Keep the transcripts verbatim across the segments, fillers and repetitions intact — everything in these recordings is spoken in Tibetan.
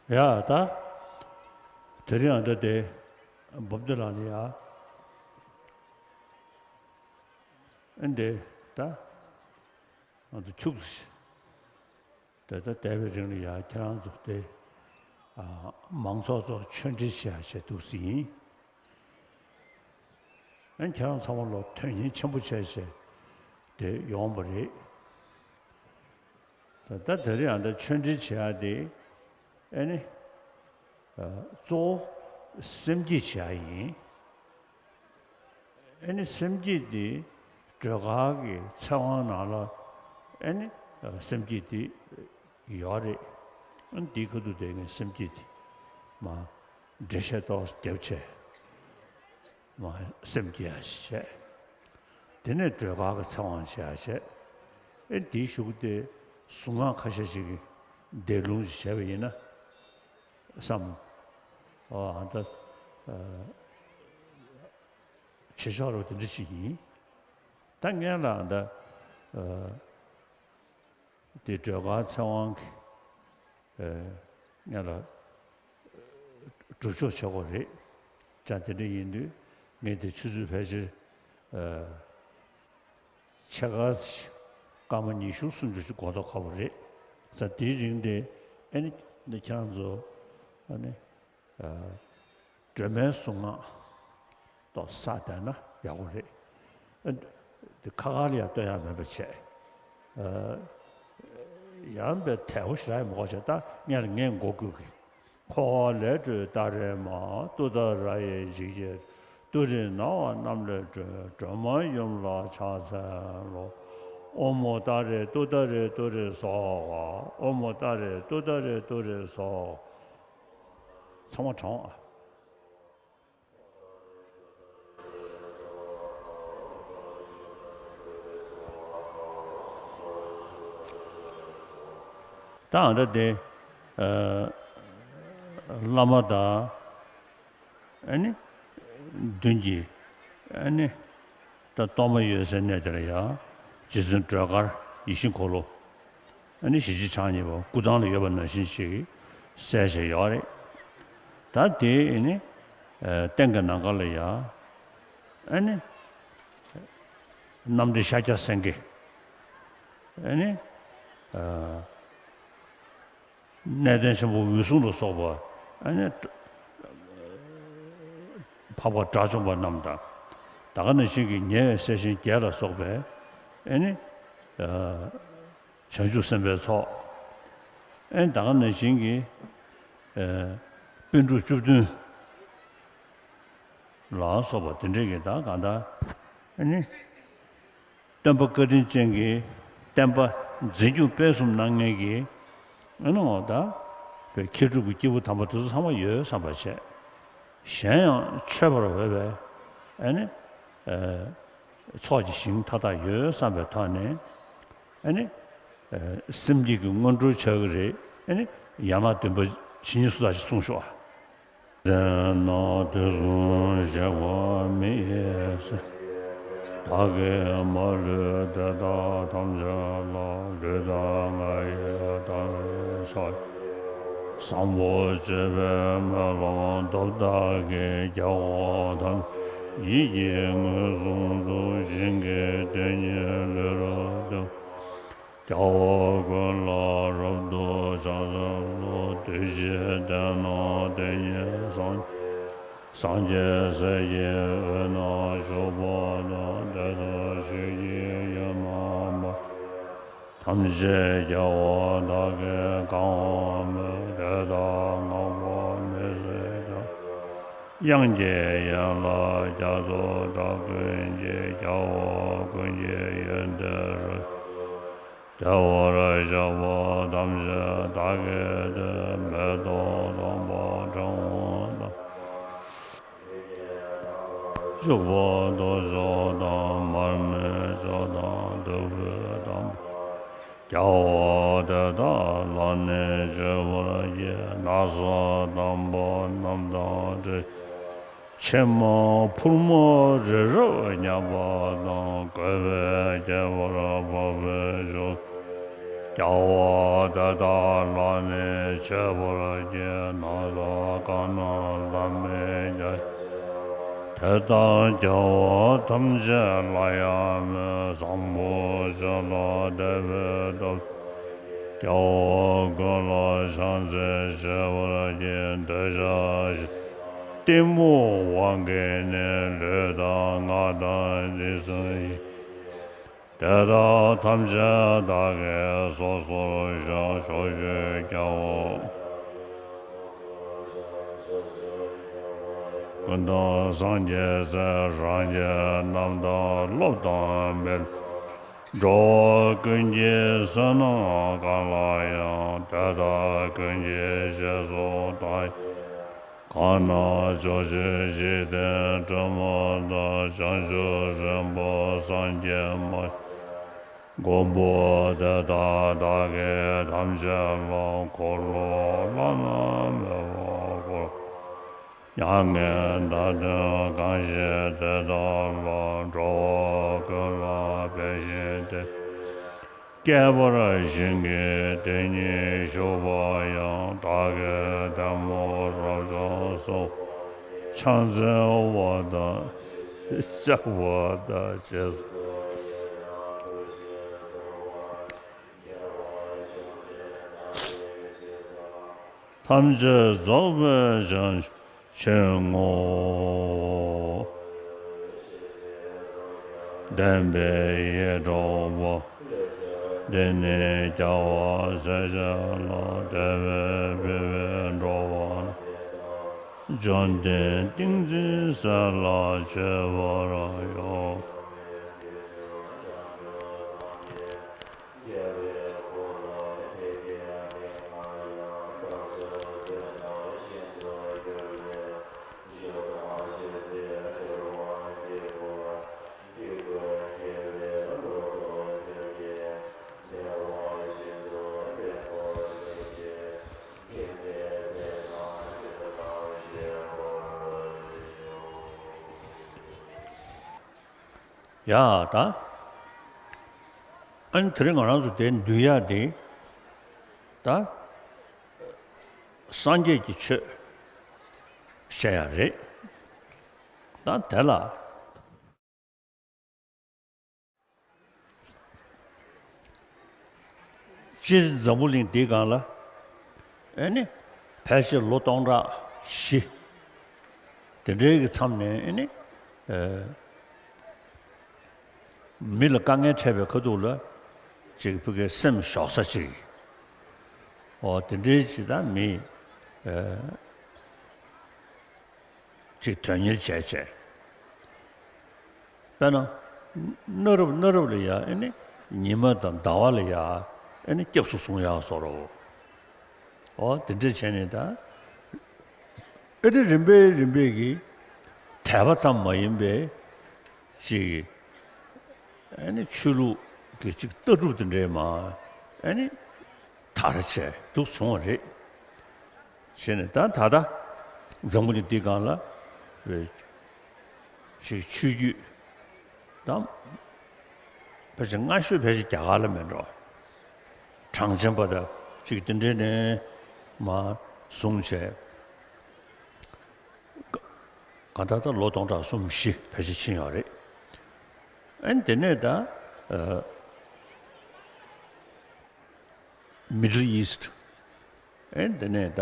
ཡ་ད། དེ་རིང་ཨ་ད་དེ་འབུམ་སྡེ་ལགས་ལ་ཡ། ཨ་འདི་ད་ང་ཚོ་ཁྱུག་ཙམ་ཞིག་དེ་ད་འདས་པའི་རིང་ལ་ཡ་ཁྱེད་རང་ཚོ་དེ་ཨ་མང་ཚོགས་ཚོ་ཆོས་འབྲེལ་བྱེད་ཡ་བྱེད་འདུག་ཟིན་ཡིན། ཨ་ནི་ཁྱེད་རང་ཚང་མ་ལོ་དོན་སྙིང་ཆེན་པོ་བྱས་བྱས་དེ་ཡོང་བ་རེད། ད་ད་དེ་རིང་ཨ་ད་ཆོས་འབྲེལ་བྱེད་ཡ་དེ་ཨ་ནི་ཨ་གཙོ་བོ་སེམས་བསྐྱེད་བྱེད་ཡ་ཡིན། ཨ་ནི་སེམས་བསྐྱེད་དེ་སྒྲོལ་དཀར་གྱི་ཚེ་དབང་ནང་ལ་ཨ་ནི་ཨ་སེམས་བསྐྱེད་དེ་ཡོད་རེད། ཨ་ནི་དེའི་ཁ་ཐུག་དེ་ངས་སེམས་བསྐྱེད་དེ་མ་འགྲེལ་བཤད་ཏོག་ཙམ་བརྒྱབ་བྱས། མ་སེམས་བསྐྱེད་ཡ་ཞིག་བྱས། དེ་ནས་སྒྲོལ་དཀར་གྱི་ཚེ་དབང་བྱེད་ཡ་བྱས། ཨེ་དེའི་གཞུག་དེ་གཟུངས་སྔགས་ཁ་ཤས་ཤིག་གི་འདོན་ལུང་ཞིག་བྱས་པ་ཡིན་ན་བསམ། ཨ་ད་ཨ་བྱེད་ཆོག་རོགས་དེ་འདྲ་ཞིག་ཡིན། ད་ངས་ལ་ད་ཨ་དེ་སྒྲོལ་དཀར་ཚེ་དབང་གི་ཨ་ངས་ལ་སྒྲུབ་ཆོག་བྱེད་དགོས་རེད། ཅག་དེ་འདྲ་ཡིན་དུས་ངས་དེ་ཆུ་ཚོད་ཕལ་ཆེར་ཨ་ཕྱེད་ཀ་སྐར་མ་ཉི་ཤུ་སུམ་ཅུ་ཅིག་འགོར་མདོག་ཁ་པོ་རེད། ས་དེའི་རིང་དེ་ཨ་ནི་འདི་ཁྱེད་རང་ཚོ་ཨ་ནི་ཨ་སྒྲོལ་མའི་གཟུངས་སྔགས་ཏོག་ཙམ་བསགས་བསྡད་ན་ཡག་པོ་རེད། ཨ་འདི་ཁ་ཁ་ལ་ཡང་སྟོན་ཡག་མེད་པ་བྱས། ཨ་ཡང་པའི་དལ་པོ་ཞེ་དྲག་ཡང་མི་དགོས་བྱས། ད་ངས་ངས་མགོ་བསྐོར་གི། འཁོར་བ་ལས་སྒྲོལ་ཏཱ་རེ་མ། ཏུཏྟཱ་ར་ཡེ་འཇིགས་བྱེད་ཏུ་རེ། ན་བ་གནམ་ལས་སྒྲོལ་སྒྲོལ་མ་ཡུམ་ལ་ཕྱག་འཚལ་ལོ། ཨོཾ་ཏཱ་རེ་ཏུཏྟཱ་རེ་ཏུ་རེ་སྭཱ་ཧཱ། ཨོཾ་ཏཱ་རེ་ཏུཏྟཱ་རེ་ཏུ་རེ་སྭཱ་ཧཱ། ཚང་མ་དྲང་ཨ། ད་ཨ་འདྲ་དེ་ཨ་བླ་མ་དང་ཨ་ནི་མདུན་གྱི་ཨ་ནི་ད་གཏོར་མ་ཡོད་སའི་གནས་དེ་ལ་ཡང་རྗེ་བཙུན་སྒྲོལ་དཀར་ཡིད་བཞིན་འཁོར་ལོ། ཨ་ནི་ཞི་བྱེད་ཕྱག་གཉིས་པ་སྐུ་ཐང་ལ་ཡོད་པ་ནང་བཞིན་ཞིག་གསལ་བྱེད་ཡོད་རེད། ད་དེ་ཨ་ནི་ཨ་སྟེང་གི་ནམ་མཁའ་ལ་ཡང་ཨ་ནི་རྣམ་འདྲེན་ཤཱཀྱ་སེང་གེ། ཨ་ནི་ཨ་གནས་བརྟན་ཆེན་པོ་འོད་སྲུང་ལ་སོགས་པ་ཨ་ནི་འཕགས་པ་དགྲ་བཅོམ་པ་རྣམས་དང་། ད་ག་ནང་བཞིན་གྱི་ཉེ་བའི་སྲས་ཆེན་བརྒྱད་ལ་སོགས་པའི་ཨ་ནི་ཨ་བྱང་ཆུབ་སེམས་དཔའི་ཚོགས། ཨ་ནི་ད་ག་ནང་བཞིན་གྱི་ཨ་པཎ་གྲུབ་བཅུ་བདུན་ལ་སོགས་པ་དེ་འདྲའི་གི་ད་གང་ལྟར་ཨ་ནི་སྟོན་པ་བཀའ་དྲིན་ཅན་གྱི་བསྟན་པ་འཛིན་སྐྱོང་སྤེལ་གསུམ་གནང་མཁན་གྱི་ཨ་ནི་འོ་ད་པའི་མཁས་གྲུབ་ཀྱི་སྐྱེས་བུ་དམ་པ་དེ་ཚོ་ཚང་མ་ཡོད་བསམ་པ་བྱས། གཞན་ཡང་མཆོད་པར་འོས་པའི་ཨ་ནི་ཨ་ཚོགས་ཀྱི་ཞིང་མཐའ་དག་ཡོད་བསམ་པའི་ཐོག་ནས་ཨ་ནི་ཨ་སེམས་བསྐྱེད་ཀྱི་སྔོན་འགྲོར་བྱ་གི་རེད། ཨ་ནི་ཡན་ལག་བདུན་པ་ཇི་སྙེད་སུ་དག་ཅིག་གསུངས་ཤོག་ཨ། དེས་ན་དུས་གསུམ་གཤེགས་པ་མི་ཡི་སེམས། བདག་གིས་མ་ལུས་དེ་དག་ཐམས་ཅད་ལ། ལུས་དང་ངག་ཡིད་དང་བས་ཕྱག་བཟང་པོ་སྤྱོད་པའི་སྨོན་ལམ་སྟོབས་དག་གིས། རྒྱལ་བ་ཐམས་ཅད་ཡིད་ཀྱིས་མངོན་སུམ་དུ། ཞིང་གི་དོན་གཉེར་ལུས་རབ་སྟོན། རྒྱལ་བ་ཀུན་ལ་རབ་ཏུ་ཕྱག་འཚལ་ལོ། གདུལ་བྱའི་སྡེ་རྣམས་དེ་ཉིད་སངས། སངས་རྒྱས་སྲས་ཀྱི་དབུས་ན་བཞུགས་པ་དང་། དེ་དག་ཆོས་ཀྱི་ཡུལ་རྣམ་པར། ཐམས་ཅད་རྒྱལ་བ་དག་གིས་གང་བ་མོས། དེ་དག་བསྔགས་པ་མི་ཟད་ཀྱང་། དབྱངས་ཀྱི་ཡན་ལག་རྒྱ་མཚོ་འདྲ། ཀུན་གྱི་རྒྱལ་བ་ཀུན་གྱི་ཡོན་ཏན་རབ། བདེ་བར་གཤེགས་པ་ཐམས་ཅད་བདག་གིས་བསྟོད། མེ་ཏོག་དམ་པ་ཕྲེང་བ་དང་། བྱུག་པ་དུར་ཁྲོད་དང་། མར་མེ་མཆོད་དང་བདུག་སྤོས་དམ་པ། རྒྱལ་བ་དེ་དག་ལ་ནི་མཆོད་པར་བགྱི། ན་བཟའ་དམ་པ་རྣམས་དང་འདྲེས། ཕྱེ་མ་ཕུར་མ་རི་རབ་བརྙེས་པ་དང་། བཀོད་པས་ཁྱད་པར་འཕགས་པའི་མཆོག། རྒྱལ་བ་དེ་དག་ལ་ནི་བྱེད་པར་བགྱི། ནམ་ཞིག་གང་ན་བླ་མེད་རྒྱལ་དེ་ལྟར་རྒྱལ་བ་ཐམས་ཅད་ལ་ཡང་མོས། བཟང་པོ་ཅན་ལ་དད་པའི་སྟོབས། རྒྱལ་བ་ཀུན་ལ་ཕྱག་འཚལ་བྱེད་པར་བགྱི། འདོད་ཆགས་ཞེ་སྡང་གཏི་མུག་དབང་གིས་ནི། ལུས་དང་ངག་དང་ཡིད་གསུམ་ཡི། དེ་དག་ཐམས་ཅད་བདག་གིས་སོ་སོར་བཤགས། ཕྱོགས་བཅུའི་རྒྱལ་བ་ཀུན་དང་སངས་རྒྱས་སྲས། རང་རྒྱལ་རྣམས་དང་སློབ་དང་མི་སློབ། འགྲོ་བ་ཀུན་གྱི་བསོད་ནམས་གང་ལ་ཡང་། དེ་དག་ཀུན་གྱི་རྗེས་སུ་བདག་གང་ན་ཕྱོགས་བཅུའི་འཇིག་རྟེན་དྲི་མ་དང་། བྱང་ཆུབ་རིན་པོ་སངས་རྒྱས་མ། མགོན་པོ་དེ་དག་བདག་གིས་ཐམས་ཅད་ལ། འཁོར་ལོ་བླ་ན་མེད་པ་བསྐོར། མྱ་ངན་འདའ་སྟོན་གང་བཞེད་དེ་དག་ལ། འགྲོ་བ་ཀུན་ལ་ཕན་ཞིང་བདེ། བསྐལ་པར་ཞིང་གི་དེ་ཉིད་བཞུགས་པ་ཡང་། བདག་གིས་ཐལ་མོ་རབ་བྱུང་སོགས། ཕྱག་འཚལ་བ་དང་བཤགས་པ་དང་། རྗེས་སུ་ཐམས་ཅད་རྫོགས་པའི་བྱང་ཆུབ་ཆེན་པོར། བདེན་པའི་ཡིད་འཕྲོག་པ། འདི་ནི་རྒྱལ་བ་སྲས་བཅས་ལ། དད་པས་བསྐུལ་བས་འགྲོ་བ་རྣམས། བཅོམ་ལྡན་ཏིང་འཛིན་སྲས་ལ་མཆོད་པར་ཤོག། ཡ་ད། ཨ་ནི་དེ་རིང་ང་རང་ཚོ་དེ་འདུལ་ཡག་དེ་ད་སངས་རྒྱས་ཀྱི་ཆོས་བཤད་ཡག་རེད། ད་དེ་ལ། སྤྱིར་འཛམ་བུ་གླིང་འདིའི་སྒང་ལ་ཨེ་ནི་ཕལ་ཆེར་ལོ་སྟོང་ཕྲག་བཞི་དེ་འདྲའི་གི་མཚམས་ནས་ཨེ་ནི་ཨེ་མི་ལ་དཀའ་ངལ་འཕྲད་པའི་ཁ་ཐུག་ལ་ཅིག་ཕ་གིའི་སེམས་ཞོག་ས་ཅིག་འོ་དེ་འདྲའི་ཅིག་ད་མི་ཨེ་ཅིག་དོན་གཉེར་བྱས་བྱས། དཔེར་ན། གནའ་རབས་གནའ་རབས་ལ་ཡ་ཨེ་ནི་ཉི་མ་དང་ཟླ་བ་ལ་ཡ་ཨེ་ནི་སྐྱབས་སུ་སོང་ཡག་བཟོ་འདྲ་བོ། འོ་དེ་འདྲ་བྱས་ནས་ད། ཨེ་ནི་རིམ་པས་རིམ་པས་ཀྱིས་དད་པ་ཙམ་མ་ཡིན་པའི་ཅིག་ཨེ་ནི་ཆོས་ལུགས་ཀྱི་ཅིག་ལྟ་གྲུབ་དེ་འདྲའི་མ་ཨེ་ནི་དར་བྱས་འདུག་བྱུང་བ་རེད། བྱས་ནས་ད་ད་ལྟ་འཛམ་བུ་གླིང་འདིའི་སྒང་ལ་ཅིག་ཆོས་བརྒྱུད་དང་ཕལ་ཆེར་སྔ་ཤོས་ཕལ་ཆེར་རྒྱ་གར་ལ་མེད་འགྲོ། གྲངས་ཅན་པ་དང་ཅིག་དེ་འདྲའི་ནས་མར་བཟུང་བྱས། ག་ད་ལྟ་ལོ་སྟོང་ཕྲག་གསུམ་བཞི་ཕལ་ཆེར་ཕྱིན་ཡོད་རེད། ཨ་ནི་དེ་ནས་ད་ཨ་Middle East། ཨེ་དེ་ནས་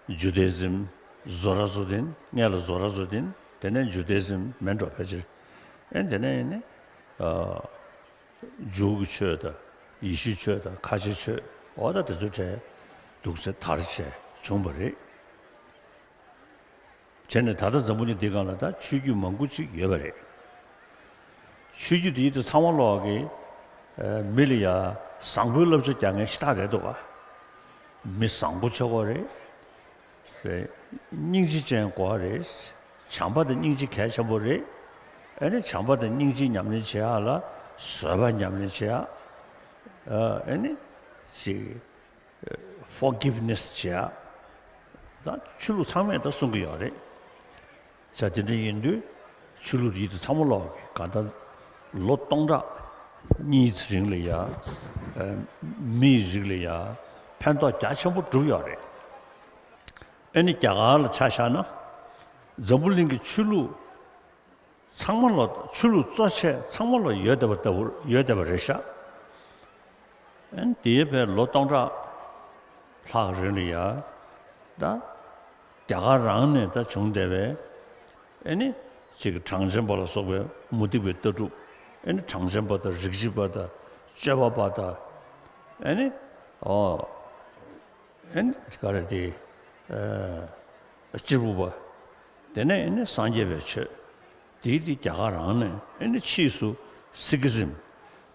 ད་Judaism། Zoroastrian། སྔོན་ལ་Zoroastrian། དེ་ནས་Judaism མེད་འགྲོ་ཕལ་ཆེར། ཨེ་དེ་ནས་ནི་ཨ་ཇུའུ་གི་ཆོས་དང་ཡེ་ཤུའི་ཆོས་དང་ཁ་ཆེ་ཆོས་འོ་ད་དེ་ཚོ་གྲས་འདུག་སེ་དར་བྱས་བྱུང་བ་རེད། བྱས་ནས་ད་ལྟ་འཛམ་བུ་གླིང་འདིའི་སྒང་ལ་ད་ཆོས་བརྒྱུད་མང་པོ་ཅིག་ཡོད་པ་རེད། ཆོས་བརྒྱུད་དེ་ཡིན་དུས་ཚང་མ་ལོག་གི་ཨ་མི་ལ་ཡ་བཟང་པོའི་བསླབ་བྱ་རྒྱག་མཁན་ཤ་སྟག་རེད་འདུག་ག་མི་བཟང་པོ་བྱེད་དགོས་རེད། རེད། སྙིང་རྗེ་ཅན་དགོས་རེད། བྱམས་པ་དང་སྙིང་རྗེ་གལ་ཆེན་པོ་རེད། ཨ་ནི་བྱམས་པ་དང་སྙིང་རྗེ་ཉམས་ལེན་བྱེད་ཡག་ལ་བཟོད་པ་ཉམས་ལེན་བྱེད་ཡག་ཨ་ནི་ཅིག forgiveness བྱེད་ཡག་ད་ཆོས་ལུགས་ཚང་མས་ད་གསུང་གི་ཡོད་རེད། བྱས་དེ་འདྲ་ཡིན་དུས་ཆོས་ལུགས་ཡིན་དུས་ཚང་མ་ལོག་གི་ག་ད་ལོ་སྟོང་ཕྲག་གཉིས་ཙམ་རིང་ལ་ཡ་ མིའི་རིགས་ལ་ཡ་ཕན་ཐོགས་རྒྱ་ཆེན་པོ་བསྒྲུབས་ཡོད་རེད། ཨེ་ནི་རྒྱ་གར་ལ་ཆ་བཞག་ན། འཛམ་བུ་གླིང་གི་ཆོས་ལུགས་ཚང་མ་ལ། ཆོས་ལུགས་གཙོ་ཆེ་ཚང་མ་ལ་ཡོད་བསྡད་པ་ལྟ་བུ་ཡོད་བསྡད་པ་རེད་ཤག་ཨེ་ནི་དེའི་བར་ལོ་སྟོང་ཕྲག་ལྷག་རིང་ལ་ཡ། ད་རྒྱ་གར་རང་ནས་ད་བྱུང་བསྡད་པའི་ཨེ་ནི་ཅིག་གྲངས་ཅན་པ་ལ་སོགས་པའི་མུ་སྟེགས་པའི་ལྟ་གྲུབ། ཨེ་ནི་གྲངས་ཅན་པ་དང་རིགས་གཅིག་པ་དང་སྤྱོད་པ་པ་དང་། ཨེ་ནི་ཨོ། ཨེ་ནི་ག་རེ་དེ། ཨ། གཅེར་བུ་པ། དེ་ནས་ཨེ་ནི་སངས་རྒྱས་པའི་ཆོས། དེའི་དེ་རྒྱ་གར་རང་ནས་ཨེ་ནི་ཕྱིས་སུ་སིག་ཧི་ཛིམ།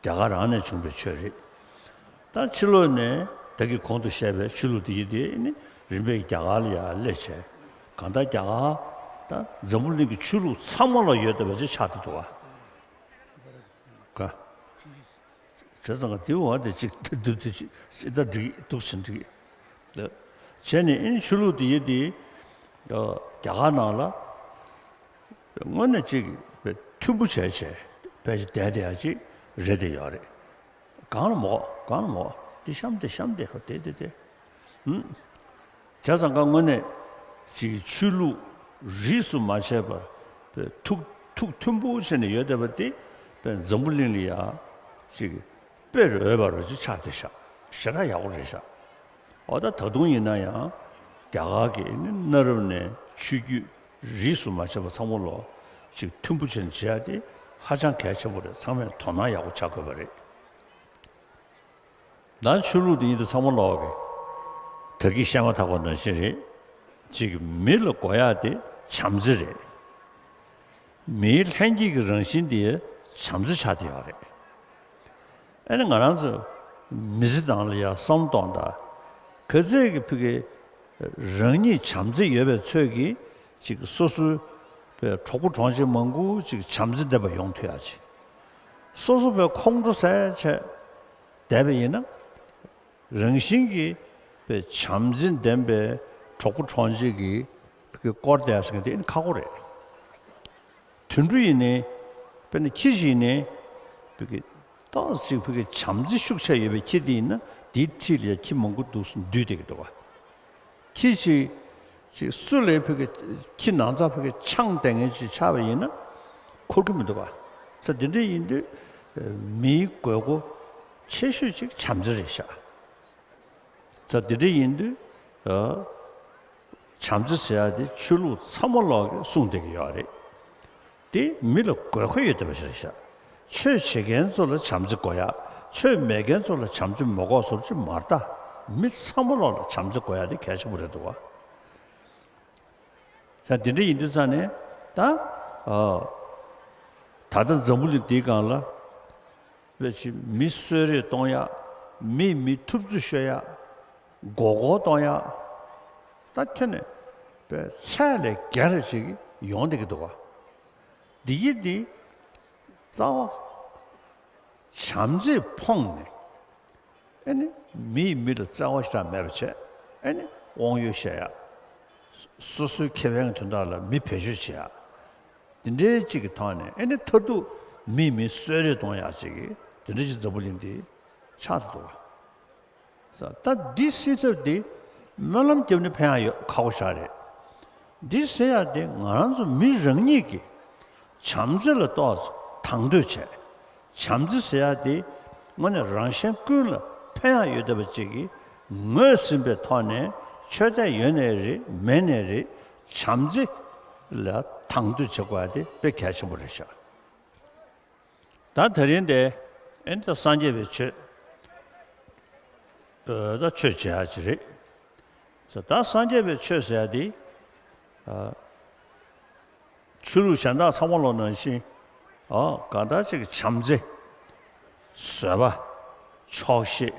རྒྱ་གར་རང་ནས་བྱུང་བའི་ཆོས་རེད། ད་ཕྱི་ལོགས་ནས་ད་གིན་གོང་དུ་བཤད་པའི་ཆོས་ལུགས་དེ་ཡི་དེ་ཨེ་ནི་རིམ་པས་རྒྱ་གར་ལ་ཡར་སླེབས་བྱས། གང་ལྟར་རྒྱ་གར་ད་འཛམ་བུ་གླིང་གི་ཆོས་ལུགས་ཚང་མ་ལ་ཡོད་བསྡད་པ་ཅིག་ཆགས་བསྡད་འདུག་ག་ག་བྱས་ཙང་ག་དེའི་འོག་དེ་གཅིག་ཏུ་འདུག་དེ་ཅིག་ཅི་ལྟར་འགྲིག་འདུག་ཟིན་འགྲིག་ལ། བྱས་ནས་ཨེ་ནི་ཆོས་ལུགས་དེ་ཡི་དེ་རྒྱ་གར་ནང་ལ་དངོས་གནས་ཅིག་མཐུན་པོ་བྱས་བྱས་ཕལ་ཆེར་བསྡད་བསྡད་ཡ་ཅིག་རེད་བསྡད་ཡོད་རེད། གང་ལ་མོ་གང་ལ་མོ། དེ་གཤམ་དེ་གཤམ་དེ་ཧོ་དེ་དེ་དེ། ཧུམ། བྱས་ཙང་ཀ་དངོས་གནས་ཅིག་ཆོས་ལུགས་རིས་སུ་མ་ཆད་པར་པའི་ཐུགས་ཐུགས་མཐུན་པོ་བྱས་ནས་ཡོད་བསྡད་པ་དེ་པའི་འཛམ་བུ་གླིང་ལ་ཡ་ཅིག་དཔེ་རོལ་པ་རོ་ཅིག་ཆགས་བསྡད་ཤག་ཞེ་དྲག་ཡག་པོ་རེད་ཤག་འོ་ད་ད་དུང་ཡིན་ན་ཡང་རྒྱ་གར་གྱི་ནི་གནའ་རབས་ནས་ཆོས་བརྒྱུད་རིས་སུ་མ་ཆད་པ་ཚང་མ་ལོ་ཅིག་མཐུན་པོ་བྱས་ནས་བྱེད་ཡ་དེ་ཧ་ཅང་གལ་ཆེན་པོ་རེད། ཚང་མས་དོ་སྣང་ཡག་པོ་བྱ་དགོས་པ་རེད། ད་ཆོས་ལུགས་འདི་ཉིད་དུ་ཚང་མ་ལོག་གི་ད་གིན་བཤད་མ་ཐག་པ་ནང་བཞིན་རེད། ཅིག་མི་ལ་དགོས་ཡག་དེ་བྱམས་བརྩེ་རེད། མིའི་ལྷན་སྐྱེས་ཀྱི་རང་བཞིན་དེ་བྱམས་བརྩེ་ཆགས་བསྡད་ཡོད་རེད། ཨ་ནི་ང་རང་ཚོ་མི་ཚེ་ནང་ལ་ཡང་བསམ་གཏོང་དང་། ག་ཚད་ཀྱི་ཕི་གི་རང་ཉིད་བྱམས་བརྩེ་ཡོད་པའི་ཚོད་ཀྱིས་ཅིག་སོ་སོའི་པའི་གྲོགས་པོ་གྲོགས་མཆེད་མང་པོ་ཅིག་བྱམས་བརྩེ་ལྡན་པ་ཡོང་ཐུབ་ཡག་ཅིག་སོ་སོ་པའི་ཁོང་ཁྲོ་ཟ་བྱས་བསྡད་པ་ཡིན་ན། རང་བཞིན་གྱིས་པའི་བྱམས་བརྩེ་ལྡན་པའི་གྲོགས་པོ་གྲོགས་མཆེད་ཀྱིས་ཕི་གི་སྐོར་བསྡད་ཟེར་མཁན་དེ་ཨ་ནི་ཁག་པོ་རེད། དུད་འགྲོ་ཡིན་ནའི། དཔེར་ན་ཁྱི་ཞིག་ཡིན་ནའི། ཕི་གི་ཏོག་ཙམ་ཅིག་ཕི་གི་བྱམས་བརྩེ་ཤུགས་ཆེ་ཡོད་པའི་ཁྱི་དེ་ཡིན་ན་དེའི་འཁྲིས་ལ་ཡང་ཁྱི་མང་པོ་འདུག་སེ་འདུས་བསྡད་ཀྱི་འདུག་བ། ཁྱི་ཞིག་ཅིག་སུ་ལས་ཕི་གི་ཁྱི་ནང་ཚགས་ཕི་གི་ཆང་བསྟེན་མཁན་ཅིག་ཆགས་པ་ཡིན་ན་འཁོར་གྱི་མི་འདུག་བ། ས་འདི་འདྲ་ཡིན་དུས་མིའི་དགོས་མཁོ་ཆེ་ཤོས་ཅིག་བྱམས་བརྩེ་རེད་ཤག་ས་འདི་འདྲ་ཡིན་དུས། བྱམས་བརྩེ་ཟེར་ཡ་དེ་ཆོས་ལུགས་ཚང་མ་ལོག་གིས་གསུངས་བསྡད་ཀྱི་ཡོད་རེད། དེ་མི་ལ་དགོས་མཁོ་ཡོད་བསྡད་པ་ཞིག་རེད་ཤག་ཆོས་བྱེད་མཁན་ཚོ་ལ་བྱམས་བརྩེ་དགོས་ཡ། ཆོས་མེད་མཁན་ཚོ་ལ་བྱམས་བརྩེ་མ་དགོས་བཟོ་ཅིག་མ་རེད་ད། མི་ཚང་མ་ལོག་ལ་བྱམས་བརྩེ་དགོས་ཡ་དེ་གལ་ཆེན་པོ་རེད་འདུག་བ། ཡང་དེ་འདྲ་ཡིན་དུས་ཙང་ནས་ད། ཨ། ད་ལྟ་འཛམ་བུ་གླིང་འདིའི་སྒང་ལ། དཔེ་ཆ་མི་གསོད་རེས་གཏོང་ཡག་མིས་མི་ཐུབ་ཚོད་ཤོད་ཡག་མགོ་སྐོར་གཏོང་ཡག་ད་ཁྱོན་ནས་དཔེ་ཚད་ལས་བརྒལ་རེ་ཅིག་ཡོང་བསྡད་ཀྱི་འདུག་བ། འདི་ཡིན་འདི་རྩ་བ་བྱམས་བརྩེས་ཕོངས་ནས། ཨེ་ནི་མིས་མི་ལ་བརྩེ་བ་ཞེ་དྲག་མེད་པ་བྱས། ཨེ་ནི་དབང་ཡོད་བཤད་ཡག་སོ་སོའི་ཁེ་ཕན་གྱི་དོན་དག་ལ་མི་བེད་སྤྱོད་བྱེད་ཡག་འདི་འདྲའི་གཅིག་གི་ཐོག་ནས་ཨེ་ནི་མཐར་ཐུག་མིས་མི་གསོད་རེས་གཏོང་ཡག་ཅིག་གི་འདི་འདྲའི་ཅིག་འཛམ་བུ་གླིང་འདི་ཆགས་ཏེ་འདུག་བ། ད་འདི་སེལ་ཐབས་འདི་སྨོན་ལམ་བརྒྱབ་ནས་ཕན་ཡག་ཡོད་ཁག་པོ་ཞིག་རེད། འདི་ཟེར་ཡག་དེ་ང་རང་ཚོ་མི་རང་ཉིད་ཀྱིས་བྱམས་བརྩེ་ལ་ཏོག་ཙམ་དང་དོད་བྱས། བྱམས་བརྩེ་ཟེར་ཡག་དེ་དངོས་གནས་རང་གཞན་ཀུན་ལ་ཕན་ཡག་ཡོད་བསྡད་པ་ཅིག་གིས་ངོས་ཟིན་པའི་ཐོག་ནས་ཆོས་དད་ཡོད་ནའི་རེད་མེད་ནའི་རེད། བྱམས་བརྩེ་ལ་དང་དོད་བྱེད་དགོས་ཡག་དེ་དཔེ་གལ་ཆེན་པོ་རེད་ཤག་ད་དེ་རིང་དེ་ཨེ་ནི་ད་སངས་རྒྱས་པའི་ཆོས། ཨ། ད་ཆོས་བྱེད་ཡག་ཅིག་རེད། ད་སངས་རྒྱས་པའི་ཆོས་ཟེར་ཡག་དེ། ཨ། ཆོས་ལུགས་གཞན་དག་ཚང་མ་ལོག་ནང་བཞིན། ཨ། གང་ལྟར་ཅིག་བྱམས་བརྩེ། བཟོད་པ། ཆོག་ཤེས།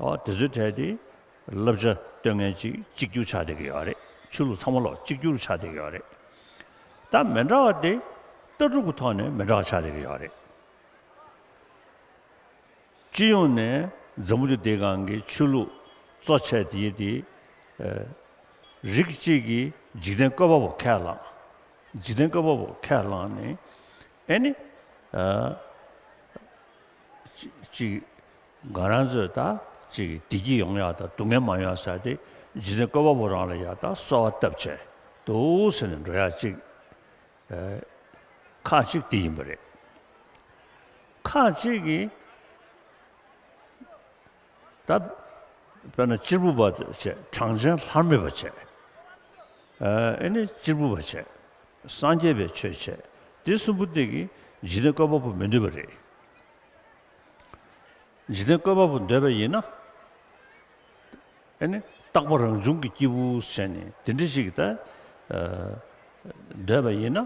ཨ། དེ་ཚོའི་གྲས་དེ་བསླབ་བྱ་སྟོན་མཁན་ཅིག་གཅིག་གྱུར་ཆགས་བསྡད་ཀྱི་ཡོད་རེད། ཆོས་ལུགས་ཚང་མ་ལོག་གཅིག་གྱུར་ཆགས་བསྡད་ཀྱི་ཡོད་རེད། ད་མི་འདྲ་བ་དེ་ལྟ་གྲུབ་ཀྱི་ཐོག་ནས་མི་འདྲ་བ་ཆགས་བསྡད་ཀྱི་ཡོད་རེད། སྤྱི་ཡོངས་ནས་འཛམ་བུ་གླིང་འདིའི་སྒང་གི་ཆོས་ལུགས་གཙོ་ཆེ་དེ་དེ། ཨ། རིགས་གཅིག་གིས་འཇིག་རྟེན་བཀོད་པ་པོ་ཁས་བླངས། འཇིག་རྟེན་བཀོད་པ་པོ་ཁས་བླངས་ནས། ཨེ་ནི། ཨ། ཅི་ཅི། ང་རང་ཚོས་ད་ཅིག་བདེ་སྐྱིད་ཡོང་ཡག་དང་སྡུག་བསྔལ་མ་ཡོང་ཡག་ཟེར་ཏེ་འཇིག་རྟེན་བཀོད་པ་པོ་རང་ལ་ཡ་ད་གསོལ་བ་བཏབ་བྱས་འདུག་ཟེར་ནས་འགྲོ་ཡག་ཅིག་ཨེ། ཁག་ཅིག་དེ་ཡིན་པ་རེད། ཁག་ཅིག་གིས་ད་དཔེར་ན་གཅེར་བུ་པ་བྱས། གྲངས་ཅན་ལྷར་མེད་པ་བྱས། ཨེ་ནི་གཅེར་བུ་པ་བྱས། སངས་རྒྱས་པའི་ཆོས་བྱས། དེ་གསུམ་པོ་དེ་གིས་འཇིག་རྟེན་བཀོད་པ་པོ་མི་འདོད་པ་རེད། འཇིག་རྟེན་བཀོད་པ་པོ་འདོད་པ་ཡིན་ན། ཨེ་ནི་རྟག་པ་རང་བྱུང་གི་སྐྱེས་བུ་ཟེར་ནས་དེ་འདྲ་ཞིག་ད་ཨ་འདོད་པ་ཡིན་ན།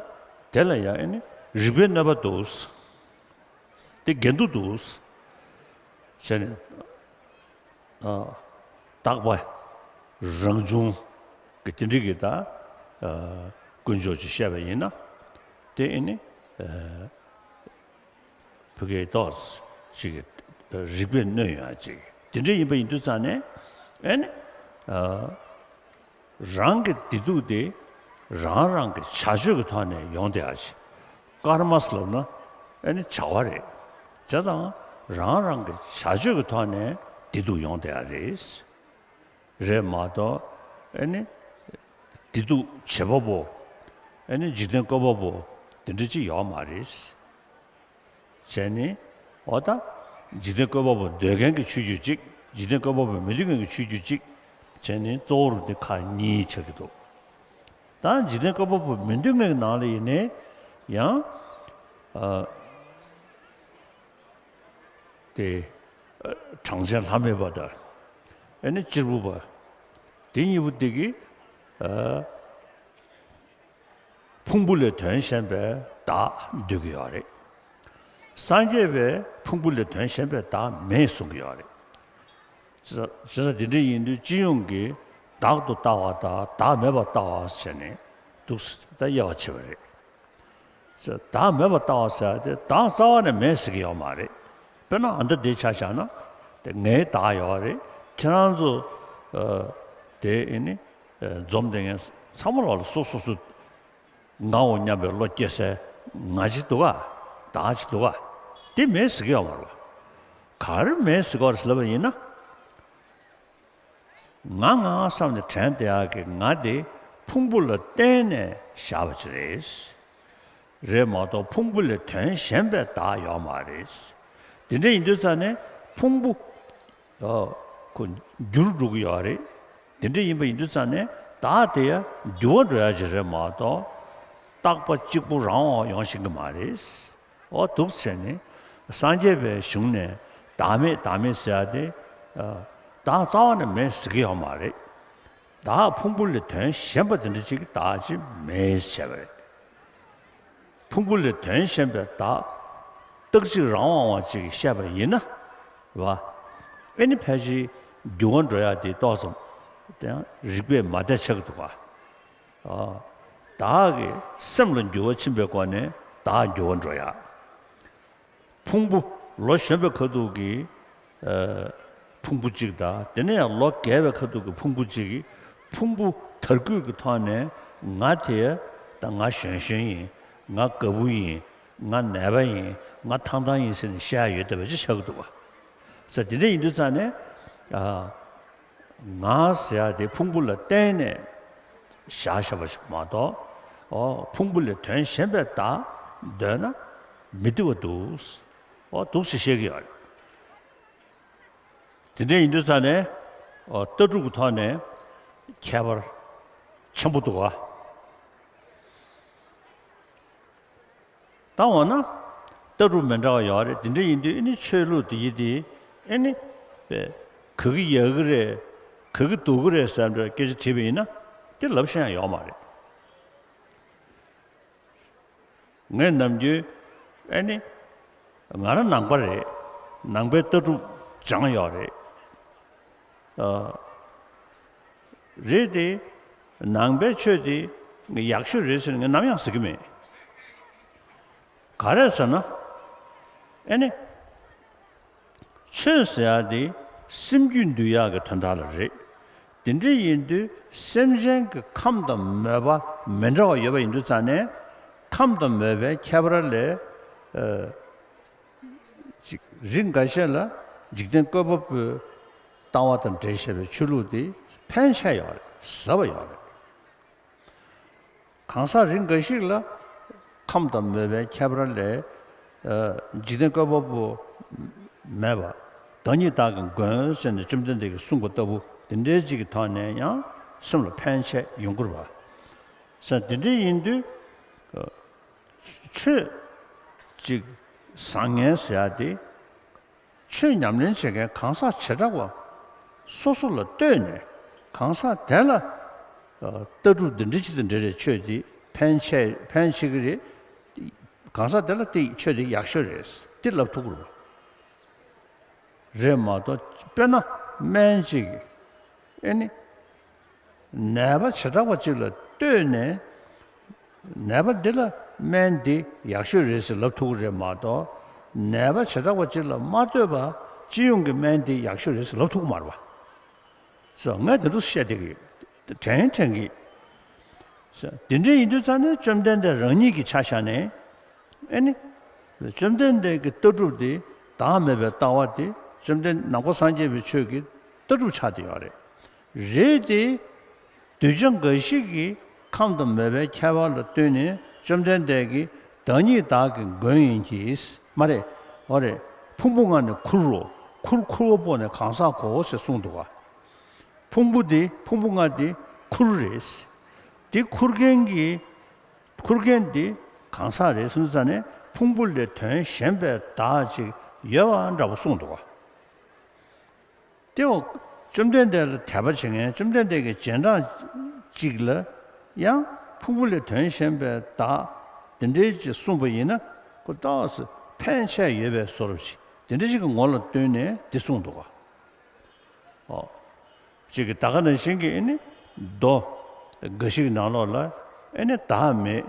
དེ་ལ་ཡང་ཨེ་ནི་རིགས་པས་གནོད་པ་འདུག། དེ་འགལ་འདུ་འདུག་ཟེར་ནས། ཨ་རྟག་པ་རང་བྱུང་གི་དེ་འདྲ་གི་ད་ཨ་དཀོན་མཆོག་ཅིག་བཤད་པ་ཡིན་ན། དེ་ཨེ་ནི་ཨ་བུ་གའི་ཏོག་ཅིག་རིགས་པས་གནོད་ཡོང་ཡག་ཅིག་དེ་འདྲ་ཡིན་པ་ཡིན་དུས་ཙང་ནས། ཨེ་ནི་ཨ་རང་གི་བདེ་སྡུག་དེ་རང་རང་གི་བྱ་སྤྱོད་ཀྱི་ཐོག་ནས་ཡོང་བསྡད་ཡག་ཅིག། ཀརྨ་ཟེར་ལབ་ན་ཨེ་ནི་བྱ་བ་རེད། བྱས་ཙང་རང་རང་གི་བྱ་སྤྱོད་ཀྱི་ཐོག་ནས་བདེ་སྡུག་ཡོང་བསྡད་ཡག་རེད། རེད་མ་གཏོགས་ཨེ་ནི་བདེ་སྡུག་བྱེད་པ་པོ། ཨེ་ནི་འཇིག་རྟེན་བཀོད་པ་པོ་དེ་འདྲ་ཅིག་ཡོད་མ་རེད། བྱས་ནས་འོ་ད་འཇིག་རྟེན་བཀོད་པ་པོ་འདོད་མཁན་གྱི་ཆོས་བརྒྱུད་གཅིག། འཇིག་རྟེན་བཀོད་པ་པོ་མི་འདོད་མཁན་གྱི་ཆོས་བརྒྱུད་གཅིག་བྱས་ནས་གཙོ་བོར་འདི་ཁག་གཉིས་ཆགས་ཀྱི་འདུག། ད་འཇིག་རྟེན་བཀོད་པ་པོ་མི་འདོད་མཁན་གྱི་ནང་ལ་ཡིན་ནའི་ཡང་ཨ་དེ་ཨ་གྲངས་ཅན་ལྷ་མེད་པ་དང་། ཨེ་ནི་གཅེར་བུ་པ། དེ་གཉིས་པོ་དེ་གིས་ཨ་ཕུང་པོ་ལས་དོན་གཞན་པའི་བདག་འདོད་ཀྱི་ཡོད་རེད། སངས་རྒྱས་པས་ཕུང་པོ་ལས་དོན་གཞན་པའི་བདག་མེད་གསུང་གི་ཡོད་རེད། བྱས་ཙང་དེ་འདྲ་ཡིན་དུས་སྤྱི་ཡོངས་ཀྱི་བདག་ཏུ་ལྟ་བ་དང་བདག་མེད་པར་ལྟ་བ་བྱས་ནས་འདུག་སེ་ད་དབྱེ་བ་ཕྱེ་བ་རེད། བདག་མེད་པར་ལྟ་བ་ཟེར་ཏེ་བདག་རྩ་བ་ནས་མེད་ཟེར་གྱི་ཡོད་མ་རེད། དཔེར་ན་ཨ་མདའ་འདི་ཆ་བཞག་ན་དེ་ངའི་བདག་ཡོད་རེད། ཁྱེད་རང་ཚོ་ཨ་དེ་ཨེ་ནི་ཨ་འཛོམས་བསྡད་མཁན་ཚང་མ་ལ་སོ་སོ་སོ་ངའོ་སྙམ་པའི་བློ་སྐྱེ་སའི་ང་ཅིག་འདུག་ག། བདག་ཅིག་འདུག་ག། དེ་མེད་ཟེར་གྱི་ཡོད་མ་རེད་པ། ག་རེ་མེད་ཟེར་གྱི་ཡོད་རེད་ཟེར་ལབ་པ་ཡིན་ན། ང་ང་བསམ་ནས་དྲན་བསྡད་ཡག་གི་ང་དེ་ཕུང་པོ་ལ་བརྟེན་ནས་བཞག་པ་ཅིག་རེད། རེད་མ་གཏོགས་ཕུང་པོ་ལས་དོན་གཞན་པའི་བདག་ཡོད་མ་རེད། དེ་འདྲ་ཡིན་དུས་ཙང་ནས་ཕུང་པོ་ཨ་ཁོ་འགྱུར་འགྲོ་གི་ཡོད་རེད། དེ་འདྲ་ཡིན་པ་ཡིན་དུས་ཙང་ནས་བདག་དེ་ཡང་འགྱུར་བ་འགྲོ་ཡག་ཅིག་རེད་མ་གཏོགས་རྟག་པ་གཅིག་པུ་རང་དབང་ཡོང་ཤེས་ཀྱི་མ་རེད། འོ་འདུག་བྱས་ནས་སངས་རྒྱས་པའི་གཞུང་ནས་བདག་མེད་བདག་མེད་ཟེར་ཡག་དེ་ཨ་བདག་རྩ་བ་ནས་མེད་ཟེར་གྱི་ཡོད་མ་རེད། བདག་ཕུང་པོ་ལས་དོན་གཞན་པ་དེ་འདྲ་ཅིག་གི་བདག་ཅིག་མེད་ཟེར་བ་རེད། ཕུང་པོ་ལས་དོན་གཞན་པའི་བདག་རྟག་གཅིག་རང་དབང་བ་ཅིག་གིས་བཤད་པ་ཡིན་ན་བ། ཨེ་ནི་ཕལ་ཆེར་འགྱུར་བ་འགྲོ་ཡག་དེ་ཏོག་ཙམ་དེ་ཡང་རིགས་པས་མ་བདེ་ཆགས་ཀྱི་འདུག་ག། ཨ། བདག་གི་སེམས་ལ་འགྱུར་བ་ཕྱིན་པའི་སྒོ་ནས་བདག་འགྱུར་བ་འགྲོ་ཡག། ཕུང་པོ་ལོ་གཞོན་པའི་ཁ་ཐུག་གི་ཨ་ཕུང་པོ་གཅིག་དང་དེ་ནས་ཡང་ལོ་རྒས་པའི་ཁ་ཐུག་གི་ཕུང་པོ་གཅིག་གིས་ཕུང་པོ་དར་རྒུད་ཀྱི་ཐོག་ནས་ང་དེ་ད་ང་གཞོན་གཞོན་ཡིན། ང་དགའ་པོ་ཡིན། ང་ནད་པ་ཡིན། ང་ཐང་ཐང་ཡིན་ཟེར་ནས་བཤད་ཡག་ཡོད་བསྡད་པ་ཅིག་ཆགས་ཀྱི་འདུག་ག། ས་དེ་འདྲ་ཡིན་དུས་ཙང་ནས་ཨ། ང་ཟེར་ཡག་དེ་ཕུང་པོ་ལ་བརྟེན་ནས་བཞག་བཞག་པ་ཞིག་མ་གཏོགས། ཨོ་ཕུང་པོ་ལས་དོན་གཞན་པའི་བདག་འདོད་ན་མི་བདེ་བ་འདུག། ཨོ་འདུག་ཟེར་བཤད་ཀྱི་ཡོད་རེད། དེ་འདྲ་ཡིན་དུས་ཙང་ནས་ཨོ་ལྟ་གྲུབ་ཀྱི་ཐོག་ནས་ཁྱད་པར་ཆེན་པོ་འདུག་ག། ད་འོ་ན་ལྟ་གྲུབ་མི་འདྲ་བ་ཡོད་རེད། དེ་འདྲ་ཡིན་དུས་ཨེ་ནི་ཆོས་ལུགས་དེ་ཡི་དེ་ཨེ་ནི་པས་ག་གི་ཡག་གི་རེད། ག་གི་སྡུག་གི་རེད་ཟེར་འདྲ་སྐད་ཆ་དྲིས་པ་ཡིན་ན་དེ་ལབ་ཤེས་ཡག་ཡོད་མ་རེད། ངས་ནམ་རྒྱུན་ཨེ་ནི་ང་རང་ནང་པ་རེད། ནང་པའི་ལྟ་གྲུབ་སྦྱངས་ཡོད་རེད། ཨ། རེད་དེ། ནང་པའི་ཆོས་དེ་ཡག་ཤོས་རེད་ཟེར་ནས་ངས་ནམ་ཡང་ཟེར་གྱི་མེད། ག་རེ་ཟེར་ན། ཨེ་ནི། ཆོས་ཟེར་ཡག་དེ་སེམས་རྒྱུད་འདུལ་ཡག་གི་དོན་དག་ལ་རེད། དེ་འདྲ་ཡིན་དུས་སེམས་ཅན་གྱི་ཁམས་དང་མོས་པ་མི་འདྲ་བ་ཡོད་པ་ཡིན་དུས་ཙང་ནས་ཁམས་དང་མོས་པའི་ཁྱད་པར་ལས། ཨ། ཅིག་རིགས་འགའ་ཤས་ལ་ འཇིག་རྟེན་བཀོད་པ་པོའི་ལྟ་བ་དང་འབྲེལ་བཞག་པའི་ཆོས་ལུགས་དེ་ཕན་ཆད་ཡོད་རེད། ཟབ་པ་ཡོད་རེད། གང་ཟག་རིགས་འགའ་ཞིག་ལ་ཁམས་དང་མོས་པའི་ཁྱད་པར་ལས། ཨ། འཇིག་རྟེན་བཀོད་པ་པོ་མེད་པ། བདག་ཉིད་བདག་གི་མགོན་ཟེར་ནས་བཅོམ་ལྡན་འདས་ཀྱིས་གསུངས་པ་ལྟ་བུ་དེ་འདྲའི་ཅིག་གི་ཐོག་ནས་ཡང་སེམས་ལ་ཕན་ཆད་ཡོང་གི་རེད་པ། ཟེར་དེ་འདྲ་ཡིན་དུས། ཨ། ཆོས་ཅིག་བཟང་ངན་ཟེར་ཡ་དེ། ཆོས་ཉམས་ལེན་བྱེད་མཁན་གང་ཟག་བྱེ་བྲག་པ་སོ་སོ་ལ་ལྟོས་ནས། གང་ཟག་དེ་ལ། ཨ། ལྟ་གྲུབ་འདི་འདྲ་ཅིག་དང་འདྲ་རེད། ཆོས་འདི་ཕན་ཆེ་ཕན་ཆེ་གི་རེད། གང་ཟག་དེ་ལ་དེ་ཆོས་འདི་ཡག་ཤོས་རེད། འདི་ལབ་ཐུབ་ཀྱི་རེད། རེད་མ་གཏོགས། དཔེར་ན་སྨན་ཅིག་ཨེ་ནི། ནད་པ་བྱེ་བྲག་པ་གཅིག་ལ་ལྟོས་ནས། ནད་པ་འདི་ལ་སྨན་འདི་ཡག་ཤོས་རེད་ཟེར་ལབ་ཐུབ་ཀྱི་རེད་མ་གཏོགས། ནད་པ་བྱེ་བྲག་པ་གཅིག་ལ་མ་ལྟོས་པ་སྤྱི་ཡོངས་ཀྱི་སྨན་འདི་ཡག་ཤོས་རེད་ཟེར་ལབ་ཐུབ་ཀྱི་མ་རེད་པ། ཟེར་ངས་དེ་འདྲ་བཤད་བསྡད་ཀྱི་ཡོད། དྲན་དྲན་གྱི། ཟེར་དེ་འདྲ་ཡིན་དུས་ཙང་ནས་བཅོམ་ལྡན་འདས་རང་ཉིད་ཀྱི་ཆ་བཞག་ནས། ཨེ་ནི། བཅོམ་ལྡན་འདས་ཀྱི་ལྟ་གྲུབ་དེ། བདག་མེད་པའི་ལྟ་བ་དེ་བཅོམ་ལྡན་ནང་པ་སངས་རྒྱས་པའི་ཆོས་ཀྱི་ལྟ་གྲུབ་ཆགས་བསྡད་ཡོད་རེད། རེད་དེ། གདུལ་བྱ་འགའ་ཞིག་གིས་ཁམས་དང་མོས་པའི་ཁྱད་པར་ལ་ལྟོས་ནས་བཅོམ་ལྡན་འདས་ཀྱིས་བདག་ཉིད་བདག་གི་མགོན་ཡིན་གྱི། མ་རེད། འོ་རེད། ཕུང་པོ་ལྔ་ནི་ཁུར་རོ། ཁུར་ཁུར་བ་པོ་ནི་གང་ཟག་གོ་ཞེས་གསུངས་འདུག་ག། ཕུང་པོ་འདི་ཕུང་པོ་ལྔ་འདི་ཁུར་རེད། འདི་ཁུར་མཁན་གྱི། ཁུར་མཁན་འདི་གང་ཟག་རེད་གསུངས་ཙང་ནས་ཕུང་པོ་ལས་དོན་གཞན་པའི་བདག་ཅིག་ཡོད་པ་འདྲ་པོ་གསུངས་འདུག་ག། དེ་འོ། བཅོམ་ལྡན་འདས་ལ་དད་པ་བྱེད་མཁན། བཅོམ་ལྡན་འདས་ཀྱི་རྗེས་འབྲང་ཅིག་ལ་ཡང་ཕུང་པོ་ལས་དོན་གཞན་པའི་བདག་དེ་འདྲའི་ཅིག་གསུངས་པ་ཡིན་ན། ཁོ་ཏོག་ཙམ་ཕན་ཆད་ཡོད་པའི་བཟོ་འདྲ་ཅིག་དེ་འདྲ་ཅིག་གི་ངོ་ལ་ལྟོས་ནས་འདི་གསུངས་འདུག་ག། ཨོ། ཅིག་གིས་ད་ག་ནང་བཞིན་གྱི་ཨེ་ནི་མདོ་འགའ་ཞིག་གི་ནང་ལོགས་ལ་ཨེ་ནི་བདག་མེད་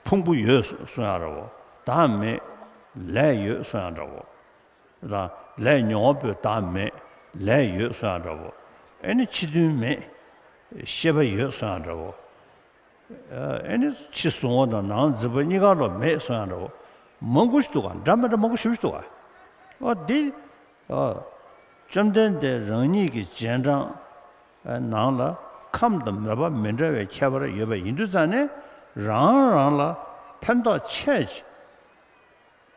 ཕུང་པོ་ཡོད་གསུང་ཡ་འདྲ་བོ། བདག་མེད་ལས་ཡོད་གསུང་ཡ་འདྲ་བོ། དང་ལས་མྱོང་བ་པོའི་བདག་མེད་ལས་ཡོད་གསུང་ཡ་འདྲ་བོ། ཨེ་ནི་ཕྱི་དོན་མེད་ཤེས་པ་ཡོད་གསུང་ཡ་འདྲ་བོ། ཨེ་ནི་ཕྱི་གཟུང་བ་དང་ནང་འཛིན་པ་གཉིས་ཀ་ལོ་མེད་གསུང་ཡ་འདྲ་བོ། མང་པོ་ཞིག་འདུག་ག། འདྲ་མི་འདྲ་མང་པོ་ཞེ་པོ་ཞིག་འདུག་ག། ཨོ་འདི། ཨོ། བཅོམ་ལྡན་འདས་རང་ཉིད་ཀྱི་རྗེས་འབྲང་ནང་ལ་ཁམས་དང་མོས་པ་མི་འདྲ་བའི་ཁྱད་པར་ཡོད་པ་ཡིན་དུས་ཙང་ནས། རང་རང་ལ་ཕན་ཐོགས་ཆེ་ཆེ་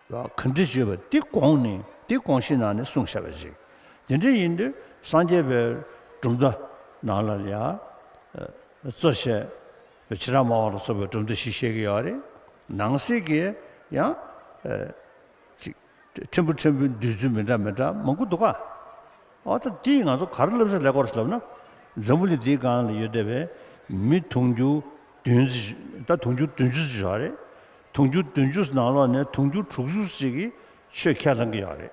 བ་ག་འདྲ་ཡོད་པ་འདི་དགོངས་ནས། འདི་དགོངས་གཞི་ནང་ནས་གསུངས་བཞག་པ་ཞིག་དེ་འདྲ་ཡིན་དུས་སངས་རྒྱས་པའི་གྲུབ་མཐའ་ནང་ལ་ཡང་། ཨ། གཙོ་ཆེ་བའི་བྱེ་བྲག་སྨྲ་བ་ལ་སོགས་པའི་གྲུབ་མཐའ་ཞིག་བཤད་ཀྱི་ཡོད་རེད། ནང་གསེས་ཀྱི་ཡང་། ཨ། ཅིག་ཕྲན་བུ་ཕྲན་བུའི་འདོད་ཚུལ་མི་འདྲ་མི་འདྲ་མང་པོ་འདུག་ག། འོ་ད་འདིས་ང་ཚོ་ག་རེ་ལབ་ས་ལས་སྐོར་ལབ་ན། འཛམ་བུ་གླིང་འདིའི་སྒང་ལ་ཡོད་བསྡད་པའི་མི་དུང་ཕྱུར་བདུན་ཅུ། ད་དུང་ཕྱུར་བདུན་ཅུ་ཙམ་ཡོད་རེད། དུང་ཕྱུར་བདུན་ཅུ་ནང་ལོགས་ནས་དུང་ཕྱུར་དྲུག་ཅུ་ཅིག་གིས་ཆོས་ཁས་བླངས་ཀྱི་ཡོད་རེད།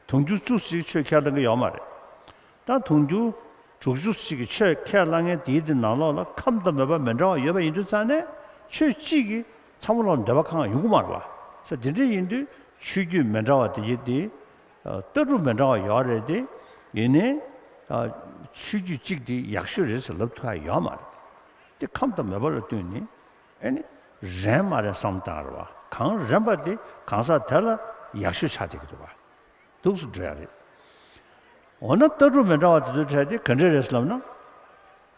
དུང་ཕྱུར་བཅུ་ཅིག་ཆོས་ཁས་བླངས་ཀྱི་ཡོད་མ་རེད། ད་དུང་ཕྱུར་དྲུག་ཅུ་ཅིག་གིས་ཆོས་ཁས་བླངས་མཁན་དེའི་དེ་ནང་ལོགས་ལ་ཁམས་དང་མོས་པ་མི་འདྲ་བ་ཡོད་པ་ཡིན་དུས་ཙང་ནས། ཆོས་གཅིག་གིས་ཚང་མ་ལ་འདོད་པ་གང་ཡོང་གི་མ་རེད་པ། ས་དེ་འདྲ་ཡིན་དུས་ཆོས་བརྒྱུད་མི་འདྲ་བ་དེ་ཡིན་དེ། ལྟ་གྲུབ་མི་འདྲ་བ་ཡོད་རེད་དེ། ཡིན་ནའི་ཆོས་བརྒྱུད་གཅིག་དེ་ཡག་ཤོས་རེད་ཟེར་ལབ་ཐུབ་ཡ་ཡོད་མ་རེད། དེ་ཁམས་དང་མོས་པ་ལ་ལྟོས་ནས། ཨེ་ནི་རན་མ་རན་བསམ་བཏང་རེད་པ། གང་རན་པ་དེ་གང་ཟག་དེ་ལ་ཡག་ཤོས་ཆགས་བསྡད་ཀྱི་འདུག་པ། འདུག་སེ་འགྲོ་ཡ་རེད། འོ་ན་ལྟ་གྲུབ་མི་འདྲ་བ་དེ་ཚོའི་གྲས་དེ་ག་འདྲས་རེད་ལབ་ན།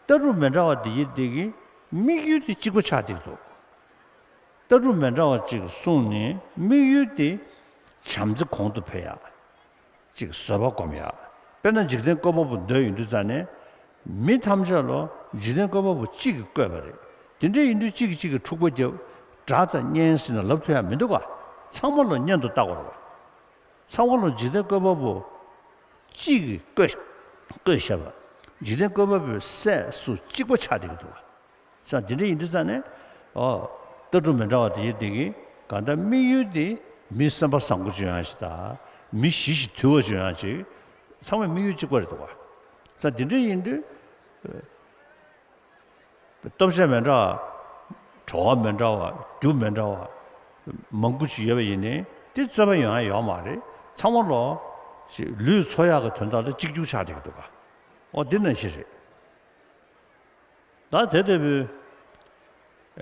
ལྟ་གྲུབ་མི་འདྲ་བ་དེ་ཡི་དེ་གི་དམིགས་ཡུལ་དེ་གཅིག་པ་ཆགས་བསྡད་ཀྱི་འདུག་ལྟ་གྲུབ་མི་འདྲ་བ་གཅིག་གསུངས་ནས་དམིགས་ཡུལ་དེ་བྱམས་བརྩེ་གོང་དུ་འཕེལ་ཡ། གཅིག་བཟོད་པ་སྒོམ་ཡ། དཔེར་ན་འཇིག་རྟེན་བཀོད་པ་པོ་འདོད་ཡོང་དུས་ཙང་ནས། མི་ཐམས་ཅད་ལ་འཇིག་རྟེན་བཀོད་པ་པོ་གཅིག་གིས་བཀོད་པ་རེད། དེ་འདྲ་ཡིན་དུས་གཅིག་གིས་གཅིག་གི་འཁྲུག་པ་རྒྱབ། དགྲ་དང་གཉེན་ཟེར་ནས་ལབ་ཐུབ་ཡ་མི་འདུག་ག། ཚང་མ་ལ་གཉེན་དུ་བལྟ་དགོས་རེད་པ། ཚང་མ་ལ་འཇིག་རྟེན་བཀོད་པ་པོ་གཅིག་གིས་བཀོད། བཀོད་བཞག་པ། འཇིག་རྟེན་བཀོད་པ་པོའི་སྲས་སུ་གཅིག་པ་ཆགས་བསྡད་ཀྱི་འདུག་ག། ས་འདི་འདྲ་ཡིན་དུས་ཙང་ནས། ཨོ། ལྟ་གྲུབ་མི་འདྲ་བ་དེ་ཡི་དེ་གི་གང་ལྟར་དམིགས་ཡུལ་དེ་མི་སེམས་པ་བཟང་པོ་བྱུང་ཡག་ཅིག་དང་། མི་ཞི་ཞིང་དུལ་བ་བྱུང་ཡག་ཅིག། ཚང་མའི་དམིགས་ཡུལ་གཅིག་པ་རེད་འདུག་ག། ས་འདི་འདྲ་ཡིན་དུས། སྟོབས་ཆེན་མི་འདྲ་བ། གྲོགས་མི་འདྲ་བ། རྒྱུ་མི་འདྲ་བ། མང་པོ་ཞིག་ཡོད་པ་ཡིན་ནའི་དེ་རྩོད་པ་ཡོང་ཡ་ཡོད་མ་རེད། ཚང་མ་ལོ། ལུས་འཚོ་ཡག་གི་དོན་དག་ལ་གཅིག་གྱུར་ཆགས་བསྡད་ཀྱི་འདུག་ག། ཨོ་འདི་ནང་བཞིན་རེད། ད་དེ་ལྟ་བུའི།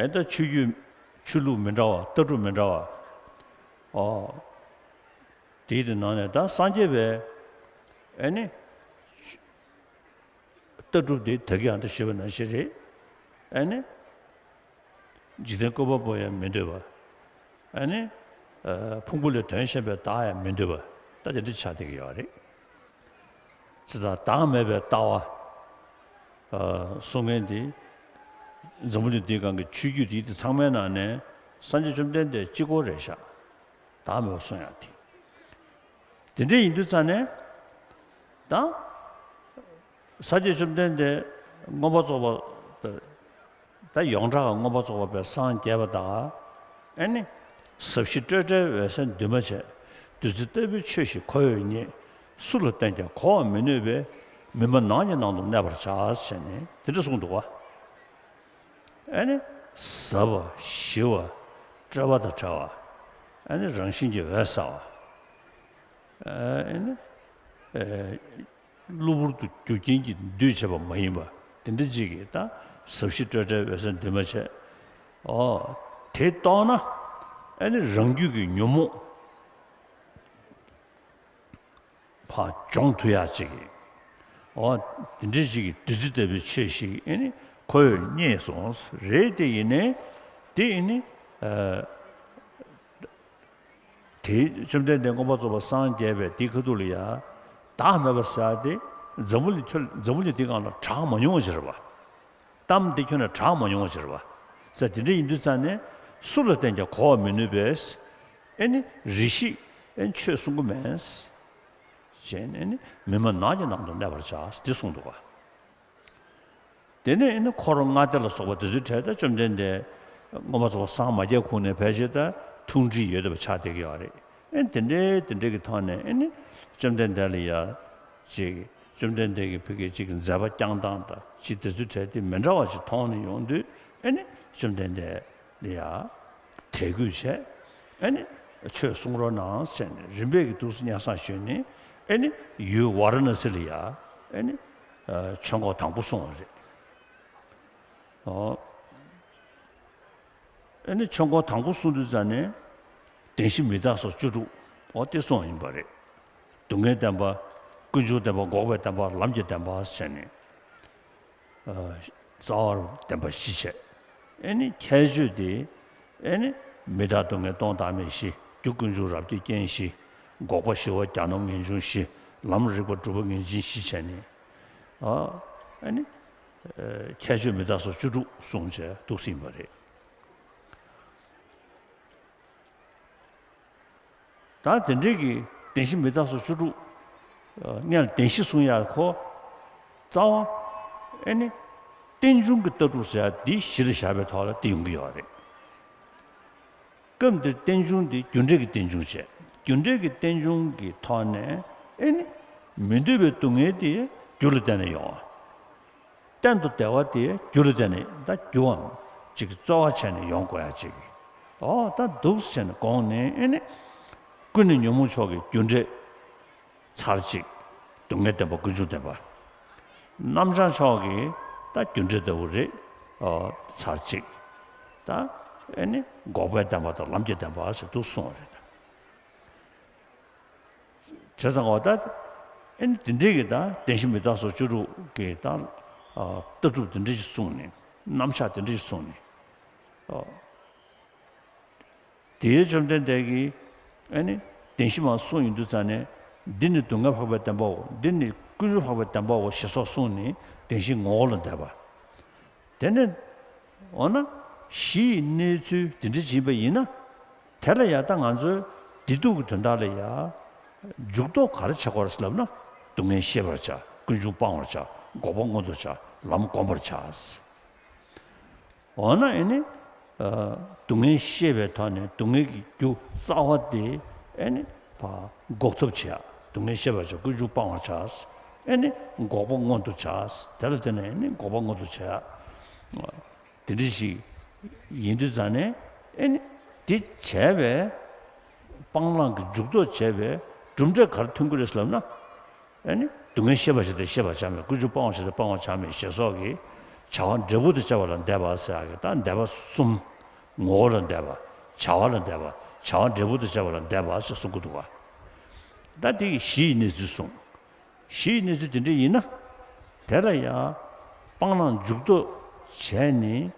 ཨེ་ད་ཆོས་བརྒྱུད་ཆོས་ལུགས་མི་འདྲ་བ། ལྟ་གྲུབ་མི་འདྲ་བ། ཨོ། དེའི་དེ་ནང་ནས་ད་སངས་རྒྱས་པའི་ ཨེ་ནི། ལྟ་གྲུབ་དེ་ད་གིན་ཨ་ད་ཞུས་པ་ནང་བཞིན་རེད། ཨེ་ནི། འཇིག་རྟེན་བཀོད་པ་པོ་ཡང་མི་འདོད་པ། ཨེ་ནི། ཕུང་པོ་ལས་དོན་གཞན་པའི་བདག་ཡང་མི་འདོད་པ། ད་དེ་འདྲ་ཆགས་བསྡད་ཀྱི་ཡོད་རེད། ཅི་ལྟར་བདག་མེད་པའི་ལྟ་བ། གསུང་མཁན་དེ། འཛམ་བུ་གླིང་འདིའི་སྒང་གི་ཆོས་བརྒྱུད་དེ་དེ་ཚང་མའི་ནང་ནས་སངས་རྒྱས་བཅོམ་ལྡན་འདས་གཅིག་པོ་རེད་ཤག་བདག་མེད་པ་གསུང་ཡག་དེ། དེ་འདྲ་ཡིན་དུས་ཙང་ནས། ད། སངས་རྒྱས་བཅོམ་ལྡན་འདས་མངོན་པར་རྫོགས་པ། ད་ཡོངས་གྲགས་ཀྱི་མངོན་པར་རྫོགས་པ་པའི་སངས་རྒྱས་པ་དང་། ཨེ་ནི། ཟབ་ཞི་སྤྲོས་བྲལ་འོད་གསལ་འདུས་མ་བྱས། བདུད་རྩི་ལྟ་བུའི་ཆོས་ཤིག་ཁོ་བོས་རྙེད། སུ་ལ་བསྟན་ཀྱང་གོ་བར་མི་ནུས་པས། མི་སྨྲ་ནགས་ཀྱི་ནང་དུ་གནས་པར་བྱ། ཟེར་ནས་དེ་འདྲ་གསུངས་འདུག་བ། ཨེ་ནི། ཟབ་པ་ཞི་བ་སྤྲོས་པ་དང་བྲལ་བ། ཨེ་ནི་རང་བཞིན་གྱིས་འོད་གསལ་བ། ཨེ་ནི། གློ་བུར་དུ་རྒྱུ་རྐྱེན་གྱིས་འདུས་བྱས་པ་མ་ཡིན་པ། དེ་འདྲ་ཅིག་གིས་ད་ཟབ་ཞི་སྤྲོས་བྲལ་འོད་གསལ་འདུས་མ་བྱས། ཨོ། དེ་རྟོགས་ན། ཨེ་ནི་རང་རྒྱུད་ཀྱི་ཉོན་མོངས་ཕར་སྦྱོང་ཐུབ་ཡག་ཅིག་གིས། ཨོ། དེ་འདྲ་ཅིག་གིས་བདུད་རྩི་ལྟ་བུའི་ཆོས་ཤིག་ཨེ་ནི་ཁོ་བོས་རྙེད་སོང་རེད། དེ་ཡིན་ནའི་དེ་ཨེ་ནི། དེའི་བཅོམ་ལྡན་འདས་མངོན་པར་རྫོགས་པར་སངས་རྒྱས་པའི་དེའི་ཁ་ཐུག་ལ་ཡ། བདག་མེད་པ་ཟེར་ཡ་དེ་འཛམ་བུ་གླིང་ཁྱོན་འཛམ་བུ་གླིང་འདིའི་སྒང་ལ་གྲགས་མ་མྱོང་བ་ཞིག་རེད་བ། གཏམ་འདི་ཁྱོན་ནས་གྲགས་མ་མྱོང་བ་ཞིག་རེད་བ། ཟེར་དེ་འདྲ་ཡིན་དུས་ཙང་ནས་སུ་ལ་བསྟན་ཀྱང་གོ་བར་མི་ནུས་པས། ཨེ་ནི་རེ་ཞིག་ཨེ་ནི་ཆོས་གསུང་གི་མེད། ཅེས་ནས་ནི་མི་སྨྲ་ནགས་ཀྱི་ནང་དུ་གནས་པར་བྱ། འདི་གསུངས་འདུག་ག་དེ་ནས་ཨེ་ནི་འཁོར་ལྔ་སྡེ་ལ་སོགས་པ་དེ་ཚོའི་གྲས་ད་བཅོམ་ལྡན་འདས་མངོན་པར་རྫོགས་པར་སངས་མ་རྒྱས་གོང་ནས་ཕལ་ཆེར་ད་ཐུང་འདྲིས་ཡོད་བསྡད་པ་ཆགས་བསྡད་ཀྱི་ཡོད་རེད། ཨེ་དེ་འདྲའི་དེ་འདྲའི་གི་ཐོག་ནས་ཨེ་ནི་བཅོམ་ལྡན་འདས་ལ་ཡ་ཅིག་བཅོམ་ལྡན་འདས་ཀྱི་ཕ་གི་ཅིག་མཛད་པ་བསྐྱངས་སྟངས་དང་ཅིག་དེ་ཚོའི་གྲས་དེ་མི་འདྲ་བ་ཞིག་མཐོང་ནས་ཡོང་དུས། ཨེ་ནི་བཅོམ་ལྡན་འདས་ལ་ཡ་དད་གུས་བྱས། ཨེ་ནི་ཆོས་གསུང་རོགས་གནང་ཟེར་ནས་རིམ་པས་ཀྱི་འདུག་སེ་སྙན་སེང་ཞུས་ནས། ཨེ་ནི་ཡུལ་ཝཱ་ར་ཎ་སི་ལ་ཡ། ཨེ་ནི་ཆོས་འཁོར་དང་པོ་གསུངས་པ་རེད། ཨོ། ཨེ་ནི་ཆོས་འཁོར་དང་པོ་གསུངས་དུས་ཙ་ནས་བདེན་བཞི་མི་རྟག་སོགས་བཅུ་དྲུག། ཨོ་དེ་གསུངས་ཡིན་པ་རེད། སྡུག་བསྔལ་བདེན་པ། ཀུན་འབྱུང་བདེན་པ། འགོག་པའི་བདེན་པ། ལམ་གྱི་བདེན་པ་ཟེར་ནས། རྩ་བར་བདེན་པ་བཞི་བྱས། ཨེ་ནི་ཁྱད་ཆོས་དེ། ཨེ་ནི་མི་རྟག་སྡུག་བསྔལ་སྟོང་བདག་མེད་བཞི། རྒྱུ་ཀུན་འབྱུང་རབ་ཀྱི་རྐྱེན་བཞི། འགོག་པ་ཞི་བ་གྱ་ནོམ་ངེས་འབྱུང་བཞི། ལམ་རིག་པ་གྲུབ་པ་ངེས་འབྱིན་བཞི་བྱས་ནས། ཨ་ཨེ་ནི་ཁྱད་ཆོས་མི་རྟག་སོགས་བཅུ་དྲུག་གསུངས་བྱས་འདུག་སེ་ཡིན་པ་རེད། ད་དེ་འདྲའི་གི་བདེན་བཞི་མི་རྟག་སོགས་བཅུ་དྲུག། སྔོན་ལ་བདེན་བཞི་གསུང་ཡག་ཁོ། རྩ་བ། ཨེ་ནི། རྟེན་འབྱུང་གི་ལྟ་གྲུབ་ཟེར་ཡག་འདི་གཞི་ལ་བཞག་པའི་ཐོག་ལ་དེ་ཡོང་གི་ཡོད་རེད། སྐབས་འདིར་རྟེན་འབྱུང་དེ་རྒྱུ་འབྲས་ཀྱི་རྟེན་འབྱུང་བྱས། རྒྱུ་འབྲས་ཀྱི་རྟེན་འབྱུང་གི་ཐོག་ནས་ཨེ་ནི། མི་འདོད་པའི་སྡུག་བསྔལ་དེ་རྒྱུ་ལ་བརྟེན་ནས་ཡོང་བ། གཏན་དུ་བདེ་བ་དེ་རྒྱུ་ལ་བརྟེན་ནས་ད་རྒྱུའམ་ཅིག་གི་རྩོལ་བ་བྱས་ནས་ཡོང་དགོས་ཡ་ཅིག། ཨོ་ད་འདུག་སེ་བྱས་ནས་དགོངས་ནས་ཨེ་ནི། ཀུན་ནས་ཉོན་མོངས་ཕྱོགས་ཀྱི་རྒྱུ་འབྲས་ཚར་གཅིག། སྡུག་བསྔལ་བདེན་པ་ཀུན་འབྱུང་བདེན་པ། རྣམ་བྱང་ཕྱོགས་ཀྱི་ད་རྒྱུ་འབྲས་ལྟ་བུ་རེད། ཨོ་ཚར་གཅིག། ད་ཨེ་ནི་འགོག་པའི་བདེན་པ་དང་ལམ་གྱི་བདེན་པ་ཟེར་འདུག་གསུངས་པ་རེད། བྱས་ཙང་འོ་ད། ཨེ་ནི་དེ་འདྲའི་གི་ད་བདེན་བཞི་མི་རྟག་སོགས་བཅུ་དྲུག་གི་ད། ལྟ་གྲུབ་དེ་འདྲ་ཞིག་གསུངས་ནས། རྣམ་གཞག་དེ་འདྲ་ཞིག་གསུངས་ནས། ཨོ། དེའི་བཅོམ་ལྡན་འདས་ཀྱིས་ཨེ་ནི་བདེན་བཞི་མ་གསུངས་ཡོང་དུས་ཙ་ནས། འདི་ནི་སྡུག་བསྔལ་འཕགས་པའི་བདེན་པའོ། འདི་ནི་ཀུན་འབྱུང་འཕགས་པའི་བདེན་པའོ་ཞེས་སོགས་གསུངས་ནས་བདེན་བཞིའི་ངོ་བོ་ལ་འདས་པ། དེ་ནས། འོ་ན། གཞི་ཡི་གནས་ཚུལ་འདི་འདྲ་ཡིན་པ་ཡིན་ན། དེ་ལ་ཡ་ད་ང་ཚོའི་བདེ་སྡུག་གི་དོན་དག་ལ་ཡ། འཇུག་ལྡོག་ག་རེ་བྱེད་དགོས་རེད་ལབ་ན། སྡུག་བསྔལ་ཤེས་པར་བྱ། ཀུན་འབྱུང་སྤང་བར་བྱ། འགོག་པ་མངོན་དུ་བྱ། ལམ་བསྒོམ་པར་བྱ། འོ་ན་ཨེ་ནི། སྡུག་བསྔལ་ཤེས་པའི་ཐོག་ནས་སྡུག་བསྔལ་གྱི་རྒྱུ་རྩ་བ་དེ་ཨེ་ནི། ཕར་འགོག་ཐབས་བྱེད་ཡ། སྡུག་བསྔལ་ཤེས་པར་བྱ། ཀུན་འབྱུང་སྤང་བར་བྱ། ཨེ་ནི་འགོག་པ་མངོན་དུ་བྱ། དེ་ལ་བརྟེན་ནས་ཨེ་ནི་འགོག་པ་མངོན་དུ་བྱེད་ཡ། དེ་འདྲ་ཞིག་ཡིན་དུས་ཙང་ནས་ཨེ་ནི་དེ་བྱས་པས། སྤང་བླང་གི་འཇུག་ལྡོག་བྱས་པས་གྲུབ་འབྲས་ག་རེ་ཐོན་གྱི་རེད་ལབ་ན། ཨེ་ནི་སྡུག་བསྔལ་ཤེས་པར་བྱེད་དེ་ཤེས་པར་བྱ་མེད། ཀུན་འབྱུང་སྤང་བར་བྱེད་དེ་སྤང་བར་བྱ་མེད་ཞེས་སོགས་ཀྱི་བྱ་བ་འབྲས་བུ་དང་བཅས་པ་ལ་འདས་པ་ཟེར་ཡག་གི་ད་འདས་པ་གསུམ། ངོ་བོ་ལ་འདས་པ། བྱ་བ་ལ་འདས་པ། བྱ་བ་འབྲས་བུ་དང་བཅས་པ་ལ་འདས་པ་ཞེས་གསུང་གི་འདུག་བ། ད་དེ་གི་གཞི་ཡི་གནས་ཚུལ་གསུངས། གཞིའི་གནས་ཚུལ་དེ་འདྲ་ཡིན་ན། དེ་ལ་ཡང་སྤང་བླང་འཇུག་ལྡོག་བྱས་ནས།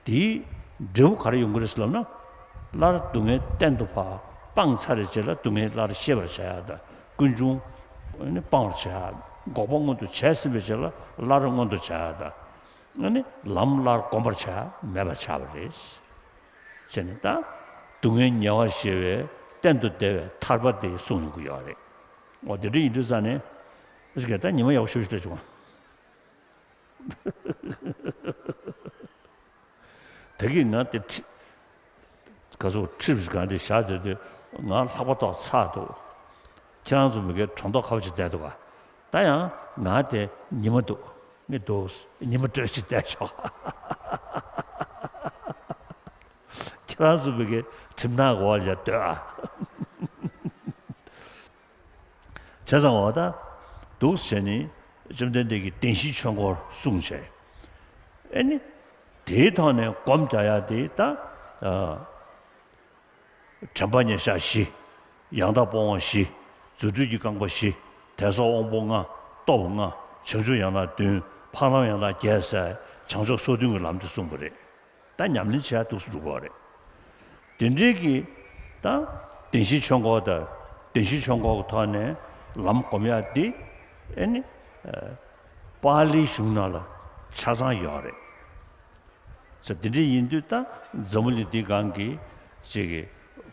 དེའི་འབྲས་བུ་ག་རེ་ཡོང་གི་རེད་ཟེར་ལབ་ན། སླར་སྡུག་བསྔལ་གཏན་དུ་ཕབ། སྤངས་ཚར་བའི་རྗེས་ལ་སྡུག་བསྔལ་སླར་ཤེས་པར་བྱ་ཡག་དང་། ཀུན་འབྱུང་ཨ་ནི་སྤང་བར་བྱ་ཡག། འགོག་པ་མངོན་དུ་བྱས་ཟིན་པའི་རྗེས་ལ་སླར་མངོན་དུ་བྱ་ཡག་དང་། ཨ་ནི་ལམ་སླར་བསྒོམ་པར་བྱ་ཡག་མེད་པར་བྱ་བ་རེད། ཟེར་ནས་ད། སྡུག་བསྔལ་ཉེ་བར་ཞི་བའི་གཏན་དུ་བདེ་བའི་ཐར་པ་དེ་གསུངས་ཡོང་གི་ཡོད་རེད། འོ་དེ་འདྲ་ཡིན་དུས་ཙང་ནས། ཨེ་ཅིག་ད་ཉི་མ་ཡག་པོ་ཞེ་པོ་ཞིག་སླེབས་བྱུང་བ། ད་གིན་ང་དེ་ཁྲི། ག་ཚོད་ཁྲིར་གང་དེ་བཞག་བྱས་དུས་ང་ལྷགས་པ་ཏོག་ཚ་འདུག་ཁྱེད་རང་ཚོ་མི་སྒེར་གྲོང་ཐོག་ཁ་བ་ཅིག་བསྡད་འདུག་ག་ད་ཡང་ང་དེ་ཉི་མ་འདུག་ངས་འདུག་ཉི་མ་སྤྲོད་ཅིག་བསྡད་ཆོག་ཁྱེད་རང་ཚོ་མི་སྒེར་གྲིབ་ནག་འོག་ལ་སྡོད་ཨ། བྱས་ཙང་འོ་ད། འདུག་བྱས་ནས་བཅོམ་ལྡན་འདས་ཀྱིས་བདེན་བཞིའི་ཆོས་འཁོར་གསུངས་བྱས། ཨེ་ནི། དེའི་ཐོག་ནས་སྒོམ་རྒྱག་ཡ་དེ་ད། ཨ། དྲན་པ་ཉེར་བཞག་བཞི། ཡང་དག་སྤོང་བ་བཞི། རྫུ་འཕྲུལ་གྱི་རྐང་པ་བཞི། དད་སོགས་དབང་པོ་ལྔ། སྟོབས་ལྔ། བྱང་ཆུབ་ཡན་ལག་བདུན། འཕགས་ལམ་ཡན་ལག་བརྒྱད་ཟེར་བྱང་ཕྱོགས་སོ་བདུན་གྱི་ལམ་དེ་གསུངས་པ་རེད། ད་ཉམས་ལེན་བྱེད་ཡ་འདུག་སེ་འགྲོ་གི་ཡོད་རེད། དེ་འདྲའི་གི་ད་བདེན་བཞིའི་ཆོས་འཁོར་དང་། བདེན་བཞིའི་ཆོས་འཁོར་གྱི་ཐོག་ནས་ལམ་སྒོམ་ཡ་འདི་ཨེ་ནི་ཨ་པཱ་ལིའི་གཞུང་ནང་ལ་ཆ་ཚང་ཡོད་རེད། ཟེར་དེ་འདྲ་ཡིན་དུས་ད་འཛམ་བུ་གླིང་འདིའི་སྒང་གི་ཅིག་གི་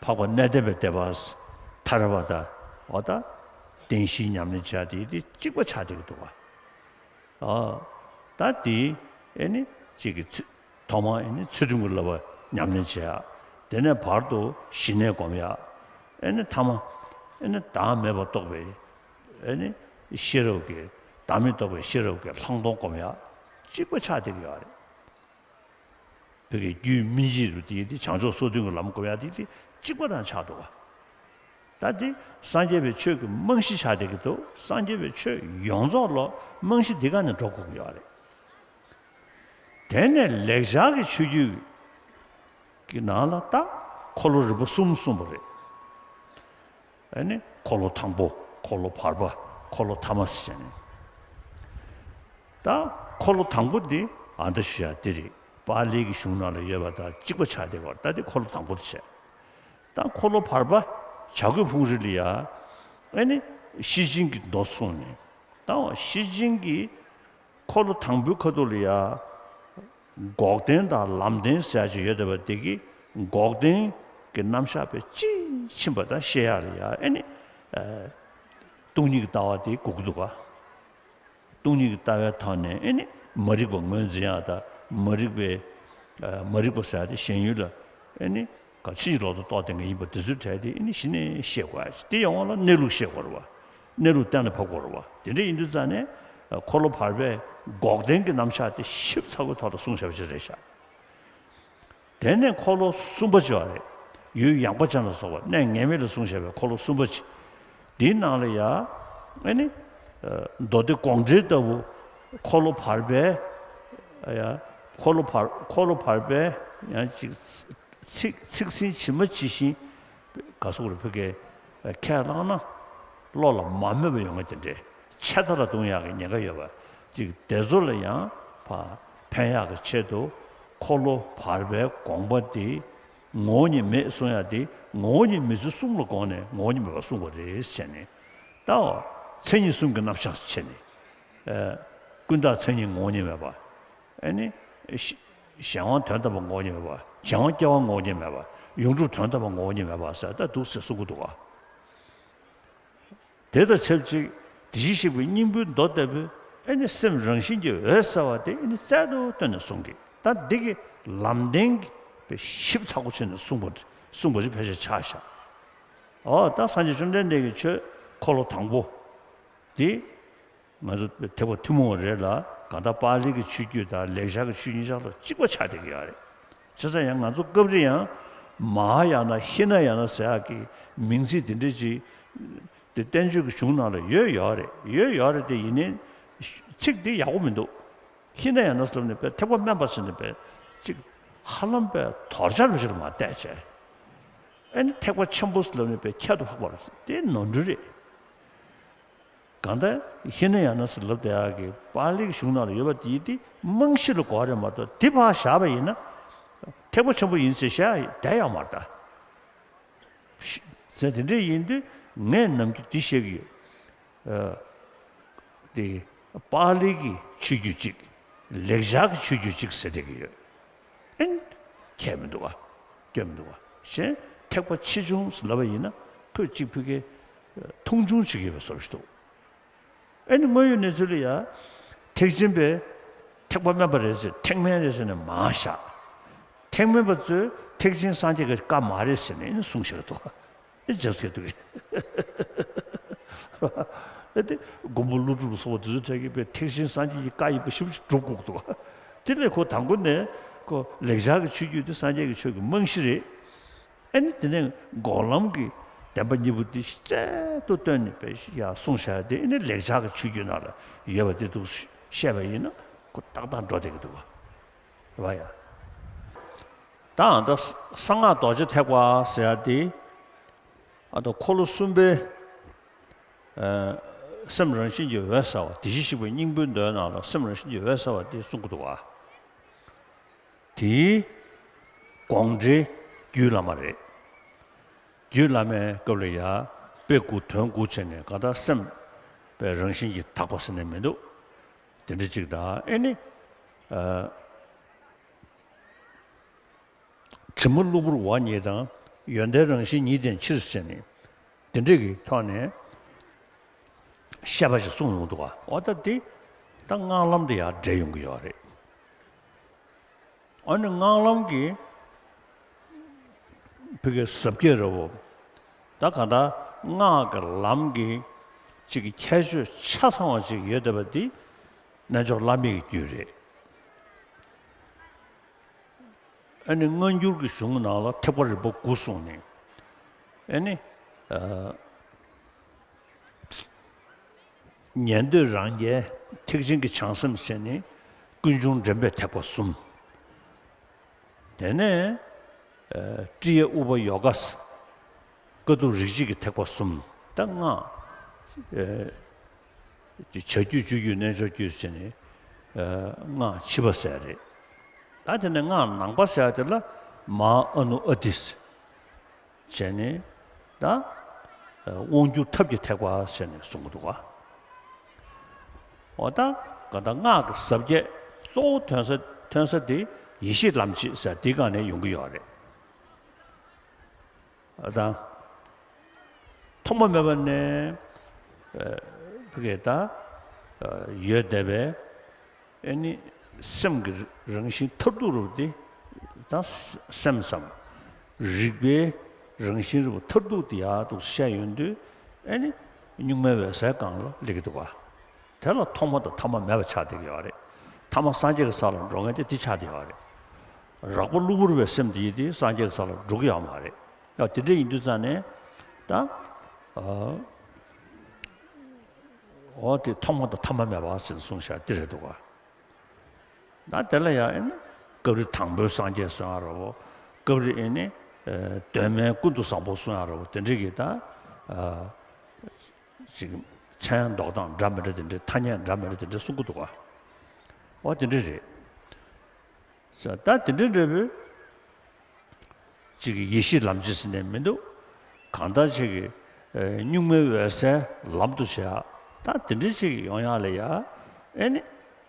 འཕགས་པ་གནས་བརྟན་པའི་སྡེ་པ་ཐར་པ་དང་། འོ་ད་བདེན་བཞིའི་ཉམས་ལེན་བྱ་དེ་དེ་གཅིག་པ་ཆགས་བསྡད་ཀྱི་འདུག་བ། ཨ། ད་དེ་ཨེ་ནི་ཅིག་གི་ཚུལ་ཐོག་མར་ཨེ་ནི་ཚུལ་ཁྲིམས་ཀྱི་བསླབ་པ་ཉམས་ལེན་བྱེད་ཡག་དེ་ནས་བར་དུ་ཞི་གནས་སྒོམ་ཡག་ཨེ་ནི་ཐ་མ་ཨེ་ནི་བདག་མེད་པར་རྟོགས་པའི་ཨེ་ནི་ཤེས་རབ་ཀྱི་བདག་མེད་རྟོགས་པའི་ཤེས་རབ་ཀྱི་ལྷག་མཐོང་སྒོམ་ཡག་གཅིག་པ་ཆགས་བསྡད་ཀྱི་ཡོད་རེད། བོད་ཀྱི་རྒྱུད་སྨིན་བྱེད་རུ་དེ་དེ་བྱང་ཕྱོགས་སོ་བདུན་གྱི་ལམ་སྒོམ་ཡག་དེ་དེ་གཅིག་པ་རང་ཆགས་འདུག་བ། ད་དེ་སངས་རྒྱས་པའི་ཆོས་ཀྱི་རྨང་གཞི་ཆགས་བསྡད་ཀྱི་འདུག་སངས་རྒྱས་པའི་ཆོས་ཡོངས་རྫོགས་ལ་རྨང་གཞི་འདི་ག་ནས་འགྲོ་དགོས་ཀྱི་ཡོད་རེད། དེ་ནས་ལེགས་སྦྱར་གྱི་ཆོས་བརྒྱུད་ཀྱི་ནང་ལ་ད་འཁོར་ལོ་རིམ་པ་གསུམ་གསུངས་པ་རེད། ཨ་ནི་འཁོར་ལོ་དང་པོ། འཁོར་ལོ་བར་པ། འཁོར་ལོ་ཐ་མ་ཟེར་ནས། ད་འཁོར་ལོ་དང་པོ་འདི་ཨ་མདའ་ཞུ་ཡ་འདི་རེད། པཱ་ལིའི་གཞུང་ནང་ལ་ཡོད་པ་དང་གཅིག་པ་ཆགས་བསྡད་པ་ད་འདི་འཁོར་ལོ་དང་པོ་རེད་བྱས། ད་འཁོར་ལོ་བར་པ་བྱ་རྒོད་ཕུང་རི་ལ་ཡ། ཨ་ནི་ཤེར་ཕྱིན་གྱི་མདོ་གསུངས་ནས། ད་ཤེར་ཕྱིན་གྱི་འཁོར་ལོ་དང་པོའི་ཁ་ཐུག་ལ་ཡ། འགོག་བདེན་དང་ལམ་བདེན་ཟེར་ཡ་ཅིག་ཡོད་བསྡད་པ་དེ་གི་འགོག་བདེན་གྱི་རྣམ་གཞག་དཔེ་ཅིག་ཕྱིན་པ་དང་ཤེས་ཡག་ལ་ཡ་ཨེ་ནི། ཨ། སྟོང་ཉིད་ཀྱི་ལྟ་བ་དེ་དགོས་ཀྱི་འདུག་ག་སྟོང་ཉིད་ཀྱི་ལྟ་བའི་ཐོག་ནས་ཨེ་ནི་མ་རིག་པ་ངོས་འཛིན་ཡག་དང་མ་རིག་པའི། ཨ། མ་རིག་པ་ཟེར་ཡ་དེ་ཞེན་ཡུལ་ལ་ཨེ་ནི་ག་ཕྱིན་ཅི་ལོག་ཏུ་རྟོག་བསྡད་མཁན་ཡིན་པ་དེ་ཚོའི་གྲས་དེ་ཨེ་ནི་གཞི་ནས་ཤེས་དགོས་ཡག་ཅིག་དེ་ཡོང་བ་ལ་གནས་ལུགས་ཤེས་དགོས་རེད་བ། གནས་ལུགས་གཏན་ལ་ཕབ་དགོས་རེད་བ། དེ་འདྲ་ཡིན་དུས་ཙང་ནས་འཁོར་ལོ་བར་པའི་འགོག་བདེན་གྱི་རྣམ་གཞག་དེ་ཞིབ་ཚགས་པོའི་ཐོག་ལ་གསུངས་བཞག་པ་ཅིག་རེད་ཤག་དེ་ནས་འཁོར་ལོ་གསུམ་པ་ཅིག་ཡོད་རེད། ཡུལ་ཡངས་པ་ཅན་ལ་སོགས་པ་གནས་ངེས་མེད་ལ་གསུངས་བཞག་པའི་འཁོར་ལོ་གསུམ་པ་ཅིག་དེའི་ནང་ལ་ཡ། ཨ་ནི། མདོ་སྡེ་དགོངས་འགྲེལ་ལྟ་བུ། འཁོར་ལོ་བར་པའི། ཡ། འཁོར་ལོ་བར་འཁོར་ལོ་བར་པའི་ཡང་ཅིག་ཚིག་ཚིག་ཟིན་ཇི་མ་ཇི་བཞིན། ག་སོགས་རེ་ཕ་གིའི་ཁས་བླངས་ན། བློ་ལ་མ་མོས་པ་ཡོང་ངེས་དེ་འདྲའི་ཆད་ལྟ་ལ་ལྟུང་ཡག་གི་ཉེན་ཁ་ཡོད་པ། ཅིག་དེ་ཚོ་ལ་ཡང་ཕ་ཕན་ཡག་གི་ཆེད་དུ་འཁོར་ལོ་བར་པའི་དགོངས་པ་དེ་ངོ་བོ་ཉིད་མེད་གསུང་ཡག་དེ་ངོ་བོ་ཉིད་མེད་ཚུལ་གསུམ་ལ་དགོངས་ནས་ངོ་བོ་ཉིད་མེད་པ་གསུངས་པ་རེད་ཟེར་ནས། ད་མཚན་ཉིད་གསུམ་གྱི་རྣམ་གཞག་བྱས་ནས། ཨ། ཀུན་བརྟགས་མཚན་ཉིད་ངོ་བོ་ཉིད་མེད་པ། ཨ་ནི། གཞན་དབང་དོན་དམ་པ་ངོ་བོ་ཉིད་མེད་པ། གཞན་དབང་སྐྱེ་བ་ངོ་བོ་ཉིད་མེད་པ། ཡོངས་གྲུབ་དོན་དམ་པ་ངོ་བོ་ཉིད་མེད་པ་ཟེར་ད་འདུག་ཟེར་གསུང་གི་འདུག་བ། དེ་དང་ཆབས་ཅིག་དེ་བཞིན་གཤེགས་པའི་སྙིང་པོའི་མདོ་ལྟ་བུའི་ཨེ་ནི་སེམས་རང་བཞིན་གྱིས་འོད་གསལ་བ་དེ་ཨེ་ནི་རྩལ་དུ་བཏོན་ནས་གསུང་གི། ད་འདི་གི་ལམ་བདེན་གྱི་ཞིབ་ཚགས་པོ་བྱས་ནས་གསུངས་པ་གསུངས་པ་ཞིག་ཕལ་ཆེར་ཆགས་བཞག་འོ་ད་སངས་རྒྱས་བཅོམ་ལྡན་འདས་ཀྱི་ཆོས་འཁོར་ལོ་དང་པོ་དེ། ང་ཚོ་ཐེག་པ་ཐུན་མོང་བ་རེད་ལ། གང་ལྟར་པཱ་ལི་གི་ཆོས་བརྒྱུད་དང་ལེགས་སྦྱར་གྱི་ཆོས་གཉིས་ཆར་ལ་གཅིག་པ་ཆགས་བསྡད་ཀྱི་ཡོད་རེད། བྱས་ཙང་ཡང་ང་ཚོ་སྐབས་རེ་ཡང་མ་ཧཱ་ཡ་ན་ཧི་ན་ཡ་ན་ཟེར་ཡག་གི་མིང་ཚིག་དེ་འདྲ་ཅིག་དེ་བསྟན་བཅོས་ཀྱི་གཞུང་ནང་ལ་ཡོད་ཡོད་རེད། ཡོད་ཡོད་རེད་དེ་ཡིན་ནའི་ཚིག་དེ་ཡག་པོ་མི་འདུག་ཧི་ན་ཡ་ན་ཟེར་ནས་པའི་ཐེག་པ་དམན་པ་ཟེར་ནས་པའི་ཅིག་ཧ་ལམ་པའི་དོར་བྱར་བྱེད་ལ་མ་བལྟས་བྱས། ཨ་ནི་ཐེག་པ་ཆེན་པོ་ཟེར་ནས་པའི་ཁྱད་དུ་འཕགས་པ་རེད་དེ་ནོར་འཁྲུལ་རེད། གང་ལྟར་ཧི་ན་ཡ་ན་ཟེར་ལབ་བསྡད་ཡག་གི་པཱ་ལིའི་གཞུང་ནང་ལ་ཡོད་པ་དེ་དེ་རྨང་གཞི་ལ་གོ་བ་རེད་མ་གཏོགས་དེ་ཕར་བཞག་པ་ཡིན་ན་ཐེག་པ་ཆེན་པོ་ཡིན་ཟེར་བཞག་བསྡད་ཡག་མ་རེད་ད། ཟེར་དེ་འདྲ་ཡིན་དུས་ངས་ནམ་རྒྱུན་འདི་བཤད་ཀྱི་ཡོད། ཨ། དེ་པཱ་ལི་གི་ཆོས་བརྒྱུད་ཅིག་ལེགས་སྦྱར་གྱི་ཆོས་བརྒྱུད་ཅིག་ཟེར་བསྡད་ཀྱི་ཡོད། ཨེ། ཁྱད་མི་འདུག་བ། སྐྱོན་མི་འདུག་བ། གཞན་ཐེག་པ་ཆེ་ཆུང་ལབ་པ་ཡིན་ན་ཁོས་གཅིག་ཕ་གིར་མཐོང་ཆུང་བྱེད་ཀྱི་ཡོད་པའི་བཟོ་འདྲ་ཞིག་འདུག་ཨེ་ནི་དངོས་ཡོད་གནས་ཚུལ་ལ་ཡ། ཐེག་ཆེན་པས་ཐེག་པ་དམན་པ་རེད་ཟེར་ཐེག་དམན་རེད་ཟེར་ནས་མར་བཞག་ཐེག་དམན་པ་ཚོས་ཐེག་ཆེན་སངས་རྒྱས་ཀྱི་བཀའ་མ་རེད་ཟེར་ནས་ཨེ་ནི་གསུངས་བཞག་འདུག་ཨེ་རྗེས་སུ་འདུག་ཨེ་དེ་མགོན་པོ་ཀླུ་སྒྲུབ་ལ་སོགས་པ་དེ་ཚོ་གྲས་ཀྱིས་པའི་ཐེག་ཆེན་སངས་རྒྱས་ཀྱི་བཀའ་ཡིན་པ་ཞིབ་ཅིག་སྒྲུབ་དགོས་འདུག་དེ་ལས་ཁོ་དང་པོ་ནས་ཁོ་ལེགས་སྦྱར་གྱི་ཆོས་བརྒྱུད་དེ་སངས་རྒྱས་ཀྱི་ཆོས་ཀྱི་རྨང་གཞི་རེད། ཨ་ནི་དེ་ནས་འགོག་ལམ་གྱི་བདེན་པ་གཉིས་པོ་འདི་རྩལ་དུ་བཏོན་ནས་པའི་ཡར་གསུངས་བཞག་དེ་ཨ་ནི་ལེགས་སྦྱར་གྱི་ཆོས་བརྒྱུད་ནང་ལ་ཡོད་པ་དེ་འདུག་བཤད་པ་ཡིན་ན་ཁོ་ཏག་ཏག་འགྲོ་བསྡད་ཀྱི་འདུག་བ། རེད་བ་ཡ། ད་ཨ་ད་གསང་སྔགས་རྡོ་རྗེ་ཐེག་པ་ཟེར་ཡ་དེ་ཨ་ད་འཁོར་ལོ་གསུམ་པའི་ཨ་སེམས་རང་བཞིན་གྱིས་འོད་གསལ་བ་དེ་བཞི་ཞིག་པའི་སྙིང་པོའི་མདོའི་ནང་ལ་སེམས་རང་བཞིན་གྱིས་འོད་གསལ་བ་དེ་གསུང་གི་འདུག་བ། དེའི་དགོངས་འགྲེལ་རྒྱུད་བླ་མ་རེད། རྒྱུད་བླ་མའི་སྐབས་ལ་ཡང་དཔེ་དགུ་དོན་དགུ་བྱས་ནས་གང་ལྟར་སེམས་པའི་རང་བཞིན་གྱིས་དག་པ་ཟེར་ནས་མི་འདུག་དེ་འདྲ་ཅིག་དང་ཨེ་ནི། ཨ། དྲི་མ་གློ་བུར་བ་གཉིས་དང་ཡོན་ཏན་རང་བཞིན་ཉིད་ལྡན་ཕྱིར་ཟེར་ནས་དེ་འདྲ་གི་ཐོག་ནས་བཤད་པ་ཞིག་གསུངས་ཡོང་འདུག་བ། འོ་ད་དེ་ད་སྔགས་ལམ་དུ་ཡང་འདྲེས་ཡོང་གི་ཡོད་རེད། ཨ་ནི་སྔགས་ལམ་གྱི་ཕ་གི་ཟབ་རྒྱས་རེད་བོ། ད་ག་ད་སྔགས་ཀྱི་ལམ་གྱི་གཅིག་གི་ཁྱད་ཆོས་ཆ་ཚང་བ་ཅིག་ཡོད་བསྡད་པ་འདི་རྣལ་འབྱོར་བླ་མེད་ཀྱི་རྒྱུད་རེད། ཨ་ནི་སྔ་འགྱུར་གྱི་གཞུང་ནང་ལ་ཐེག་པ་རིམ་པ་དགུ་གསུངས་ནས་ཨ་ནི། ཨ། ཉན་ཐོས་རང་རྒྱལ་ཐེག་ཆེན་གྱི་བྱང་སེམས་བྱས་ནས་ཀུན་འབྱུང་འདྲེན་པའི་ཐེག་པ་གསུམ། དེ་ནས་ཨ་ཀྲི་ཡ་ཨུ་པ་ཡོ་ག་ས་དཀའ་ཐུབ་རིགས་གཅིག་གི་ཐེག་པ་གསུམ། ད་སྔགས་ཨ་བྱ་རྒྱུད་སྤྱོད་རྒྱུད་རྣལ་འབྱོར་རྒྱུད་ཟེར་ནས་ཨ་སྔགས་ཕྱི་པ་ཟེར་རེད། ད་དེ་ནས་སྔགས་ནང་པ་ཟེར་དེ་ལ་མ་ཨ་ནུ་ཨ་ཏི་ས། བྱས་ནས་ད་དབང་སྒྱུར་ཐབས་ཀྱི་ཐེག་པ་ཟེར་ནས་གསུང་གི་འདུག་ག་འོ་ད་ག་ད་སྔགས་ཀྱི་ཟབ་རྒྱས་གཙོ་བོ་ཐོན་ས་ཐོན་ས་དེ་ཡེ་ཤེས་ལམ་བྱེད་ཟེར་དེའི་སྒང་ནས་ཡོང་གི་ཡོད་རེད། ཨ་ད་ཐོག་མ་མེད་པ་ནས་ཨ་ཕ་གི་ད་ཨ་ཡོད་བསྡད་པའི་ཨེ་ནི་སེམས་ཀྱི་རང་བཞིན་མཐར་ཐུག་རུ་དེ་ད་སེམས་སམ་རིག་པའི་རང་བཞིན་རུ་མཐར་ཐུག་དེ་ཡག་འདུག་བཤད་ཡོང་དུས་ཨེ་ནི་གཉུག་མའི་འོད་གསལ་སྒང་ལ་སླེབས་ཀྱི་འདུག་ག་དེ་ལ་ཐོག་མ་དང་ཐ་མ་མེད་པ་ཆགས་བསྡད་ཀྱི་ཡོད་རེད། ཐ་མ་སངས་རྒྱས་ཀྱི་ས་ལ་འགྲོ་མཁན་དེ་དེ་ཆགས་བསྡད་ཡོད་རེད། རགས་པ་གློ་བུར་བའི་སེམས་དེ་ཡིན་དེ་སངས་རྒྱས་ཀྱི་ས་ལ་འགྲོ་གི་ཡོད་མ་རེད། ཡང་དེ་འདྲ་ཡིན་དུས་ཙང་ནས་ད་ཨ། འོ་དེ་ཐོག་མ་དང་ཐ་མ་མེད་པ་ཟེར་གསུངས་བཞག་དེ་རེད་འདུག་ག་ད་དེ་ལ་ཡང་ཨེ་ནི་སྐབས་རེ་དང་པོའི་སངས་རྒྱས་གསུང་ཡ་རེད་བོ། སྐབས་རེ་ཨེ་ནི་ཨ་གདོད་མའི་ཀུན་ཏུ་བཟང་པོ་གསུང་ཡ་རེད་བོ། དེ་འདྲ་གི་ད་ཨ་ཅིག་མཚན་འདོགས་སྟངས་འདྲ་མི་འདྲ་དེ་འདྲ་ཐ་སྙད་འདྲ་མི་འདྲ་དེ་འདྲ་གསུང་གི་འདུག་ག་འོ་དེ་འདྲ་རེད། ས་ད་དེ་འདྲ་འདྲ་བོའི་ཅིག་གི་ཡེ་ཤེས་ལམ་བྱེད་ཟེར་ནས་མི་འདུག་གང་ལྟར་ཅིག་གི་ཨ་གཉུག་མའི་འོད་གསལ་ལམ་དུ་བྱེད་ཡ། ད་དེ་འདྲ་ཅིག་ཡོང་ཡ་ལ་ཡ་ཨེ་ནི་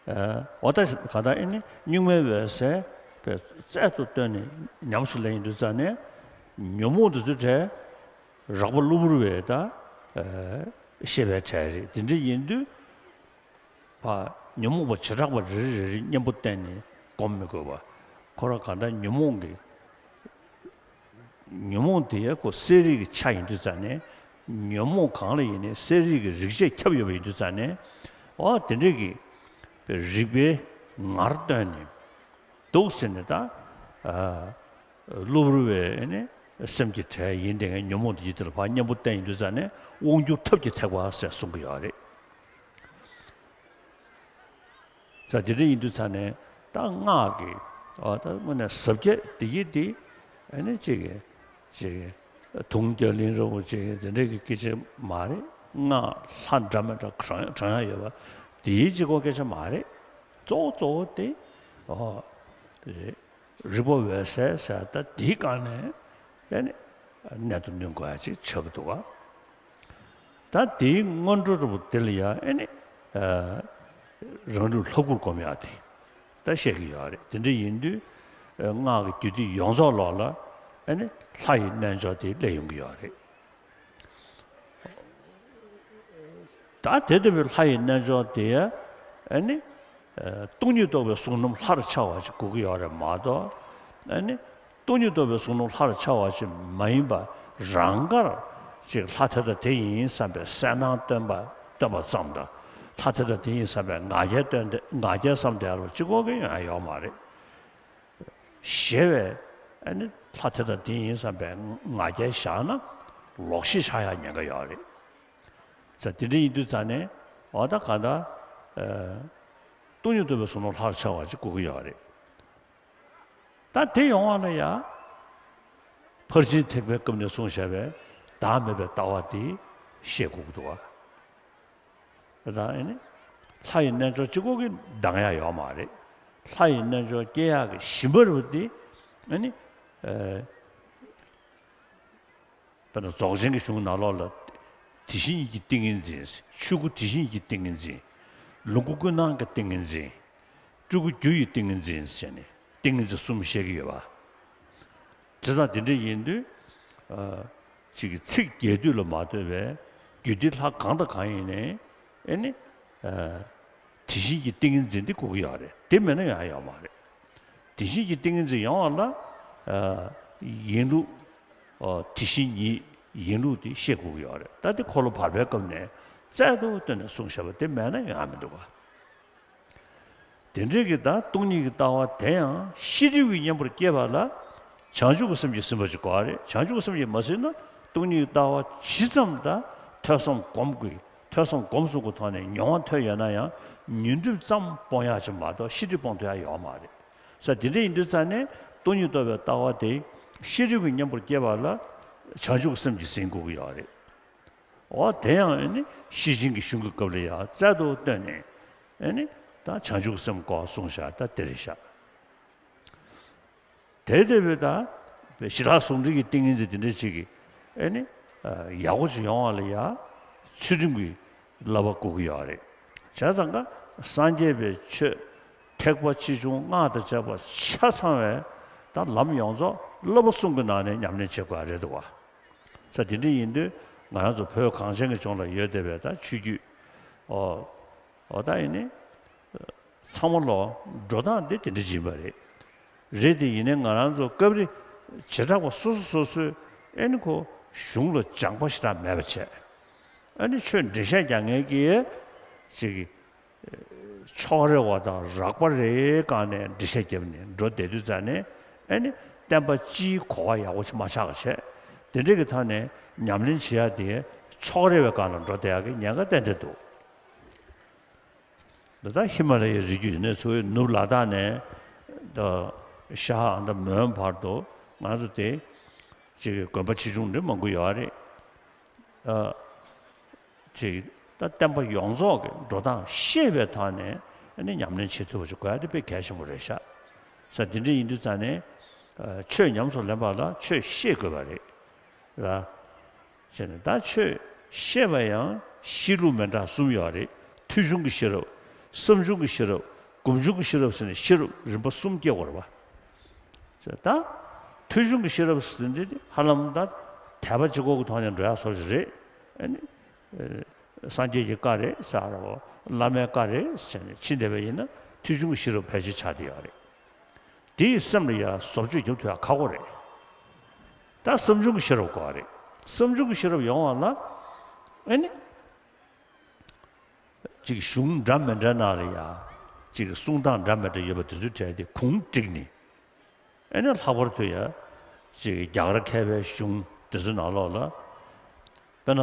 ཨ་འོ་ད་གང་ལྟར་ཨེ་ནི་གཉུག་མའི་འོད་གསལ་པའི་རྩལ་དུ་བཏོན་ནས་ཉམས་སུ་ལེན་ཡོང་དུས་ཙང་ནས་ཉོན་མོངས་དེ་ཚོ་བྲལ། རགས་པ་གློ་བུར་བའི་ད་ཨ་ཤེས་པའི་གྲས་རེད། དེ་འདྲ་ཡིན་དུས། ཕ། ཉོན་མོངས་པ་བྱེ་བྲག་པ་རེ་རེ་རེ་རེ་གཉེན་པོ་བསྟེན་ནས་སྒོམ་མི་དགོས་པ། ཁོ་རང་གང་ལྟར་ཉོན་མོངས་ཀྱི། ཉོན་མོངས་དེ་ཡང་ཁོ་གསལ་རིག་གི་ཆ་ཡིན་དུས་ཙང་ནས། ཉོན་མོངས་གང་ལ་ཡིན་ནའི་གསལ་རིག་གི་རིག་བྱེད་ཁྱབ་ཡོད་པ་ཡིན་དུས་ཙང་ནས། འོ་དེ་འདྲ་གི་རིག་པའི་ངར་བཏོན་ནས་འདུག་ཟེར་ནས་ད། ཨ། གློ་བུར་བའི་ནི་སེམས་ཀྱི་གྲས་ཡིན་དེ་ངའི་ཉོན་མོངས་དེ་ཡིན་དེ་ལ་ཕར་གཉེན་པོ་བསྟེན་ཡིན་དུས་ཙང་ནས་དབང་སྒྱུར་ཐབས་ཀྱི་ཐེག་པ་ཟེར་གསུང་གི་ཡོད་རེད། ས་དེ་འདྲ་ཡིན་དུས་ཙང་ནས་ད་སྔགས་ཀྱི་ཨ་ད་དངོས་གནས་ཟབ་རྒྱས་དེ་ཡིན་དེ་ཨ་ནི་ཅིག་གི་ཅིག་གི་དུང་རྒྱ་གླིང་རིན་པོ་ཆེ་དེ་འདྲ་གི་སྐད་ཆ་མ་རེད། སྔགས་ལྷ་འདྲ་མི་འདྲ་གྲངས་གྲངས་ཡག་ཡོད་པ་དེའི་གཅིག་པོ་སྐད་ཆ་མ་རེད། གཙོ་བོ་གཙོ་བོ་དེ་ཨོ་རིག་པ་འོད་གསལ་ཟེར་ད་དེའི་སྒང་ནས་ཨེ་ནི་གནད་དུ་བསྣུན་དགོས་ཡ་ཅིག་ཆགས་ཀྱི་འདུག་ག་ད་དེའི་སྔོན་འགྲོ་རུ་དེ་ལ་ཡ་ཨེ་ནི་ཨ་རང་ལུགས་ལྷ་སྐུར་བསྒོམ་ཡ་དེ་ད་བཤད་ཀྱི་ཡོད་རེད། དེ་འདྲ་ཡིན་དུས་ཨ་སྔགས་ཀྱི་རྒྱུད་སྡེ་ཡོངས་རྫོགས་ལོགས་ལ་ཨེ་ནི་ལྷ་ཡི་རྣལ་འབྱོར་དེ་སླེབས་ཡོང་གི་ཡོད་རེད། ད་དེ་ལྟ་བུའི་ལྷ་ཡི་རྣལ་འབྱོར་དེ་ཨ་ནི་སྟོང་ཉིད་རྟོགས་པའི་གཟུགས་རྣམས་ལྷར་འཆར་བ་ཞིག་དགོས་ཀྱི་ཡོད་རེད་མ་གཏོགས། ཨ་ནི་སྟོང་ཉིད་རྟོགས་པའི་གཟུགས་རྣམས་ལྷར་འཆར་བ་ཞིག་མ་ཡིན་པ་རང་དགར་ཅིག་ལྷ་དེ་དང་དེ་ཡིན་བསམ་པའི་གསལ་སྣང་སྟོན་པ་སྟོན་པ་ཙམ་དང་། ལྷ་དེ་དང་དེ་ཡིན་བསམ་པའི་ང་རྒྱལ་སྟོན་ཏེ་ང་རྒྱལ་བསམ་བསྡད་རོགས་གཅིག་པོ་གི་ཡོང་ཡ་ཡོད་མ་རེད། ཞེས་པའི་ཨ་ནི་ལྷ་དེ་དང་དེ་ཡིན་བསམ་པའི་ང་རྒྱལ་བཞག་ན་ལོག་ཤེས་ཆགས་ཡག་ཉེན་ཁ་ཡོད་རེད། ཙང་དེ་འདྲ་ཡིན་དུས་ཙང་ནས་འོ་ད་ག་ད་ཨ་སྟོང་ཉིད་རྟོགས་པའི་གཟུགས་རྣམས་ལྷར་འཆར་བ་ཅིག་དགོས་ཀྱི་ཡོད་རེད། ད་དེ་ཡོང་བ་ལ་ཡ་ཕར་ཕྱིན་ཐེག་པའི་སྐབས་ནས་གསུངས་བཞག་པའི་བདག་མེད་པའི་ལྟ་བ་དེ་ཤེས་དགོས་ཀྱི་འདུག་བ། དེ་དང་ཨེ་ནི་ལྷ་ཡི་རྣལ་འབྱོར་གཅིག་པོ་གིས་འདང་ཡག་ཡོད་མ་རེད། ལྷ་ཡི་རྣལ་འབྱོར་སྐྱེ་ཡག་གི་གཞི་མ་རུ་དེ་ཨེ་ནི་ཨེ་དཔེར་ན་རྫོགས་ཆེན་གྱི་གཞུང་ནང་ལོགས་ལ་དེ་བཞིན་ཉིད་ཀྱི་ཏིང་ངེ་འཛིན། ཆོས་སྐུ་དེ་བཞིན་ཉིད་ཀྱི་ཏིང་ངེ་འཛིན། ལོངས་སྐུ་ཀུན་སྣང་གི་ཏིང་ངེ་འཛིན། སྤྲུལ་སྐུ་རྒྱུ་ཡི་ཏིང་ངེ་འཛིན་ཟེར་ནས་ཏིང་ངེ་འཛིན་གསུམ་བཤད་ཀྱི་ཡོད་པ། བྱས་ཙང་དེ་འདྲ་ཡིན་དུས་ཨ་ཅིག་གི་ཚིག་རྒྱས་བསྡུས་ལ་མ་ལྟོས་པའི་རྒྱུད་སྡེ་ལྷ་གང་དང་གང་ཡིན་ནའི་ཨེ་ནི་ཨ་དེ་བཞིན་གྱི་ཏིང་ངེ་འཛིན་འདི་དགོས་ཀྱི་ཡོད་རེད། དེ་མེད་ན་ཡང་ཡོད་མ་རེད། དེ་བཞིན་གྱི་ཏིང་ངེ་འཛིན་ཡོང་བ་ལ་ཨ་ཡིན་ལུགས་ཨ་དེ་བཞིན་ཉིད་ཡིན་ལུགས་དེ་ཤེས་དགོས་ཀྱི་ཡོད་རེད། ད་དེ་འཁོར་ལོ་བར་པའི་སྐབས་ནས་རྩལ་དུ་བཏོན་ནས་གསུངས་བཞག་པ་དེ་མེད་ན་ཡང་མི་འདུག་ག་དེ་འདྲའི་གི་ད་སྟོང་ཉིད་ཀྱི་ལྟ་བ་དེ་ཡང་ཤེས་སྒྲིབ་ཀྱི་གཉེན་པོར་སྐྱེས་པ་ལ་བྱང་ཆུབ་ཀྱི་སེམས་ཀྱིས་ཟིན་པ་ཅིག་དགོས་པ་རེད། བྱང་ཆུབ་ཀྱི་སེམས་ཀྱིས་མ་ཟིན་ན་སྟོང་ཉིད་ཀྱི་ལྟ་བ་ཇི་ཙམ་ད་ཐོས་བསམ་སྒོམ་དགོས། ཐོས་བསམ་སྒོམ་གསུམ་གྱི་ཐོག་ནས་མྱོང་བ་ཐོན་ཡོད་ན་ཡང་ཉོན་སྒྲིབ་ཙམ་སྤོང་ཡག་ཅིག་མ་གཏོགས་ཤེས་སྒྲིབ་སྤོང་ཐུབ་ཡག་ཡོད་མ་རེད། ས་དེ་འདྲ་ཡིན་དུས་ཙང་ནས་སྟོང་ཉིད་རྟོགས་པའི་ལྟ་བ་དེ་ཤེས་སྒྲིབ་ཀྱི་གཉེན་པོར་སྐྱེས་པ་ལ་བྱང་ཆུབ་ཀྱི་སེམས་ཀྱིས་ཟིན་དགོས་ཀྱི་ཡོད་རེད། འོ་དེ་ཡང་ཨེ་ནི་ཤེར་ཕྱིན་གྱི་གཞུང་གི་སྐབས་ལ་ཡང་རྩལ་དུ་བཏོན་ནས་ཨེ་ནི་ད་བྱང་ཆུབ་སེམས་སྐོར་གསུངས་བཞག་ད་དེ་རེད་བཞག་དེ་ལྟ་བུའི་ད་ཞི་ལྷག་ཟུང་འབྲེལ་གྱི་ཏིང་ངེ་འཛིན་དེ་འདྲ་ཅིག་གིས་ཨེ་ནི་ཡག་པོ་ཅིག་ཡོང་བ་ལ་ཡང་ཚུལ་ཁྲིམས་ཀྱི་བསླབ་པ་དགོས་ཀྱི་ཡོད་རེད། བྱས་ཙང་ཀ་སངས་རྒྱས་པའི་ཆོས་ཐེག་པ་ཆེ་ཆུང་སྔགས་དང་བཅས་པ་ཆ་ཚང་བའི་ད་ལམ་ཡོངས་རྫོགས་བསླབ་པ་གསུམ་གྱི་ནང་ནས་ཉམས་ལེན་བྱེད་དགོས་པ་རེད་འདུག་བ། ས་དེ་འདྲ་ཡིན་དུས་ང་རང་ཚོ་བོད་གངས་ཅན་གྱི་ལྗོངས་ལ་ཡོད་བསྡད་པའི་ད་ཆོས་བརྒྱུད་ཨོ་ཨོ་ད་ཡིན་ནི་ཚང་མ་ལོ་འགྲོ་སྟངས་འདི་དེ་འདྲ་ཡིན་པ་རེད། རེད་དེ་ཡིན་ནའི་ང་རང་ཚོ་སྐབས་རེ་བྱེ་བྲག་པ་སོ་སོ་སོ་སོས་ཨེ་ནི་ཁོ་གཞུང་ལ་སྦྱངས་པ་ཞེ་དྲག་མེད་པ་བྱས། ཨེ་ནི་ཆོས་འགྲེལ་བཤད་རྒྱག་མཁན་གྱི་ཅིག་ཕྱོགས་རེ་བ་དང་རགས་པ་རེའི་སྒང་ནས་འགྲེལ་བཤད་བརྒྱབ་ནས་འགྲོ་བསྡད་དུས་ཙང་ནས་ཨེ་ནི་བསྟན་པ་སྤྱིའི་གོ་བ་ཡག་པོ་ཞིག་མ་ཆགས་པ་བྱས། དེ་འདྲ་གི་ཐོག་ནས་ཉམས་ལེན་བྱེད་ཡ་དེ་ཕྱོགས་རེ་བའི་སྒང་ལ་འགྲོ་བསྡད་ཡག་གི་ཉེན་ཁ་ཏན་ཏན་འདུག་འདི་ལྟར་ཧི་མ་ལ་ཡའི་རི་རྒྱུད་ཡིན་ནའི་ཚུར་ནུབ་ལ་དྭགས་ནས་ད་ཤར་ཨ་མདའ་མོན་བར་དུ་ང་ཚོ་དེ་ཅིག་དགོན་པ་ཆེ་ཆུང་འདྲ་མང་པོ་ཡོད་རེད། ཨ་ཅིག་ད་བསྟན་པ་ཡོངས་རྫོགས་ཀྱི་འགྲོ་སྟངས་ཤེས་པའི་ཐོག་ནས་ཨ་ནི་ཉམས་ལེན་བྱེད་ཐུབ་པ་ཅིག་དགོས་ཡ་དེ་དཔེ་གལ་ཆེན་པོ་རེད་ཤག་ས་དེ་འདྲ་ཡིན་དུས་ཙང་ནས་ཨ་ཆོས་ཉམས་སུ་ལེན་པ་ལ་ཆོས་ཤེས་དགོས་པ་རེད། ལ། བྱས་ནས་ད་ཆོས་ཤེས་པ་ཡང་ཤེས་ལུགས་མི་འདྲ་གསུམ་ཡོད་རེད། ཐོས་བྱུང་གི་ཤེས་རབ། བསམ་བྱུང་གི་ཤེས་རབ། སྒོམ་བྱུང་གི་ཤེས་རབ་ཟེར་ནས་ཤེས་རབ་རིམ་པ་གསུམ་སྐྱེ་དགོས་རེད་པ། བྱས་ད་ཐོས་བྱུང་གི་ཤེས་རབ་ཟེར་འདི་ཧ་ལམ་ད་དད་པ་གཅིག་པོ་གི་ཐོག་ནས་འགྲོ་ཡག་བཟོ་ཞིག་རེད། ཨ་ནི་སངས་རྒྱས་ཀྱི་བཀའ་རེད་ཟེར་རོ། བླ་མའི་བཀའ་རེད་ཟེར་ནས་ཕྱིན་བསྡད་པ་ཡིན་ན་ཐོས་བྱུང་གི་ཤེས་རབ་ཕལ་ཆེར་ཆགས་བསྡད་ཡོད་རེད། དེ་ཡི་སེམས་ལ་ཡང་བཟོ་བཅོས་རྒྱབ་ཐུབ་ཡག་ཁག་པོ་རེད། ད་བསམ་བྱུང་གི་ཤེས་རབ་དགོས་པ་རེད། བསམ་བྱུང་གི་ཤེས་རབ་ཡོང་བ་ལ་ཨེ་ནི་ཅིག་གཞུང་འདྲ་མི་འདྲ་ནང་ལ་ཡང་ཅིག་གསུང་སྟངས་འདྲ་མི་འདྲ་ཡོད་པ་དེ་ཚོའི་གྲས་དེ་གུང་བསྒྲིགས་ནས་ཨེ་ནི་ལྷག་པར་དུ་ཡང་ཅིག་རྒྱ་གར་མཁས་པའི་གཞུང་དེ་ཚོའི་ནང་ལོགས་ལ་དཔེར་ན་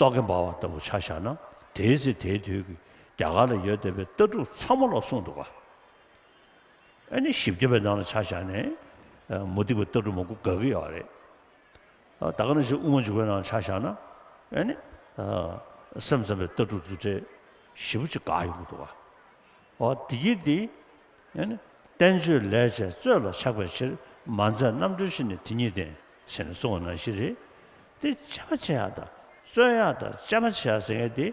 རྟོག་གེ་འབར་བ་ལྟ་བུ་ཆ་བཞག་ན་དེའི་ཚེ་དེའི་དུས་ཀྱི་རྒྱ་གར་ལ་ཡོད་བསྡད་པའི་ལྟ་གྲུབ་ཚང་མ་ལོག་གསུངས་འདུག་ག་ཨ་ནི་བཞི་བརྒྱ་པའི་ནང་ལ་ཆ་བཞག་ནས་མུ་སྟེགས་པའི་ལྟ་གྲུབ་མང་པོ་དགག་གི་ཡོད་རེད། ད་ག་ནང་བཞིན་དབུ་མ་འཇུག་པའི་ནང་ལ་ཆ་བཞག་ན་ཨ་ནི་ སེམས་ཙམ་པའི་ལྟ་གྲུབ་རྫུ་འཕྲུལ་ཞེ་པོ་ཅིག་འགག་ཡོང་གི་འདུག་བ། འོ་དེ་གི་དེ་ཨ་ནི་བསྟན་བཅོས་ལས་བྱས་རྩོད་ལ་ཆགས་པའི་ཕྱིར། མ་མཛད་རྣམ་གྲོལ་ཞི་ནས་དེ་ཉིད་བསྟན། ཟེར་ནས་གསུངས་པ་ནང་བཞིན་རེད། དེ་དཔྱད་པ་བྱེད་ཡག་དང་རྩོད་ཡག་དང་དཔྱད་པ་བྱེད་ཡག་ཟེར་མཁན་དེ་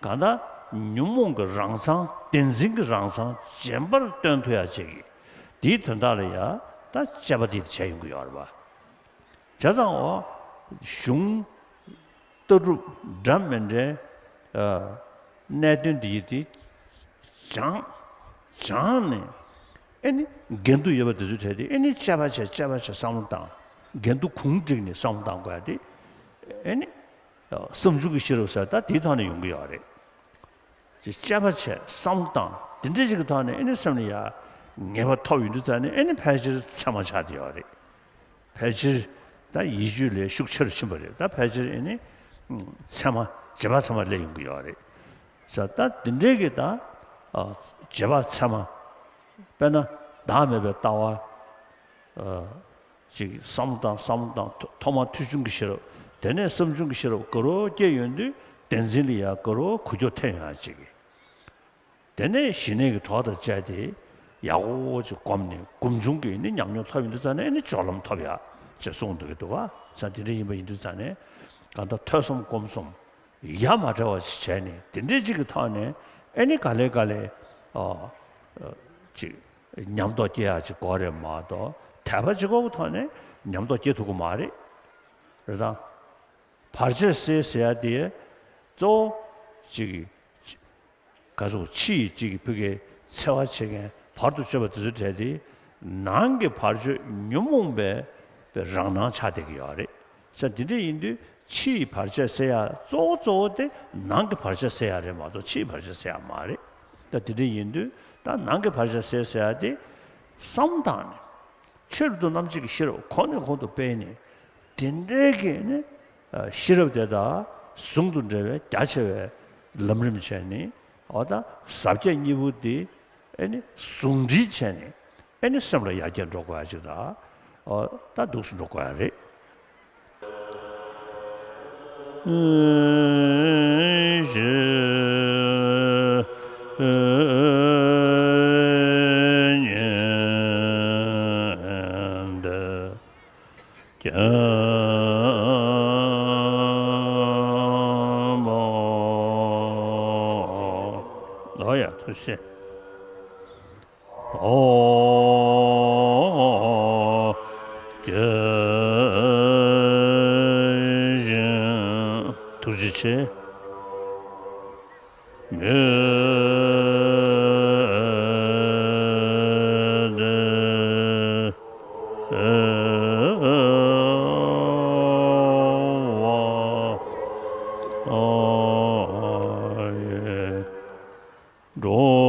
གང་ལྟར་ཉོན་མོངས་ཀྱི་རང་མཚང་བདེན་འཛིན་གྱི་རང་མཚང་རྗེན་པར་སྟོན་ཐུབ་ཡག་ཅིག་གི་དེའི་དོན་དག་ལ་ཡང་ད་དཔྱད་པ་དེ་བྱས་ཡོང་གི་ཡོད་རེད་པ། བྱས་ཙང་འོ་གཞུང་ལྟ་གྲུབ་འདྲ་མི་འདྲའི་ཨ་གནད་དོན་འདི་ཡི་དེ་སྦྱངས་སྦྱངས་ནས་ཨེ་ནི་འགལ་འདུ་ཡོད་པ་དེ་ཚོའི་གྲས་དེ་ཨེ་ནི་དཔྱད་པ་བྱས་དཔྱད་པ་བྱས་བསམ་བློ་བཏང་། འགལ་འདུ་གུང་བསྒྲིགས་ནས་བསམ་བློ་བཏང་དགོས་ཡ་དེ་ཨེ་ནི་བསམ་བྱུང་གི་ཤེས་རབ་ཟེར་ད་དེའི་ཐོག་ནས་ཡོང་གི་ཡོད་རེད། ཅེས་དཔྱད་པ་བྱས་བསམ་བློ་བཏང་། དེ་འདྲ་ཞིག་གི་ཐོག་ནས་ཨེ་ནི་སེམས་ལ་ཡ་ངེས་པ་ཐོབ་ཡོང་དུས་ཙང་ནས་ཨེ་ནི་ཕལ་ཆེར་ཚད་མ་ཆགས་བསྡད་ཡོད་རེད། ཕལ་ཆེར་ད་ཡིད་དཔྱོད་ལས་ཤུགས་ཆེ་རུ་ཕྱིན་པ་རེད། ད་ཕལ་ཆེར་ཨེ་ནི་ཚད་མ་རྗེས་དཔག་ཚད་མ་སླེབས་ཡོང་གི་ཡོད་རེད། ས་ད་དེ་འདྲའི་གི་ད་རྗེས་དཔག་ཚད་མ་དཔེར་ན་བདག་མེད་པའི་ལྟ་བ། ཅིག་བསམ་བློ་བཏང་བསམ་བློ་བཏང་ཐོག་མར་ཐོས་བྱུང་གི་ཤེས་རབ། དེ་ནས་བསམ་བྱུང་གི་ཤེས་རབ་དགའ་རབ་སྐྱེས་ཡོང་དུས་བདེན་འཛིན་ལ་ཡང་དགའ་རབ་འགུལ་སྐྱོད་ཐེབས་ཡོང་ཡ་ཅིག་དེ་ནས་ཞི་གནས་ཀྱི་གྲོགས་དང་བཅས་ཏེ་ཡག་པོ་ཅིག་བསྒོམས་ནས་སྒོམ་བྱུང་གི་ནི་ཉམས་མྱོང་ཐོབ་ཡོང་དུས་ཙང་ནས་ནི་སྦྱོར་ལམ་ཐོབ་ཡ་ཅེས་གསུངས་འདུག་གི་འདུག་བ། ས་དེ་འདྲ་ཡིན་པ་ཡིན་དུས་ཙང་ནས་གང་ལྟར་ཐོས་བསམ་སྒོམ་གསུམ་ཡ་མ་བྲལ་བ་ཞིག་བྱས་ནས་དེ་འདྲའི་ཅིག་གི་ཐོག་ནས་ཨེ་ནི་ག་ལེ་ག་ལེ་ཨ་ཅིག་ཉམས་རྟོགས་སྐྱེ་ཡག་ཅིག་དགོས་རེད་མ་གཏོགས་དད་པ་ཅིག་དགོས་ཀྱི་ཐོག་ནས་ཉམས་རྟོགས་སྐྱེ་ཐུབ་ཀྱི་མ་རེད། རེད་དང་། བར་ཆད་སེལ་ཟེར་ཡ་དེ་གཙོ་བོ་ཅིག་ག་ཚོད་ཕྱི་ཡི་ཅིག་གི་ཕུགས་ཀྱི་འཚེ་བ་བྱེད་མཁན་བར་དུ་གཅོད་པ་དེ་ཚོ་གྲས་དེ་ནང་གི་བར་གཅོད་ཉོན་མོངས་པའི་རང་སྣང་ཆགས་བསྡད་ཀྱི་ཡོད་རེད། ས་དེ་འདྲ་ཡིན་དུས་ཕྱི་ཡི་བར་ཆད་སེལ་ཡ་གཙོ་བོ་གཙོ་བོ་དེ་ནང་གི་བར་ཆད་སེལ་ཡ་རེད་མ་གཏོགས་ཕྱི་ཡི་བར་ཆད་སེལ་ཡ་མ་རེད། ད་དེ་འདྲ་ཡིན་དུས་ད་ནང་གི་བར་ཆད་སེལ་ཟེར་ཡ་དེ་བསམ་བཏང་ནས་ཆོས་རབ་ཏུ་རྣམ་འབྱེད་ཀྱི་ཤེས་རབ་གོང་ནས་གོང་དུ་སྤེལ་ནས་དེ་འདྲའི་གི་ནི་ཤེས་རབ་དེ་དག་ཟུང་དུ་འབྲེལ་བའི་རྒྱ་ཆེ་བའི་ལམ་རིམ་བྱས་ནས་འོ་ད་ཟབ་རྒྱས་གཉིས་པོ་དེ་ཨེ་ནི་ཟུང་འབྲེལ་བྱས་ནས། ཨེ་ནི་སེམས་ལ་ཡར་རྒྱས་འགྲོ་དགོས་ཡ་ཅིག་དང་། ཨོ་ད་འདུག་སེ་འགྲོ་དགོས་ཡ་རེད། ཨོ་ཡ་ཐུགས་རྗེ་ཆེ། ཨོ། ཐུགས་རྗེ་ཆེ། འགྲོ།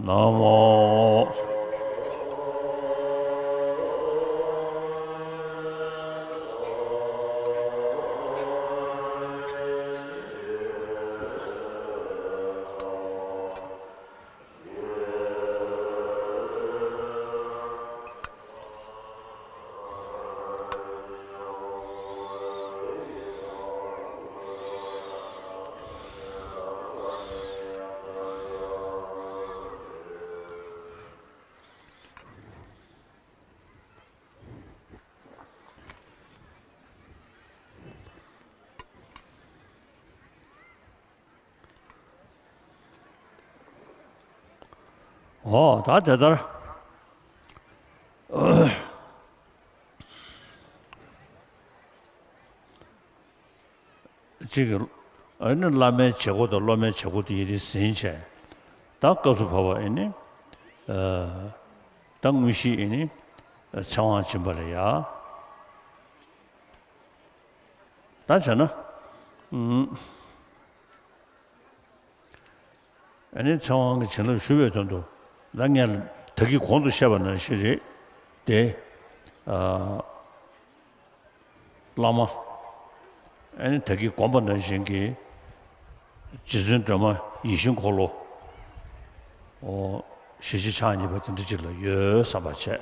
ན་མོ། ཨོ་ད་དེ་ལྟར། གཅིག་གིས་ཨ་ནི་བླ་མའི་བྱེད་སྒོ་དང་སློབ་མའི་བྱེད་སྒོ་དེ་ཡི་རིགས་ཟིན་བྱས། ད་སྐབས་སུ་བབ་པ་ཨ་ནི་ད་དངོས་གཞི་ཨ་ནི་ཚེ་དབང་སྦྱིན་པ་ལ་ཡ། ད་བྱས་ན། ཨ་ནི་ཚེ་དབང་གི་བྱིན་རླབས་ཞུ་བའི་དོན་དུ་ད་ངས་ད་གིན་གོང་དུ་བཤད་པ་ནང་བཞིན་རེད་དེ། བླ་མ་ཨ་ནི་ད་གིན་བསྒོམས་པ་ནང་བཞིན་གྱི་རྗེ་བཙུན་སྒྲོལ་མ་ཡིད་བཞིན་འཁོར་ལོ། ཞི་བྱེད་ཕྱག་གཉིས་པ་དེ་འདྲ་ཅིག་ལ་ཡོད་བསམ་པ་བྱས།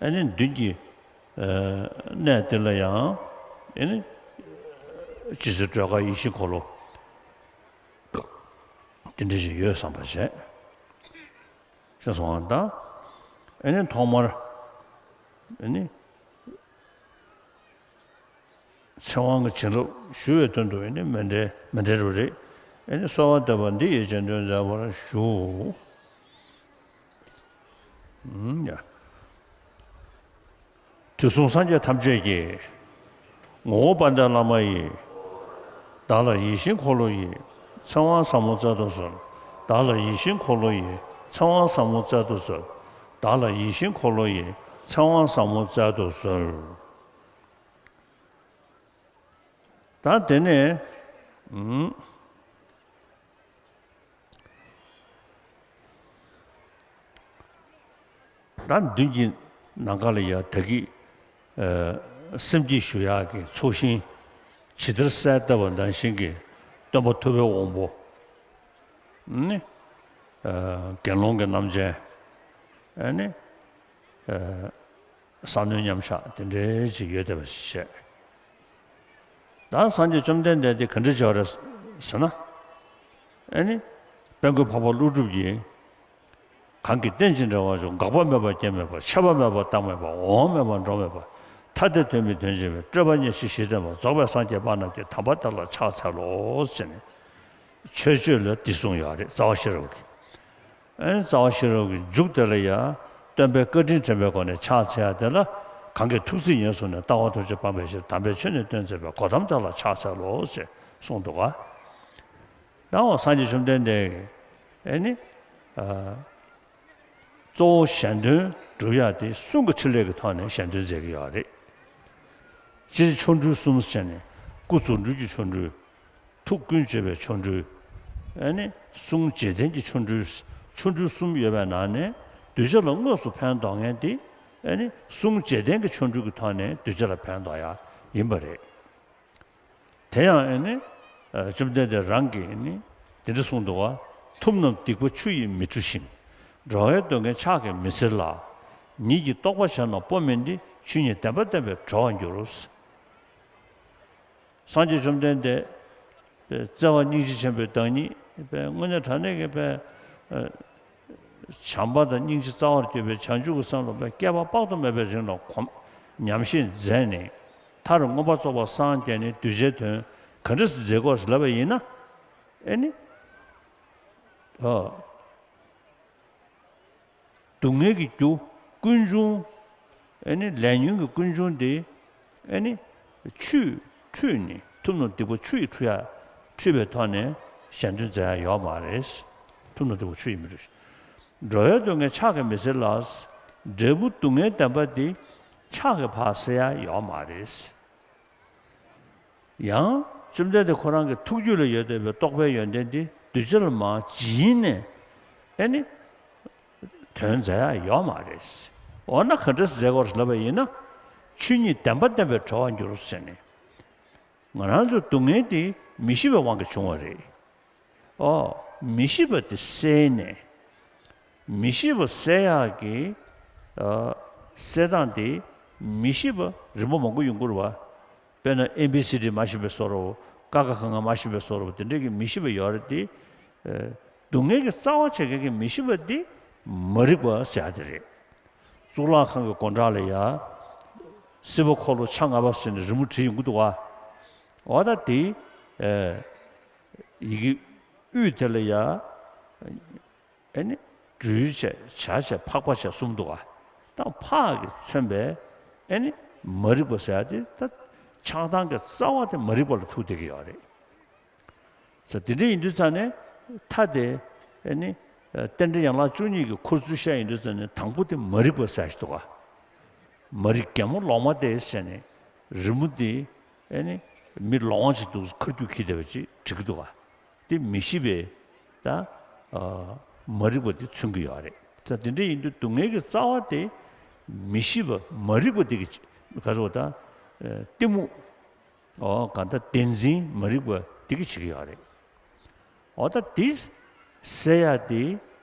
ཨ་ནི་མདུན་གྱི་ གནས་དེ་ལ་ཡང་ཨེ་ནི་ཇི་སྲིད་སྒྲོལ་དཀར་ཡིད་བཞིན་འཁོར་ལོ་དེ་འདྲ་ཞིག་ཡོད་བསམ་པ་བྱས། ཤེས་སོང་ང་། ད་ཨེ་ནི་ཐོག་མར་ཨེ་ནི་ཚེ་དབང་གི་བྱིན་རླབས་ཞུ་བའི་དོན་དུ་ཨེ་ནི་མཎྜལ་མཎྜལ་རུ་རེད། ཨེ་ནི་གསོལ་བ་འདེབས་པ་འདི་ཡི་རྗེས་ཟློས་མཛད་པར་ཞུ། ཨུམ་ཡ། དུས་གསུམ་སངས་རྒྱས་ཐམས་ཅད་ཀྱི། ངོ་བོ་དཔལ་ལྡན་བླ་མ་ཡི། བདག་ལ་ཡིད་བཞིན་འཁོར་ལོ་ཡི། ཚེ་དབང་ཟབ་མོ་སྩལ་དུ་གསོལ། བདག་ལ་ཡིད་བཞིན་འཁོར་ལོ་ཡི། ཚེ་དབང་ཟབ་མོ་སྩལ་དུ་གསོལ། བདག་ལ་ཡིད་བཞིན་འཁོར་ལོ་ཡི། ཚེ་དབང་ཟབ་མོ་སྩལ་དུ་གསོལ། ད་དེ་ནས་ཨུམ། ད་མདུན་གྱི་ནམ་མཁའ་ལ་ཡ་ད་གིན་སེམས་བསྐྱེད་ཞུ་ཡག་གི་ཚོགས་ཞིང་ཇི་ལྟར་གསལ་བཏབ་པ་ནང་བཞིན་གྱི་སྟོན་པ་ཐུབ་པའི་དབང་པོ་ནི་དགེ་སློང་གི་རྣམ་ཅན་ནི་ས་གནོན་མཉམ་བཞག་དེ་འདྲའི་ཅིག་ཡོད་བསྡད་པ་ཞིག་བཤད། ད་སངས་རྒྱས་བཅོམ་ལྡན་འདས་དེ་ག་འདྲ་བྱས་པ་རེད་ཟེར་ན། ཨེ་ནི། དཔལ་མགོན་འཕགས་པ་ཀླུ་སྒྲུབ་ཀྱིས། གང་གིས་རྟེན་ཅིང་འབྲེལ་བར་འབྱུང་། འགག་པ་མེད་པར་སྐྱེ་མེད་པར། ཆད་པ་མེད་པར་རྟག་མེད་པར། འོང་བ་མེད་པར་འགྲོ་མེད་པར། ཐ་དད་དོན་མིན་དོན་གཅིག་པའི། སྤྲོས་པ་གཉེར་ཞི་ཞི་བསྟན་པ། རྫོགས་པའི་སངས་རྒྱས་དཔག་བསམ་གྱིས། དམ་པ་དེ་ལ་ཕྱག་འཚལ་ལོ་ཟེར་ནས། མཆོད་བརྗོད་ལ་འདི་གསུངས་ཡོད་རེད། རྩ་བ་ཤེས་རབ་ཀྱི། ཨེ་རྩ་བ་ཤེས་རབ་ཀྱི་མཇུག་དེ་ལ་ཡང་སྟོན་པའི་བཀའ་དྲིན་དྲན་པའི་སྒོ་ནས་ཕྱག་འཚལ་ཡ་དེ་ལ། གང་གིས་ཐུགས་བརྩེ་ཉེར་བཟུང་ནས། ལྟ་བ་ཐམས་ཅད་སྤངས་པའི་ཕྱིར། དམ་པའི་ཆོས་ནི་སྟོན་མཛད་པའི། གོའུ་ཏམ་དེ་ལ་ཕྱག་འཚལ་ལོ་ཞེས་གསུངས་འདུག་ག། ད་འོ་སངས་རྒྱས་བཅོམ་ལྡན་འདས་ཀྱིས་ཨེ་ནི། ཨ། གཙོ་བོ་གཞན་དོན་སྒྲུབ་ཡ་དེ་གསུང་གི་ཕྲིན་ལས་ཀྱི་ཐོག་ནས་གཞན་དོན་མཛད་ཀྱི་ཡོད་རེད། སྤྱིར་ཆོ་འཕྲུལ་གསུམ་ཟེར་ནས་སྐུ་རྫོགས་སྤྲུལ་གྱི་ཆོ་འཕྲུལ། ཐུགས་ཀུན་སྤྱོད་པའི་ཆོ་འཕྲུལ། ཨེ་ནི་གསུང་རྗེས་བསྟན་གྱི་ཆོ་འཕྲུལ། ཆོ་འཕྲུལ་གསུམ་ཡོད་པའི་ནང་ནས་གདུལ་བྱ་ལ་དངོས་སུ་ཕན་འདོགས་མཁན་དེ་ཨེ་ནི་གསུང་རྗེས་བསྟན་གྱི་ཆོ་འཕྲུལ་གྱི་ཐོག་ནས་གདུལ་བྱ་ལ་ཕན་འདོགས་ཡ་ཡིན་པ་རེད། དེ་ཡང་ཨེ་ནི་བཅོམ་ལྡན་འདས་རང་གིས་ཨེ་ནི་དེ་འདྲ་གསུངས་འདུག་བ། ཐུབ་རྣམས་སྡིག་པ་ཆུ་ཡིས་མི་འཁྲུ་ཞིང་། འགྲོ་བའི་སྡུག་བསྔལ་ཕྱག་གིས་མི་སེལ་ལ། ཉིད་ཀྱི་རྟོགས་པ་གཞན་ལ་སྤོ་མིན་ཏེ། ཆོས་ཉིད་བདེན་པ་བསྟན་པས་གྲོལ་བར་འགྱུར། སངས་རྒྱས་བཅོམ་ལྡན་འདས་བརྩེ་བ་སྙིང་རྗེ་ཆེན་པོའི་བདག་ཉིད་དངོས་གནས་དྲང་གནས་ཀྱི་བྱམས་པ་དང་སྙིང་རྗེ་རྩ་བར་གྱུར་པའི་བྱང་ཆུབ་ཀྱི་སེམས་ལ་བསྐལ་པ་དཔག་ཏུ་མེད་པའི་རིང་ལ་གོམས་ཉམས་བཞེས་མཛད་ནས། མཐར་མངོན་པར་རྫོགས་པར་སངས་རྒྱས་ནས་གདུལ་བྱའི་དོན་ག་འདྲ་སེ་མཛད་དགོས་ཟེར་ལབ་པ་ཡིན་ན། ཨེ་ནི། ཨ། སྡུག་བསྔལ་གྱི་རྒྱུ་ཀུན་འབྱུང་། ཨེ་ནི་ལས་ཉོན་གྱི་ཀུན་འབྱུང་དེ་ཨེ་ནི་ཆུས་འཁྲུད་ནས། ཐུབ་རྣམས་སྡིག་པ་ཆུ་ཡིས་འཁྲུད་ཡ་འཁྲུད་པའི་ཐོག་ནས་གཞན་དོན་མཛད་ཡ་ཡོད་མ་རེད། ཐུབ་རྣམས་སྡིག་པ་ཆུ་ཡིས་མི་འཁྲུད། འགྲོ་བའི་སྡུག་བསྔལ་ཕྱག་གིས་མི་སེལ་ལ། འབྲས་བུ་སྡུག་བསྔལ་བདེན་པ་དེ་ཕྱག་གིས་ཕར་སེལ་ཡ་ཡོད་མ་རེད། ཡང་བཅོམ་ལྡན་འདས་ཁོ་རང་གི་ཐུགས་རྒྱུད་ལ་ཡོད་བསྡད་པའི་རྟོགས་པའི་ཡོན་ཏན་འདི་གདུལ་བྱ་ལ་མར་བྱིན་ནས་ཨེ་ནི་དོན་མཛད་ཡ་ཡོད་མ་རེད། འོ་ན་ག་འདྲ་མཛད་དགོས་ལབ་པ་ཡིན་ན། ཆོས་ཉིད་བདེན་པ་བསྟན་པས་གྲོལ་བར་འགྱུར་ཟེར་ནས། ང་རང་ཚོའི་སྡུག་བསྔལ་འདི་མི་ཤེས་པའི་དབང་གིས་བྱུང་བ་རེད། ཨོ། མི་ཤེས་པ་དེ་སེལ་ནས། མི་ཤེས་པ་སེལ་ཡག་གི། ཨ། སེལ་སྟངས་དེ་མི་ཤེས་པ་རིམ་པ་མང་པོ་ཡོང་གི་རེད་བ། དཔེར་ན་ཨེ་བི་སི་ཌི་མ་ཤེས་པའི་བཟོ་འདྲ་བོ། ཀ་ཁ་ག་ང་མ་ཤེས་པའི་བཟོ་འདྲ་བོ་དེ་འདྲས་ཀྱི་མི་ཤེས་པ་ཡོད་རེད་དེ། ཨ། སྡུག་བསྔལ་གྱི་རྩ་བ་བྱེད་མཁན་གྱི་མི་ཤེས་པ་དེ་མ་རིག་པ་ཟེར་ཡག་དེ་རེད། གཙུག་ལག་ཁང་གི་སྒོ་འགྲམ་ལ་ཡ། སྲིད་པ་འཁོར་ལོ་ཆ་ལྔ་པ་ཟེར་ནས་རི་མོ་བྲིས་ཡོང་གི་འདུག་བ། འོ་ད་དེ། ཨེ། ཡི་གེ་དབུས་དེ་ལ་ཡ། ཨེ་ནི། སྦྲུལ་བྱས། བྱ་བྱས། ཕག་པ་བྱས་གསུམ་འདུག་ག། ད་ཕག་གིས་མཚོན་པའི་ཨེ་ནི་མ་རིག་པ་ཟེར་ཡ་དེ་ད་ཆགས་སྡང་གི་རྩ་བ་དེ་མ་རིག་པ་ལ་ཐུག་བསྡད་ཀྱི་ཡོད་རེད། ཟེར་དེ་འདྲ་ཡིན་དུས་ཙང་ནས་མཐའ་དེ་ཨེ་ནི་རྟེན་འབྲེལ་ཡན་ལག་བཅུ་གཉིས་ཀྱི་འཁོར་ཚུལ་བཤད་ཡིན་དུས་ཙང་ནས་དང་པོ་དེ་མ་རིག་པ་ཟེར་ཡ་ཞིག་འདུག་ག། མ་རིག་རྒན་མོ་ལོག་སྨྲ་སྟེ་ཟེར་ནས་རི་མོ་དེ་ཨེ་ནི་མི་ལོང་བ་ཞིག་འདུག་ཁ་རྒྱུག་ཁྱེར་བསྡད་པ་ཅིག་བྲིས་ཀྱི་འདུག་ག། དེ་མི་ཤེས་པའི་ད། ཨ། མ་རིག་པ་དེ་མཚོན་གྱི་ཡོད་རེད། ད་དེ་འདྲ་ཡིན་དུས་སྡུག་བསྔལ་གྱི་རྩ་བ་དེ་མི་ཤེས་པ་མ་རིག་པ་དེ་གི་ག་རེ་ཟེར་བ་ད། ཨ། གཏི་མུག། ཨོ། གང་ལྟར་བདེན་འཛིན་མ་རིག་པ་དེ་གི་བྱེད་ཀྱི་ཡོད་རེད། ཨོ་ད་དེ་སེལ་ཡ་དེ་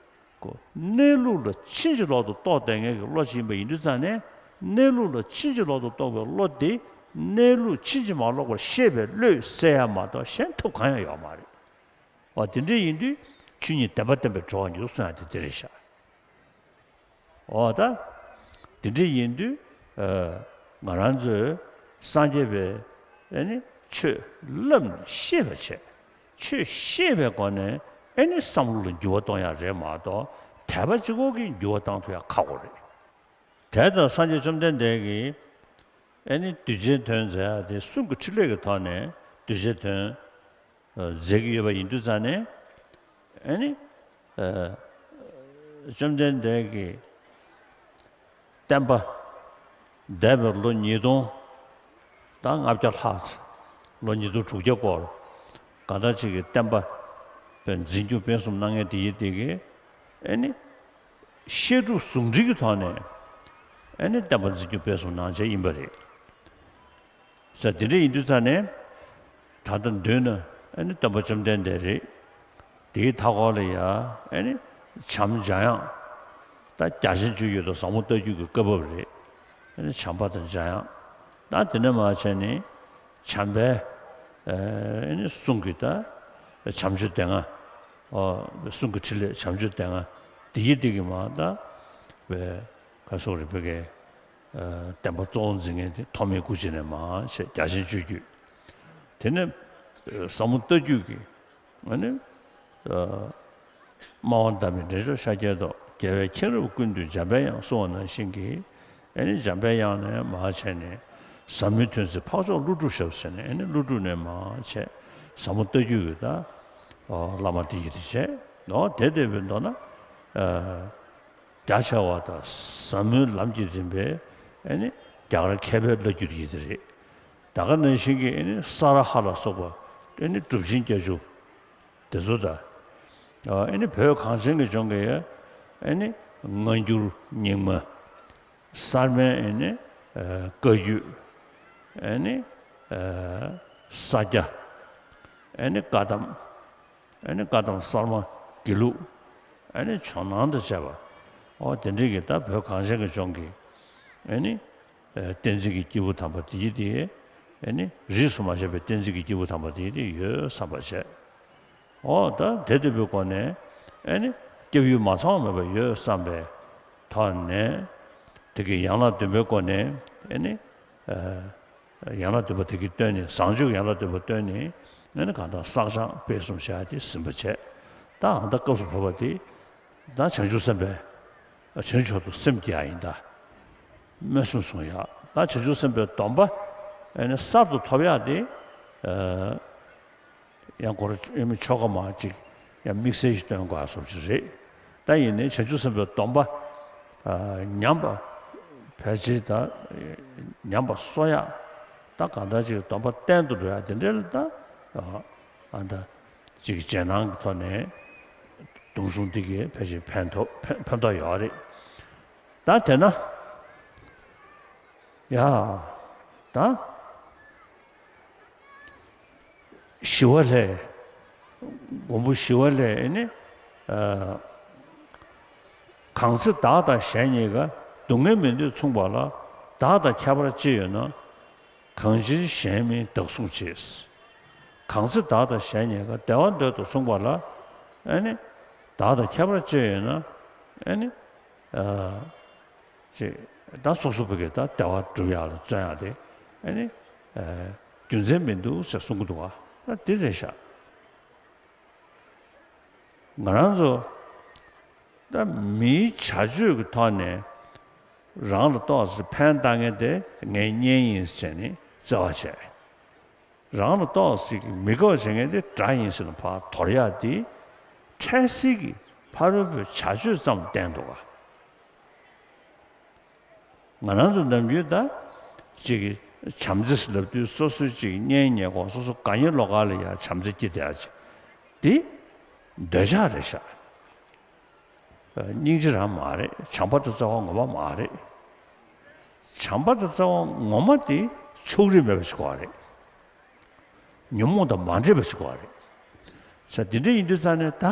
ཀོ་གནས་ལུགས་ལ་ཕྱིན་ཅི་ལོག་ཏུ་རྟོགས་བསྡད་མཁན་གྱི་བློ་ཅིག་ཡིན་པ་ཡིན་དུས་ཙང་ནས་ གནས་ལུགས་ལ་ཕྱིན་ཅི་ལོག་ཏུ་རྟོགས་པའི་བློ་དེ་གནས་ལུགས་ཕྱིན་ཅི་མ་ལོག་པར་ཤེས་པའི་བློས་སེལ་ཡ་མ་གཏོགས་གཞན་ཐབས་གང་ཡང་ཡོད་མ་རེད། འོ་དེ་འདྲ་ཡིན་དུས་ཆོས་ཉིད་བདེན་པ་བསྟན་པའི་གྲོགས་ཉིད་གསུང་ཡ་དེ་དེ་རེད་ཤག་འོ་ད། དེ་འདྲ་ཡིན་དུས་ཨ་ང་རང་ཚོས་སངས་རྒྱས་པའི་ཨ་ནི་ཆོས་བསླབས་ནས་ཤེས་པ་བྱས། ཆོས་ཤེས་པའི་སྒོ་ནས་ཨ་ནི་བསམ་བློ་ལ་འགྱུར་བ་གཏོང་ཡ་རེད་མ་གཏོགས་དད་པ་གཅིག་པོ་གིས་འགྱུར་བ་བཏང་ཐུབ་ཡ་ཁག་པོ་རེད། དེ་ལྟར་སངས་རྒྱས་བཅོམ་ལྡན་འདས་ཀྱིས་ཨ་ནི་གདུལ་བྱའི་དོན་མཛད་ཡ་དེ་གསུང་གི་ཕྲིན་ལས་ཀྱི་ཐོག་ནས་གདུལ་བྱའི་དོན་མཛད་ཀྱི་ཡོད་པ་ཡིན་དུས་ཙང་ནས་ཨ་ནི། བཅོམ་ལྡན་འདས་ཀྱི་བསྟན་པ་འདས་པའི་ལོ་ཉིས་སྟོང་དང་ལྔ་བརྒྱ་ལྷག་ཙམ། ལོ་ཉིས་སྟོང་དྲུག་བརྒྱ་སྐོར་གང་འདྲ་ཅིག་གི་བསྟན་པ་འཛིན་སྐྱོང་སྤེལ་གསུམ་གནང་མཁན་དེ་ཡིན་དེ་གི་ཨ་ནི་བཤད་སྒྲུབ་ཟུང་འབྲེལ་གྱི་ཐོག་ནས་ཨ་ནི་བསྟན་པ་འཛིན་སྐྱོང་སྤེལ་གསུམ་གནང་བྱས་ཡིན་པ་རེད། ས་དེ་འདྲ་ཡིན་དུས་ཙང་ནས་ད་ལྟ་མདུན་ན་ཨ་ནི་སྟོན་པ་བཅོམ་ལྡན་འདས་རེད། དེའི་མཐའ་འཁོར་ལ་ཡ་ཨ་ནི་བྱམས་འཇམ་དབྱངས་ད་རྒྱ་ཆེན་སྤྱོད་རྒྱུད་དང་ཟབ་མོ་ལྟ་རྒྱུད་ཀྱི་བཀའ་བབས་རེད། ཨ་ནི་བྱམས་པ་དང་འཇམ་དབྱངས་ད་དེ་ནས་མར་བྱས་ནས་བྱམས་པའི་ཨ་ནི་གསུང་གི་ད་བྱམས་ཆོས་སྡེ་ལྔ་ཨོ་གསུང་གི་ཕྲིན་ལས་བྱམས་ཆོས་སྡེ་ལྔ་དེ་ཡི་སྟེང་གི་མ་ད་བའི་ག་སོགས་རེད་བོད་ཀྱི། བསྟན་པ་གཙོ་བོ་འཛིན་མཁན་དེ་ཐོགས་མེད་སྐུ་མཆེད་ནས་མར་བྱས་རྒྱ་ཆེན་སྤྱོད་རྒྱུད། དེ་ནས་ཟབ་མོ་ལྟ་རྒྱུད་ཀྱི་ཨ་ནི་སྨྲ་བ་བདག་མེད་འདྲེན་མཆོག་ཤཱཀྱའི་ཏོག་རྒྱལ་བའི་མཁྱེན་རབ་ཀུན་འདུས་འཇམ་པའི་དབྱངས་གསུང་བ་ནང་བཞིན་གྱི་ཨ་ནི་འཇམ་པའི་དབྱངས་ནས་མར་བྱས་ནས་ཟབ་མོའི་ཐོན་རྫས་འཕགས་མཆོག་ཀླུ་སྒྲུབ་ཞབས་ཟེར་ནས་ཨ་ནི་ཀླུ་སྒྲུབ་ནས་མར་བྱས་ཟབ་མོ་ལྟ་རྒྱུད་ཀྱི་ད་བླ་མ་དེ་ཡི་དེ་བྱས་ནོ། དེ་ལྟ་བུའི་མདོར་ན། རྒྱ་ཆེ་བ་དང་ཟབ་མོའི་ལམ་གྱི་རིམ་པའི་ཨ་ནི་རྒྱ་གར་མཁས་པའི་བླ་བརྒྱུད་ཡིན་ཟེར་རེད། ད་ག་ནང་བཞིན་གྱི་ཨ་ནི་ས་ར་ཧ་ལ་སོགས་པ་ཨ་ནི་གྲུབ་ཆེན་བརྒྱད་ཅུ་དེ་ཚོ་དང་། ཨ་ནི་བོད་གངས་ཅན་གྱི་ལྗོངས་ཀྱི་ཨ་ནི་སྔ་འགྱུར་རྙིང་མ། གསར་མའི་ཨ་ནི་བཀའ་བརྒྱུད། ཨ་ནི་ས་སྐྱ། ཨ་ནི་བཀའ་གདམས། ཨ་ནི་བཀའ་གདམས་གསར་མ་དགེ་ལུགས། ཨ་ནི་ཇོ་ནང་དང་བཅས་པ། ཨོ་དེ་འདྲའི་གི་ད་བོད་གངས་ཅན་གྱི་ལྗོངས་ཀྱི་ཨ་ནི་བསྟན་འཛིན་གྱི་སྐྱེས་བུ་དམ་པ་དེ་ཡི་དེ་ཨ་ནི་རིས་སུ་མ་ཆད་པའི་བསྟན་འཛིན་གྱི་སྐྱེས་བུ་དམ་པ་དེ་ཡི་དེ་ཡོད་བསམ་པ་བྱས། ཨོ་ད་དེ་ལྟ་བུའི་སྒོ་ནས་ཨ་ནི་སྐྱབས་ཡུལ་མ་ཚང་བ་མེད་པ་ཡོད་བསམ་པའི་ཐོག་ནས་དེ་གི་ཡན་ལག་བདུན་པའི་སྒོ་ནས་ཨ་ནི། ཡན་ལག་བདུན་པ་དེ་གིས་བཏོན་ནས་བཟང་སྤྱོད་ཡན་ལག་བདུན་པ་བཏོན་ནས་ཨ་ནི་གང་ལྟར་བསགས་སྦྱང་སྤེལ་གསུམ་བྱ་ཡ་དེ་ཟིན་པ་བྱས། ད་ཨ་ད་སྐབས་སུ་བབ་པ་དེ་ད་བྱང་ཆུབ་སེམས་དཔའི་བྱང་ཆུབ་མཆོག་ཏུ་སེམས་བསྐྱེད་ཡ་ཡིན་ད། སྨོན་གསུམ་བཟུང་ཡ་ད་བྱང་ཆུབ་སེམས་དཔའི་སྡོམ་པ་ཨ་ནི་གསར་དུ་ཐོབ་ཡ་དེ། ཡང་ཁོ་རང་ཨེ་མི་ཆོ་ག་མ་གཅིག་ཡང་དམིགས་བསལ་ཞིག་སྟོན་དགོས་ཡ་སོགས་ཅིག་རེད། ད་ཡིན་ནའི་བྱང་ཆུབ་སེམས་དཔའི་སྡོམ་པ་ཉམས་པ་ཕལ་ཆེར་ད་ཉམས་པ་གསོ་ཡ་ད་གང་ལྟར་ཅིག་སྡོམ་པ་བརྟན་དུ་འགྲོ་ཡ་དེ་འདྲ་ལ་ད་ཨ་ད་ཅིག་རྗེས་གནང་གི་ཐོག་ནས་གདུང་སྲུང་འདི་གས་ཕལ་ཆེར་ཕན་ཐོགས་ཕན་ཕན་ཐོགས་ཡོད་རེད། ད་དེ་ན་ཡ་ད། ཞི་བ་ལྷས། མགོན་པོ་ཞི་བ་ལྷས་ནི། གང་ཚེ་བདག་དང་གཞན་གཉིས་ཀ་སྡུག་བསྔལ་མི་འདོད་མཚུངས་པ་ལ། བདག་དང་ཁྱད་པར་ཅི་ཡོད་ན། གང་ཕྱིར་གཞན་མིན་བདག་བསྲུང་བྱེད། གང་ཚེ་བདག་དང་གཞན་གཉིས་ཀ་བདེ་བ་འདོད་དོ་མཚུངས་པ་ལ། ཨ་ནི། བདག་དང་ཁྱད་པར་ཅི་ཡོད་ན། ཨ་ནི། ཅེས་ད་སོ་སོ་བོད་ཀྱི་ད་བདེ་བ་སྒྲུབ་ཡག་ལ་བརྩོན་ཡག་དེ་ཨ་ནི་རྒྱུ་མཚན་མི་འདུག་ཟེར་གསུང་གི་འདུག་བ། ད་དེ་རེད་ཤག་ང་རང་ཚོ་ད་མིའི་བྱ་སྤྱོད་ཀྱི་ཐོག་ནས་རང་ལ་ཏོག་ཙམ་ཕན་བཏགས་མཁན་དེ་ངའི་གཉེན་ཡིན་ཟེར་ནས་བརྩེ་བ་བྱས། རང་ལ་ཏོག་ཙམ་མི་དགའ་བ་བྱེད་མཁན་དེ་དགྲ་ཡིན་ཟེར་ནས་ཕར་དོར་ཡག་དེ་འཕྲལ་སེལ་གྱི་ཕ་རོལ་པོའི་བྱ་སྤྱོད་ཙམ་བསྟན་འདུག་ག་ང་རང་ཚོ་ནམ་རྒྱུན་ད་ཅིག་བྱམས་བརྩེ་ལབ་དུས་སོ་སོའི་ཅིག་གཉེན་ཉེ་འཁོར་སོ་སོ་དགའ་ཉེ་ལོགས་ཀ་ལ་ཡང་བྱམས་བརྩེ་སྐྱེ་བསྡད་ཡག་ཅིག་དེ་འདོད་ཆགས་རེད་ཤག་སྙིང་རྗེ་རང་མ་རེད། བྱམས་པ་དང་བརྩེ་བ་ངོ་མ་མ་རེད། བྱམས་པ་དང་བརྩེ་བ་ངོ་མ་དེ་ཕྱོགས་རིས་མེད་པ་ཞིག་དགོས་པ་རེད། ཉོན་མོངས་དང་མ་འདྲེས་པ་ཞིག་དགོས་པ་རེད། ས་དེ་འདྲ་ཡིན་དུས་ཙང་ནས་ད་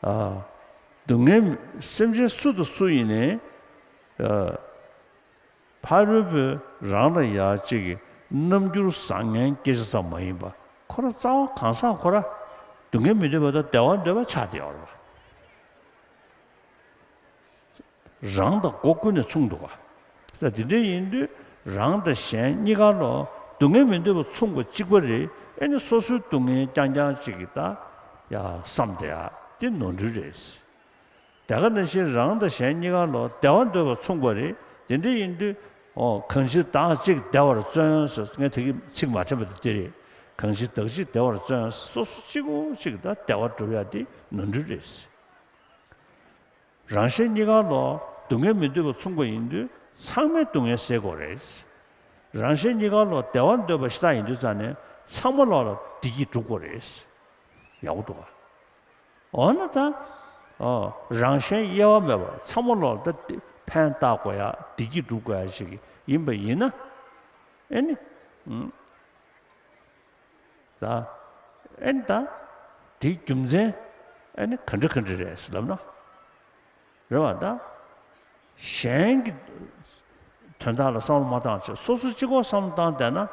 ཨ་སྡུག་བསྔལ་སེམས་ཅན་སུ་དང་སུ་ཡིན་ནའི་ཨ། ཕ་རོལ་པོས་རང་ལ་ཡ་གཅིག་གི་རྣམ་འགྱུར་བཟང་ངན་སྐད་ཆ་ཙམ་མ་ཡིན་པ། ཁོ་ར་རྩ་བ་གང་ཟག་ཁོ་ར་སྡུག་བསྔལ་མི་འདོད་པ་དང་བདེ་བ་འདོད་པ་ཆགས་བསྡད་ཡོད་རེད་པ། རང་དང་སྒོ་ཀུན་ནས་མཚུངས་འདུག་ག། ས་དེ་འདྲ་ཡིན་དུས་རང་དང་གཞན་གཉིས་ཀ་ལོ་སྡུག་བསྔལ་མི་འདོད་པ་མཚུངས་པ་གཅིག་པ་རེད། ཨེ་ནི་སོ་སོའི་སྡུག་བསྔལ་རྐྱང་རྐྱང་གཅིག་གིས་ད་ཡ་བསམ་བསྡད་ཡ་དེ་ནོར་འཁྲུལ་རེད། དེ་ག་ནང་བཞིན་རང་དང་གཞན་གཉིས་ཀ་ལོ་བདེ་བ་འདོད་པ་མཚུངས་པ་རེད། དེ་འདྲ་ཡིན་དུས་ཨོ་གང་ཕྱིར་བདག་གཅིག་བདེ་བར་བརྩོན་ཟེར། ངས་དེ་གི་ཚིག་མ་དྲན་པ་དེ་དེ་རེད། གང་ཕྱིར་བདག་གཅིག་བདེ་བར་བརྩོན། སོ་སོ་གཅིག་པོ་གཅིག་ད་བདེ་བ་སྒྲུབ་ཡ་དེ་ནོར་འཁྲུལ་རེད། རང་གཞན་གཉིས་ཀ་ལོ་སྡུག་བསྔལ་མི་འདོད་པ་མཚུངས་པ་ཡིན་དུས་ཚང་མའི་སྡུག་བསྔལ་སེལ་དགོས་རེད། རང་གཞན་གཉིས་ཀ་ལོ་བདེ་བ་འདོད་པ་ཤ་སྟག་ཡིན་དུས་ཙང་ནས་ཚང་མ་ལོ་ལ་བདེ་སྐྱིད་སྒྲུབ་དགོས་རེད། ཡག་པོ་འདུག་ག། འོ་ན་ད། ཨོ། རང་གཞན་དབྱེ་བ་མེད་པར་ཚང་མ་ལོ་ལ་ད་ཕན་བཏགས་དགོས་ཡ་བདེ་སྐྱིད་སྒྲུབ་དགོས་ཡ་ཞིག་ཡིན་པ་ཡིན་ན། ཨེ་ནི། ཨུམ། ད། ཨེ་ནི་ད། དེའི་རྒྱུ་མཚན། ཨེ་ནི་ག་འདྲ་ག་འདྲ་རེད་ཟེར་ལབ་ན། རེད་བ་ད། གཞན་གྱི་དོན་དག་ལ་བསམ་བློ་མ་བཏང་བྱས་སོ་སོ་གཅིག་པོ་བསམ་བློ་བཏང་བསྡད་ན།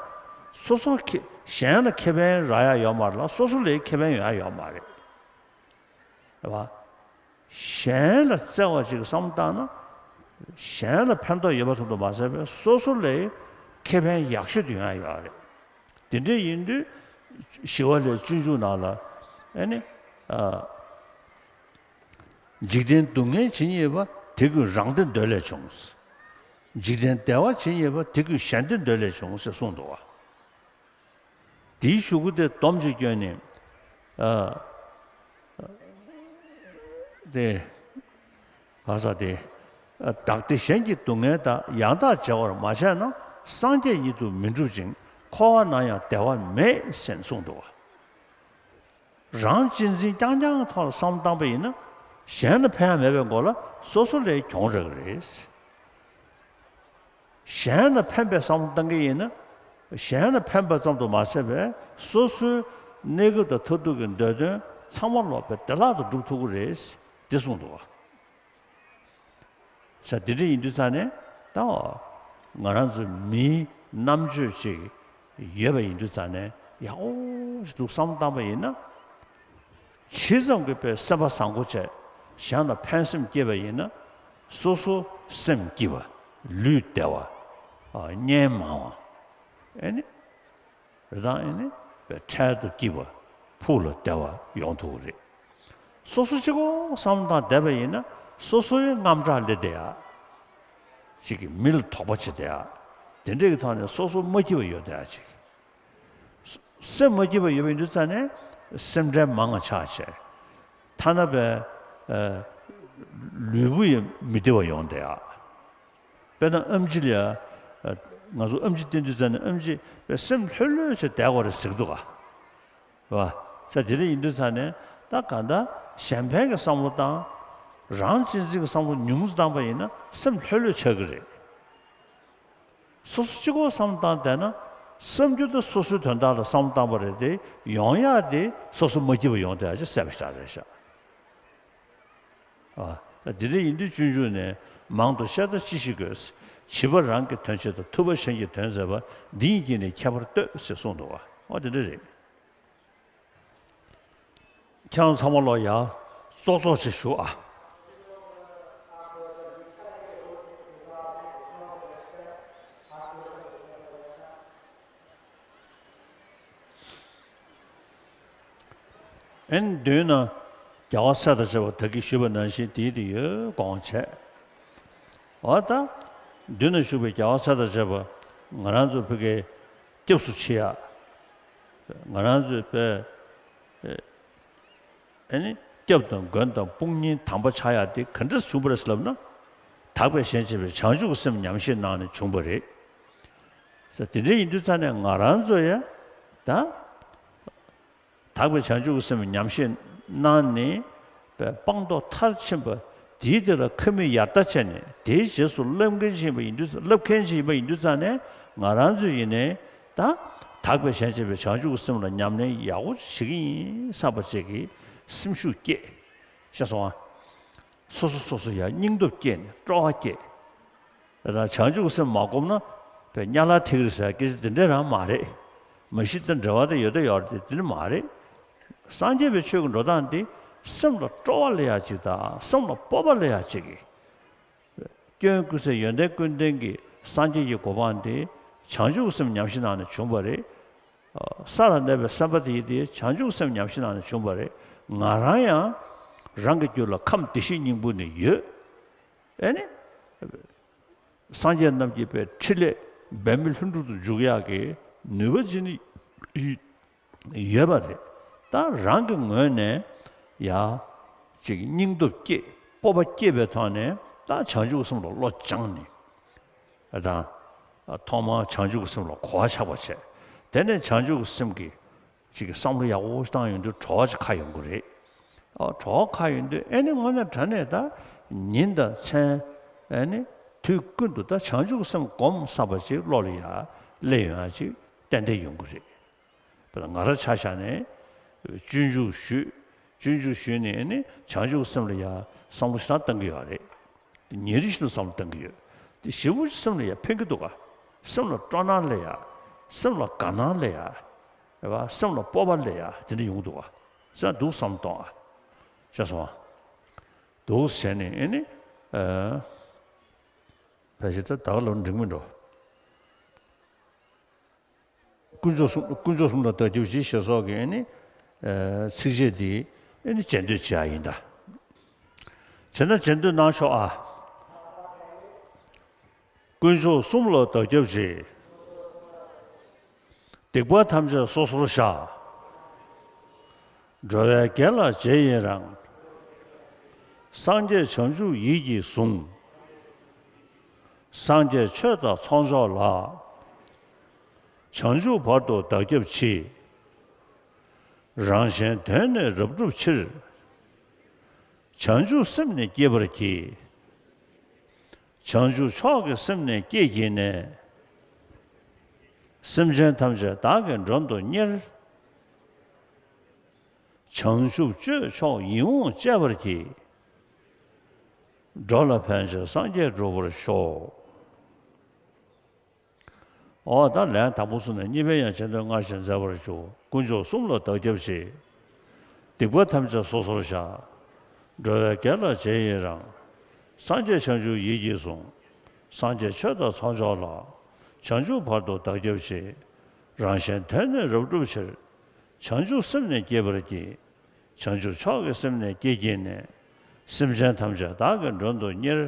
སོ་སོ་ཁེ་གཞན་ལ་ཁེ་ཕན་རག་ཡ་ཡོད་མ་རེད་ལ་སོ་སོ་ལ་ཁེ་ཕན་ཡོང་ཡ་ཡོད་མ་རེད། རེད་བ། གཞན་ལ་བརྩེ་བ་ཅིག་བསམ་བློ་བཏང་ན། གཞན་ལ་ཕན་ཐོགས་ཡོད་པ་ཙམ་དུ་མ་ཟད་པའི་སོ་སོ་ལ་ཁེ་ཕན་ཡག་ཤོས་དེ་ཡོང་ཡ་ཡོད་རེད། དེ་འདྲ་ཡིན་དུས་ཞི་བ་ལྷའི་སྤྱོད་འཇུག་ནང་ལ་ཨེ་ནི། ཨ། འཇིག་རྟེན་སྡུག་བསྔལ་ཇི་སྙེད་པ། དེ་ཀུན་རང་བདེ་འདོད་ལས་བྱུང་། འཇིག་རྟེན་བདེ་བ་ཇི་སྙེད་པ། དེ་ཀུན་གཞན་བདེ་འདོད་ལས་བྱུང་ཞེས་གསུངས་འདུག་བ། དེའི་གཞུག་གུ་དེ་སྡོམ་གཅིག་བསྐྱོན་ནས། ཨ། དེ། ག་ས་དེ། ཨ། བདག་བདེ་གཞན་གྱི་སྡུག་བསྔལ་དག་ཡང་དག་བྱ་བར་མ་བྱས་ན། སངས་རྒྱས་ཉིད་དུ་མི་འགྲུབ་ཅིང་། འཁོར་བ་ན་ཡང་བདེ་བ་མེད་ཅེས་གསུངས་འདུག་བ། རང་གཅེས་འཛིན་རྐྱང་རྐྱང་ཐོག་ལ་བསམ་བློ་བཏང་པ་ཡིན་ན། གཞན་ལ་ཕན་ཡ་མེད་པའི་སྒོ་ལ་སོ་སོ་ལ་གྱོང་རག་གི་རེད། གཞན་ལ་ཕན་པའི་བསམ་བློ་བཏང་གི་ཡིན་ན། གཞན་ལ་ཕན་པ་ཙམ་དུ་མ་ཟད་པའི་སོ་སོའི་གནས་སྐབས་དང་མཐར་ཐུག་གི་འདོད་དོན་ཚང་མ་ལོག་པའི་བདེ་བླག་ཏུ་འགྲུབ་ཐུབ་ཀྱི་རེད། འདི་གསུངས་འདུག་བ། ས་དེ་འདྲ་ཡིན་དུས་ཙང་ནས་ད་ང་རང་ཚོ་མིའི་རྣམ་དཔྱོད་ཅིག་ཡོད་པ་ཡིན་དུས་ཙང་ནས་ཡག་པོ་ཞིག་འདུག་བསམ་བློ་བཏང་པ་ཡིན་ན། ཇི་ཙམ་གྱིས་དཔེ་སེམས་པ་བཟང་པོ་བྱས་གཞན་ལ་ཕན་སེམས་སྐྱེས་པ་ཡིན་ན། སོ་སོ་སེམས་སྐྱིད་པ། ལུས་བདེ་བ། ཨ། གཉེན་མང་བ། ཨེ་ནི། རེ་དང་ཨེ་ནི་དཔེ་འཕྲལ་དུ་སྐྱིད་པ། ཕུགས་ལ་བདེ་བ་ཡོང་ཐུབ་ཀྱི་རེད། སོ་སོ་གཅིག་པོ་བསམ་བློ་བཏང་བསྡད་པ་ཡིན་ན་སོ་སོའི་རྔམ་དྲག་སླེབས་བསྡད་ཡ། གཅིག་གིས་མི་ལ་དོགས་པ་བྱེད་བསྡད་ཡ། དེ་འདྲ་གི་ཐོག་ནས་སོ་སོ་མ་སྐྱིད་པ་ཡོད་བསྡད་ཡ་གཅིག། སེམས་མ་སྐྱིད་པ་ཡོད་པ་ཡིན་དུས་ཙང་ནས་སེམས་ཁྲལ་མང་ང་ཆགས་བྱས། ཐ་ན་པའི་ལུས་པོ་ཡང་མི་བདེ་བ་ཡོང་བསྡད་ཡ། དཔེར་ན་ཨེམ་ཆི་ལ་ཡ། ང་ཚོ་ཨེམ་ཆི་བསྟེན་དུས་ཙང་ནས་ཨེམ་ཆི་པའི་སེམས་ལྷོད་ལྷོད་བྱས་བསྡད་དགོས་རེད་ཟེར་གི་འདུག་ག། བ། ས་དེ་འདྲ་ཡིན་དུས་ཙང་ནས་ད་གང་ལྟར་གཞན་ཕན་གྱི་བསམ་བློ་བཏང་། རང་གཅེས་འཛིན་གྱི་བསམ་བློ་ཉུང་ཙམ་བཏང་པ་ཡིན་ན་སེམས་ལྷོད་ལྷོད་ཆགས་ཀྱི་རེད། སོ་སོ་གཅིག་པོ་བསམ་བློ་བཏང་བསྡད་ན། བསམ་རྒྱུ་དེ་སོ་སོའི་དོན་དག་ལ་བསམ་བློ་བཏང་པ་རེད་དེ། ཡོང་ཡག་དེ་སོ་སོ་མ་སྐྱིད་པ་ཡོང་བསྡད་ཡག་ཅིག་གསལ་པོ་ཞེ་དྲག་རེད་ཤག། ཨ། ད་དེ་འདྲ་ཡིན་དུས་སྤྱོད་འཇུག་ནས། མང་དུ་བཤད་ལྟ་ཅི་ཞིག་དགོས། བྱིས་པ་རང་གི་དོན་བྱེད་དང་། ཐུབ་པ་གཞན་གྱི་དོན་མཛད་པ། འདི་གཉིས་ཀྱིས་ནི་ཁྱད་པར་ལྟོས་ཞེས་གསུངས་འདུག་བ། ཨོ་དེ་འདྲ་རེད། ཁྱེད་རང་ཚང་མ་ལོ་ཡ། ཙོག་ཙོག་ཅིག་ཞུ་ཨ། ཨེན་མདུན་ན་རྒྱལ་བ་སྲས་དང་བཅས་པ་ད་གིན་ཞུས་པ་ནང་བཞིན་དེའི་དེ་ཡོད་དགོངས་བྱས། འོ་ད། མདུན་ན་བཞུགས་པའི་རྒྱལ་བ་སྲས་དང་བཅས་པ་ང་རང་ཚོ་ཕ་གིའི་སྐྱབས་སུ་མཆི་ཡ། ང་རང་ཚོའི་དཔེ། ཨེ་ནི་སྐྱབས་དང་མགོན་དང་དཔུང་གཉེན་དམ་པ་ཆགས་ཡ་དེ་ག་འདྲས་བྱུང་བ་རེད་ལབ་ན། དག་པའི་ཞལ་མཇལ་བའི་བྱང་ཆུབ་ཀྱི་སེམས་ཉམས་བཞེས་གནང་ནས་བྱུང་བ་རེད། ས་དེ་འདྲ་ཡིན་དུས་ཙང་ནས་ང་རང་ཚོ་ཡ། ད། དག་པའི་བྱང་ཆུབ་ཀྱི་སེམས་ཉམས་བཞེས་གནང་ནས། པའི་སྤངས་རྟོགས་མཐར་ཕྱིན་པ། དེའི་དེ་ལ་ཁ་མིག་ཡར་ལྟ་བྱས་ནས་དེའི་རྗེས་སུ་བསླབ་མཁན་ཅིག་ཡིན་པ་ཡིན་དུས། བསླབ་མཁན་ཅིག་ཡིན་པ་ཡིན་དུས་ཙང་ནས་ང་རང་ཚོ་ཡིན་ནའི་ད། དག་པའི་ཞལ་མཇལ་བའི་བྱང་ཆུབ་ཀྱི་སེམས་ལ་ཉམས་ལེན་ཡག་པོ་བྱེད་ཀྱི་ཡིན་བསམ་པ་ཅིག་གི་སེམས་ཤུགས་སྐྱེས། ཤེས་སོང་ཨ། སོ་སོ་སོ་སོ་ཡར་སྙིང་སྟོབས་སྐྱེས་ནས་སྤྲོ་བ་སྐྱེས། ད་བྱང་ཆུབ་སེམས་མ་བསྒོམས་ན་དཔེ་དམྱལ་བ་ཐིག་རེ་ཟེར་སྐད་ཆ་དེ་འདྲ་རང་མ་རེད། མ་གཞི་དེ་འབྲེལ་བ་དེ་ཡོད་དོ་ཡོད་རེད་དེ་དེ་འདྲ་མ་རེད། སངས་རྒྱས་པའི་ཆོས་ཀྱི་འགྲོ་སྟངས་དེ་སེམས་ལ་སྤྲོ་བ་སླེབས་ཡག་ཅིག་དང་སེམས་ལ་སྤོབས་པ་སླེབས་ཡག་ཅིག་གི་སྐྱོན་ཀུན་ཟད་ཡོན་ཏན་ཀུན་ལྡན་གྱི་སངས་རྒྱས་ཀྱི་གོ་འཕང་དེ་བྱང་ཆུབ་སེམས་ཉམས་བཞེས་གནང་ནས་བྱུང་བ་རེད། ས་ལ་གནས་པའི་སེམས་དཔའ་དེ་ཡིན་ཏེ་བྱང་ཆུབ་སེམས་ཉམས་བཞེས་གནང་ནས་བྱུང་བ་རེད། ང་རང་ཡང་རང་གི་རྒྱུད་ལ་ཁམས་བདེ་གཤེགས་སྙིང་པོ་ནི་ཡོད། ཨེ་ནི། སངས་རྒྱས་རྣམས་ཀྱི་པའི་ཕྲིན་ལས་འབད་མེད་ལྷུན་གྲུབ་ཏུ་འཇུག་ཡག་གི་ནུས་པ་ཅིག་ནི་ཡོད་པ་རེད། ད་རང་གི་ངོས་ནས་ཡ་ཅིག་སྙིང་སྟོབས་སྐྱེས་སྤོབས་པ་སྐྱེས་པའི་ཐོག་ནས་ད་བྱང་ཆུབ་སེམས་ལ་བློ་སྦྱངས་ནས་ད་ཐོག་མར་བྱང་ཆུབ་སེམས་ལ་གོ་བ་ཆགས་པ་བྱས། དེ་ནས་བྱང་ཆུབ་སེམས་ཀྱི་ཅིག་གི་བསམ་བློ་ཡག་པོ་བཏང་ཡོང་དུས་གྲོགས་ཅིག་ཁ་ཡོང་གི་རེད། ཨོ་གྲོགས་ཁ་ཡོང་དུས་ཨེ་ནི་དངོས་གནས་དྲང་གནས་ད་ཉིན་དང་མཚན་ཨེ་ནི་དུས་ཀུན་ཏུ་ད་བྱང་ཆུབ་སེམས་སྒོམ་བསམ་པ་ཅིག་བློ་ལ་ཡ་སླེབས་ཡོང་ཡ་ཅིག་ཏན་ཏན་ཡོང་གི་རེད། དཔེར་ན་ང་རང་ཆ་བཞག་ནས་སྤྱོད་འཇུག་ཞུས། སྤྱོད་འཇུག་ཞུས་ནས་ཨེ་ནི་བྱང་ཆུབ་སེམས་ལ་ཡ་བསམ་བློ་ཞེ་དྲག་བཏང་གི་ཡོད་རེད། དེ་ཉིན་རེ་བཞིན་དུ་བསམ་བློ་གཏོང་གི་ཡོད། དེ་ཞེ་པོ་ཅིག་སེམས་ལ་ཡང་ཕན་གྱི་འདུག་ག་སེམས་ལ་སྤྲོ་སྣང་སླེབས་ཡ། སེམས་ལ་དགའ་སྣང་སླེབས་ཡ། རེད་བ། སེམས་ལ་སྤོབས་པ་སླེབས་ཡ་དེ་འདྲ་ཡོང་གི་འདུག་ག་སེམས་འདུག་བསམ་བློ་གཏོང་ཨ། ཤེས་སོང་ཨ། འདུག་བྱས་ནས་ཨེ་ནི། ཨ། ཕལ་ཆེར་ད་ད་ག་ལ་འགྲིག་མི་འགྲོ། དཀོན་མཆོག་གསུམ་དཀོན་མཆོག་གསུམ་ལ་བདག་སྐྱབས་མཆི་ཞེས་སོགས་ཀྱི་ཨེ་ནི། ཚིགས་བཅད་འདི་ཨེ་ནི་རྗེས་ཟློས་བྱེད་ཡ་ཡིན་ད། བྱས་ན་རྗེས་ཟློས་གནང་ཤོག་ཨ། དཀོན་མཆོག་གསུམ་ལ་བདག་སྐྱབས་མཆི། སྡིག་པ་ཐམས་ཅད་སོ་སོར་བཤགས། འགྲོ་བའི་དགེ་ལ་རྗེས་ཡི་རང་། སངས་རྒྱས་བྱང་ཆུབ་ཡིད་ཀྱིས་བཟུང་། སངས་རྒྱས་ཆོས་དང་ཚོགས་མཆོག་ལ། བྱང་ཆུབ་བར་དུ་བདག་སྐྱབས་མཆི། རང་གཞན་དོན་ནི་རབ་བསྒྲུབ་ཕྱིར། བྱང་ཆུབ་སེམས་ནི་བསྐྱེད་པར་བགྱི། བྱང་ཆུབ་མཆོག་གི་སེམས་ནི་བསྐྱེད་བགྱིས་ནས། སེམས་ཅན་ཐམས་ཅད་བདག་གི་མགྲོན་དུ་གཉེར། བྱང་ཆུབ་སྤྱོད་མཆོག་ཡིད་འོང་སྤྱད་པར་བགྱི། འགྲོ་ལ་ཕན་ཕྱིར་སངས་རྒྱས་འགྲུབ་པར་ཤོག་ཨོ་ད་ལན་དང་པོ་གསུངས་ནས་གཉིས་པའི་ཡང་རྗེས་ཟློས་སྔར་བཞིན་མཛད་པར་ཞུ། དཀོན་མཆོག་གསུམ་ལ་བདག་སྐྱབས་མཆི། སྡིག་པ་ཐམས་ཅད་སོ་སོར་བཤགས། འགྲོ་བའི་དགེ་ལ་རྗེས་ཡི་རང་། སངས་རྒྱས་བྱང་ཆུབ་ཡིད་ཀྱིས་བཟུང་། སངས་རྒྱས་ཆོས་དང་ཚོགས་མཆོག་ལ། བྱང་ཆུབ་བར་དུ་བདག་སྐྱབས་མཆི། རང་གཞན་དོན་ནི་རབ་བསྒྲུབ་ཕྱིར། བྱང་ཆུབ་སེམས་ནི་བསྐྱེད་པར་བགྱི། བྱང་ཆུབ་མཆོག་གི་སེམས་ནི་བསྐྱེད་བགྱིས་ནས། སེམས་ཅན་ཐམས་ཅད་བདག་གི་མགྲོན་དུ་གཉེར།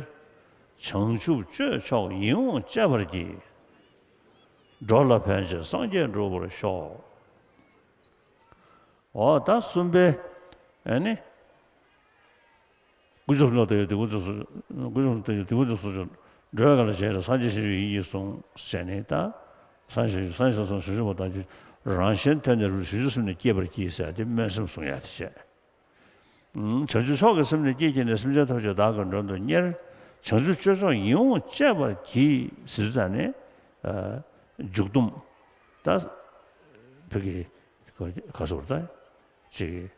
བྱང་ཆུབ་སྤྱོད་མཆོག་ཡིད་འོང་སྤྱད་པར་བགྱི། འགྲོ་ལ་ཕན་ཕྱིར་སངས་རྒྱས་འགྲུབ་པར་ཤོག་ཨོ་ད་གསུམ་པའི་ཨེ་ནི། དཀོན་མཆོག་གསུམ་ལ་བདག་སྐྱབས་མཆི། དཀོན་མཆོག་གསུམ་དཀོན་མཆོག་གསུམ་ལ་བདག་སྐྱབས་མཆི། འགྲོ་བའི་དགེ་ལ་རྗེས་ཡི་རང་། སངས་རྒྱས་བྱང་ཆུབ་ཡིད་ཀྱིས་བཟུང་། ཟེར་ནས་ད། སངས་རྒྱས་སངས་རྒྱས་སངས་རྒྱས་བྱང་ཆུབ་བར་དུ་བདག་སྐྱབས་མཆི། རང་གཞན་དོན་ནི་རབ་བསྒྲུབ་ཕྱིར། བྱང་ཆུབ་སེམས་ནི་བསྐྱེད་པར་བགྱི་ཟེར་ཏེ་སྨོན་སེམས་བཟུང་ཡ་དེ་བྱས། བྱང་ཆུབ་མཆོག་གི་སེམས་ནི་བསྐྱེད་བགྱིས་ནས། སེམས་ཅན་ཐམས་ཅད་བདག་གི་མགྲོན་དུ་གཉེར། བྱང་ཆུབ་སྤྱོད་མཆོག་ཡིད་འོང་སྤྱད་པར་བགྱི་ཟེར་ཙང་ནས། མཇུག་སྡོམ། ད། བོད་ཀྱི་ག་སོར་ད། ཅིག་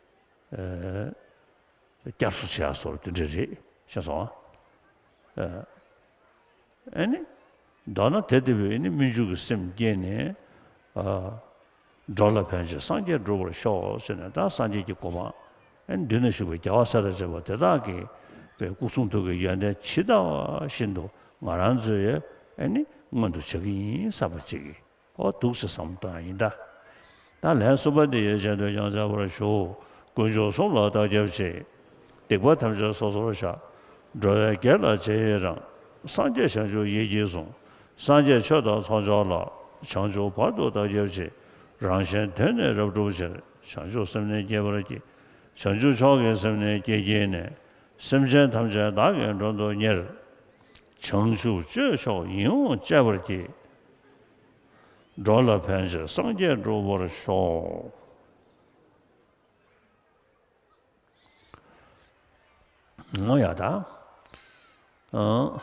བསྐྱར་གསོ་བྱེད་ཡ་སོར་དེ་འདྲ་རེད་ཤེས་སོང་ཨ། ཨ་ནི། མདོར་ན་དེ་ལྟ་བུའི་ཨ་ནི་སྨོན་འཇུག་གི་སེམས་བསྐྱེད་ནས། ཨ། འགྲོ་ལ་ཕན་ཕྱིར་སངས་རྒྱས་འགྲུབ་པར་ཤོག་ཟེར་ནས་ད་སངས་རྒྱས་ཀྱི་གོ་འཕང་། ཨ་ནི་མདུན་ན་བཞུགས་པའི་རྒྱལ་བ་སྲས་དང་བཅས་པ་དེ་དག་གི་པའི་སྐུ་གསུང་ཐུགས་ཀྱི་ཡོན་ཏན་ཇི་ལྟ་བ་བཞིན་དུ་ང་རང་ཚོས་ཨ་ནི་མངོན་དུ་བྱེད་ཀྱི་ཡིན་བསམ་པ་ཅིག་གིས། ཨོ་འདུག་སེ་བསམ་བཏང་ཡིན་ད། ད་ལན་གསུམ་པ་འདི་ཡི་རྗེས་ཟློས་ཀྱང་མཛད་པར་ཞུ། དཀོན་མཆོག་གསུམ་ལ་བདག་སྐྱབས་མཆི། སྡིག་པ་ཐམས་ཅད་སོ་སོར་བཤགས། འགྲོ་བའི་དགེ་ལ་རྗེས་ཡི་རང་། སངས་རྒྱས་བྱང་ཆུབ་ཡིད་ཀྱིས་བཟུང་། སངས་རྒྱས་ཆོས་དང་ཚོགས་མཆོག་ལ། བྱང་ཆུབ་བར་དུ་བདག་སྐྱབས་མཆི། རང་གཞན་དོན་ནི་རབ་བསྒྲུབ་ཕྱིར། བྱང་ཆུབ་སེམས་ནི་བསྐྱེད་པར་བགྱི། བྱང་ཆུབ་མཆོག་གི་སེམས་ནི་བསྐྱེད་བགྱིས་ནས། སེམས་ཅན་ཐམས་ཅད་བདག་གི་མགྲོན་དུ་གཉེར། བྱང་ཆུབ་སྤྱོད་མཆོག་ཡིད་འོང་སྤྱད་པར་བགྱི། འགྲོ་ལ་ཕན་ཕྱིར་སངས་རྒྱས་འགྲུབ་པར་ཤོག་ངོ་ཡ་དང་། ཨང་།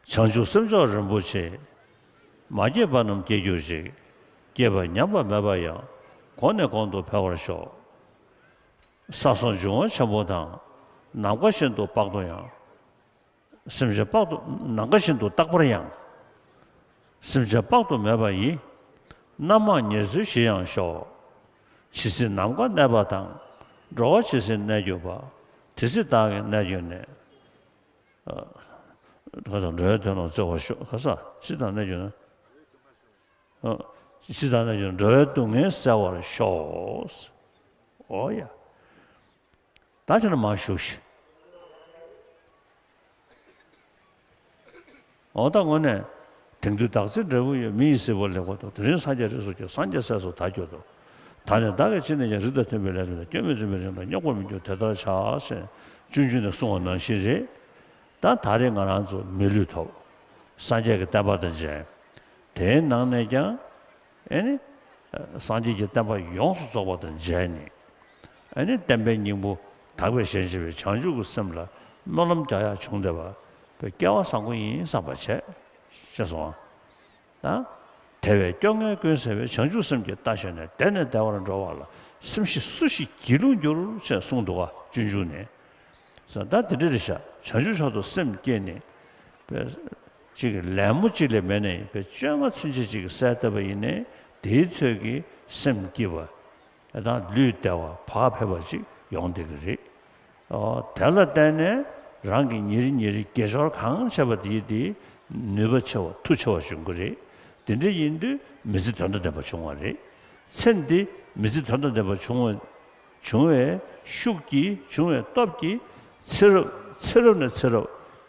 བྱང་ཆུབ་སེམས་མཆོག་རིན་པོ་ཆེ། མ་སྐྱེས་པ་རྣམས་སྐྱེ་གྱུར་ཅིག་སྐྱེས་པ་ཉམས་པ་མེད་པ་ཡང་། གོང་ནས་གོང་དུ་འཕེལ་བར་ཤོག་ས་སོགས་འབྱུང་བ་ཆེན་པོ་དང་། ནམ་མཁའ་བཞིན་དུ་དཔག་ཏུ་ཡང་། སེམས་ཅན་དཔག་ཏུ་ནམ་མཁའ་བཞིན་དུ་རྟག་པར་ཡང་། སེམས་ཅན་དཔག་ཏུ་མེད་པ་ཡི། རྣམ་མང་ཉེར་འཚོའི་གཞི་ཡང་ཤོག་ཇི་སྲིད་ནམ་མཁའ་གནས་པ་དང་། འགྲོ་བ་ཇི་སྲིད་གནས་གྱུར་པ། དེ་སྲིད་བདག་གིས་གནས་གྱུར་ནས། ཁ་སང་འགྲོ་བའི་དོན་རྣམས་བརྩེ་བར་ཤོག་ཁ་སང་ཇི་ལྟར་གནས་གྱུར་ན། ཇི་ལྟར་གནས་གྱུར་ན་འགྲོ་བའི་སྡུག་བསྔལ་བསལ་བར་ཤོག་འོ་ཡ། ད་ཕྱིན་ན་མར་བཞུགས་ཤིག་འོ་ད་དངོས་གནས། དེང་དུས་བདག་ཚེ་འབྲས་བུ་ཡོད། མི་ཡི་སྲིད་པ་ལེགས་པར་ཐོབ། དེ་རིང་སངས་རྒྱས་རིགས་སུ་སྐྱེས། སངས་རྒྱས་སྲས་སུ་བདག་གྱུར་ཏོ། ད་ནི་བདག་གིས་ཅི་ནས་ཀྱང་། རིགས་དང་མཐུན་པའི་ལས་བསྒྲུབས་ནས། སྐྱོན་མི་འཛེམ་པའི་རིམ་གྲོ་མྱོང་བར་མི་འགྱུར། དེ་ལྟར་བྱ་ཞེས་སྤྱོད་འཇུག་ནས་གསུངས་པ་ནང་བཞིན་རེད། ད་ད་རེས་ང་རང་ཚོ་མི་ལུས་ཐོབ། སངས་རྒྱས་ཀྱི་བསྟན་པ་དང་མཇལ། དེའི་ནང་ནས་ཀྱང་། ཨེ་ནི། སངས་རྒྱས་ཀྱི་བསྟན་པ་ཡོངས་སུ་རྫོགས་པ་དང་མཇལ་ནས། ཨེ་ནི་བསྟན་པའི་སྙིང་པོ་དག་པའི་ཞལ་མཇལ་བའི་བྱང་ཆུབ་ཀྱི་སེམས་ལ་སྨོན་ལམ་རྒྱག་ཡག་བྱུང་བསྡད་པ་པའི་སྐལ་བ་བཟང་པོ་ཡིན་བསམ་པ་བྱས། ཅེས་གསུངས་པ། ད། དེ་བས་སྐྱོ་ངལ་ཀུན་སེལ་བའི། བྱང་ཆུབ་སེམས་ཀྱི་རྟ་ཞོན་ནས། བདེ་ནས་བདེ་བར་འགྲོ་བ་ལ། སེམས་ཤིག་སུ་ཞིག་སྒྱིད་ལུག་འགྱུར། ཅེས་གསུངས་འདུག་ག་སྤྱོད་འཇུག་ནས། ད་འདི་འདྲ་རེད་ཤག་བྱང་ཆུབ་མཆོག་ཏུ་སེམས་བསྐྱེད་ནས། པའི་ཅིག་ལད་མོ་གཅིག་ལས་མེད་ནས་པའི་བཅོས་མ་ཚུན་ཆད་ཅིག་གསལ་བཏབ་པ་ཡིན་ནའི། དེའི་ཚོད་ཀྱིས་སེམས་སྐྱིད་པ། དང་ལུས་བདེ་བ་བག་ཕེབས་པ་ཅིག་ཡོང་བསྡད་ཀྱི་རེད། ཨོ། དེ་ལ་བརྟེན་ནས་རང་གི་ཉིན་རེ་ཉིན་རེ་དགེ་སྦྱོར་གང་བྱས་པ་དེའི་དེ་ནུས་པ་ཆེ་བ་མཐུ་ཆེ་བ་འབྱུང་གི་རེད། དེ་འདྲ་ཡིན་དུས་མི་ཚེ་དོན་དང་ལྡན་པ་བྱུང་བ་རེད། ཚེ་འདི་མི་ཚེ་དོན་དང་ལྡན་པ་བྱུང་བ་བྱུང་བའི་ཤུགས་ཀྱིས། བྱུང་བའི་སྟོབས་ཀྱིས་ཚེ་རབས་ཚེ་རབས་ནས་ཚེ་རབས།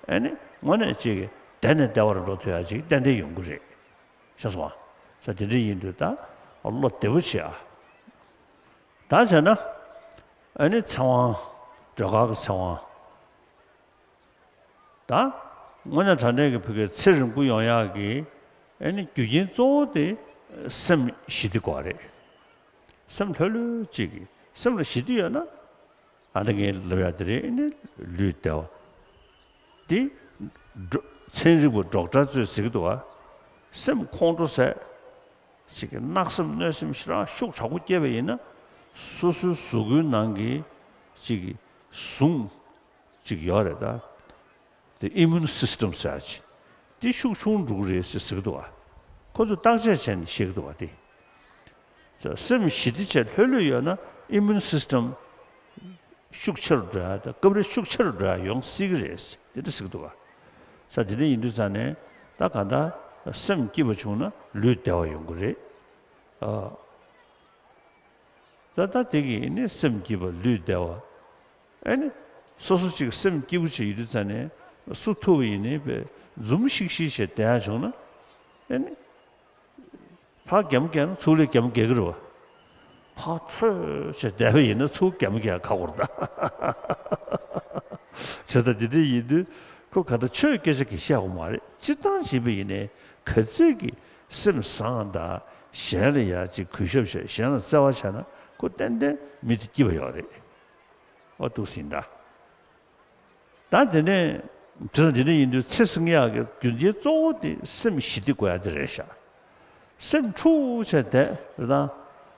ཨ་ནི་དངོས་གནས་ཅིག་བདེ་ནས་བདེ་བར་འགྲོ་ཐུབ་ཡ་ཅིག་ཏན་ཏན་ཡོང་གི་རེད། ཤེས་སོང་ཨ། ས་དེ་འདྲ་ཡིན་དུས་ད་བློ་བདེ་པོ་བྱེད་ཨ། ད་བྱས་ན། ཨ་ནི་ཚེ་དབང་། སྒྲོལ་དཀར་གྱི་ཚེ་དབང་། ད། དངོས་གནས་དྲང་གནས་ཀྱི་བོད་སྐད་ཚེ་རིང་པོ་ཡོང་ཡག་གི། ཨ་ནི་རྒྱུ་རྐྱེན་གཙོ་བོ་དེ་སེམས་ཞི་བདེ་དགོས་རེད། སེམས་ལྷོད་ལྷོད་ཅིག་གི་སེམས་ལ་ཞི་བདེ་ཡོད་ན། ཨ་ནི་ངས་ལབ་ཡག་དེ་རེད། ཨ་ནི་ལུས་བདེ་བ། དེ། འགྲོ་ཚན་རིག་པ་ཌོག་ཊར་ཚོས་ཟེར་གི་འདུག་བ། སེམས་ཁོང་ཁྲོ་ཟད། ཅིག་གི་གནག་སེམས་གནོད་སེམས་ཞེ་དྲག་ཤུགས་དྲག་པོ་སྐྱེས་པ་ཡིན་ན། སོ་སོའི་གཟུགས་པོའི་ནང་གི་ཅིག་གི་ཟུངས་ཅིག་ཡོད་རེད་ད། དེ་ཨི་མུན་སིས་ཊམ་ཟེར་ཡག་ཅིག་དེ་ཤུགས་ཆུང་འགྲོ་གི་རེད་ཟེར་ཟེར་གི་འདུག་བ། ཁོ་ཚོས་བརྟག་དཔྱད་བྱས་ནས་བཤད་གི་འདུག་བ་དེ། སེམས་ཞི་བདེ་བྱས་ལྷོད་ལྷོད་ཡོད་ན་ཨི་མུན་སིས་ཊམ་ཤུགས་ཆེ་རུ་འགྲོ་ཡག་དང་སྐབས་རེ་ཤུགས་ཆེ་རུ་འགྲོ་ཡག་ཡོང་སྲིད་གི་རེད། དེ་འདྲ་ཟེར་གི་འདུག་ག་ས་དེ་འདྲ་ཡིན་དུས་ཙང་ནས་ད་གང་ལྟར་སེམས་སྐྱིད་པ་བྱུང་ན་ལུས་བདེ་བ་ཡོང་གི་རེད། ཨ། ད་ད་དེ་གིས་ནི་སེམས་སྐྱིད་པ་ལུས་བདེ་བ། ཨེ་ནི། སོ་སོ་གཅིག་སེམས་སྐྱིད་པོ་ཅིག་ཡོད་དུས་ཙང་ནས་སུ་ཐུག་པ་ཡིན་ནའི་བས་འཛུམ་ཤིག་ཤིག་བྱས་བསྡད་ཡག་བྱུང་ན། ཨེ་ནི། ཕར་གད་མོ་བགད་ན་ཚུར་ལ་གད་མོ་བགད་ཀྱི་རེད་བ། ཕར་ཚོད་བྱས་བསྡད་པ་ཡིན་ན་ཚུར་གད་མོ་བགད་ཁག་པོ་རེད་ད། བྱས་ཙང་དེ་འདྲ་ཡིན་དུས་ཁོ་ག་ད་ཆོས་སྐད་ཆ་གི་བཤད་དགོས་མ་རེད། སྤྱིར་བཏང་བྱས་པ་ཡིན་ནའི་ག་ཚད་ཀྱི་སེམས་བཟང་དང་གཞན་ལ་ཡ་ཅིག་གུས་ཞབས་བྱས་གཞན་ལ་བརྩེ་བ་བྱས་ན་ཁོ་ཏན་ཏན་མི་དེ་སྐྱིད་པ་ཡོད་རེད། ཨོ་འདུག་སེ་ཡིན་ད། ད་དེ་ནས་དེ་དང་དེ་འདྲ་ཡིན་དུས་ཚེ་སྲིང་ཡག་གི་རྒྱུ་རྐྱེན་གཙོ་བོ་དེ་སེམས་ཞི་བདེ་དགོས་ཡག་དེ་རེད་ཤག་སེམས་འཁྲུག་བྱས་བསྡད་རེད་ད།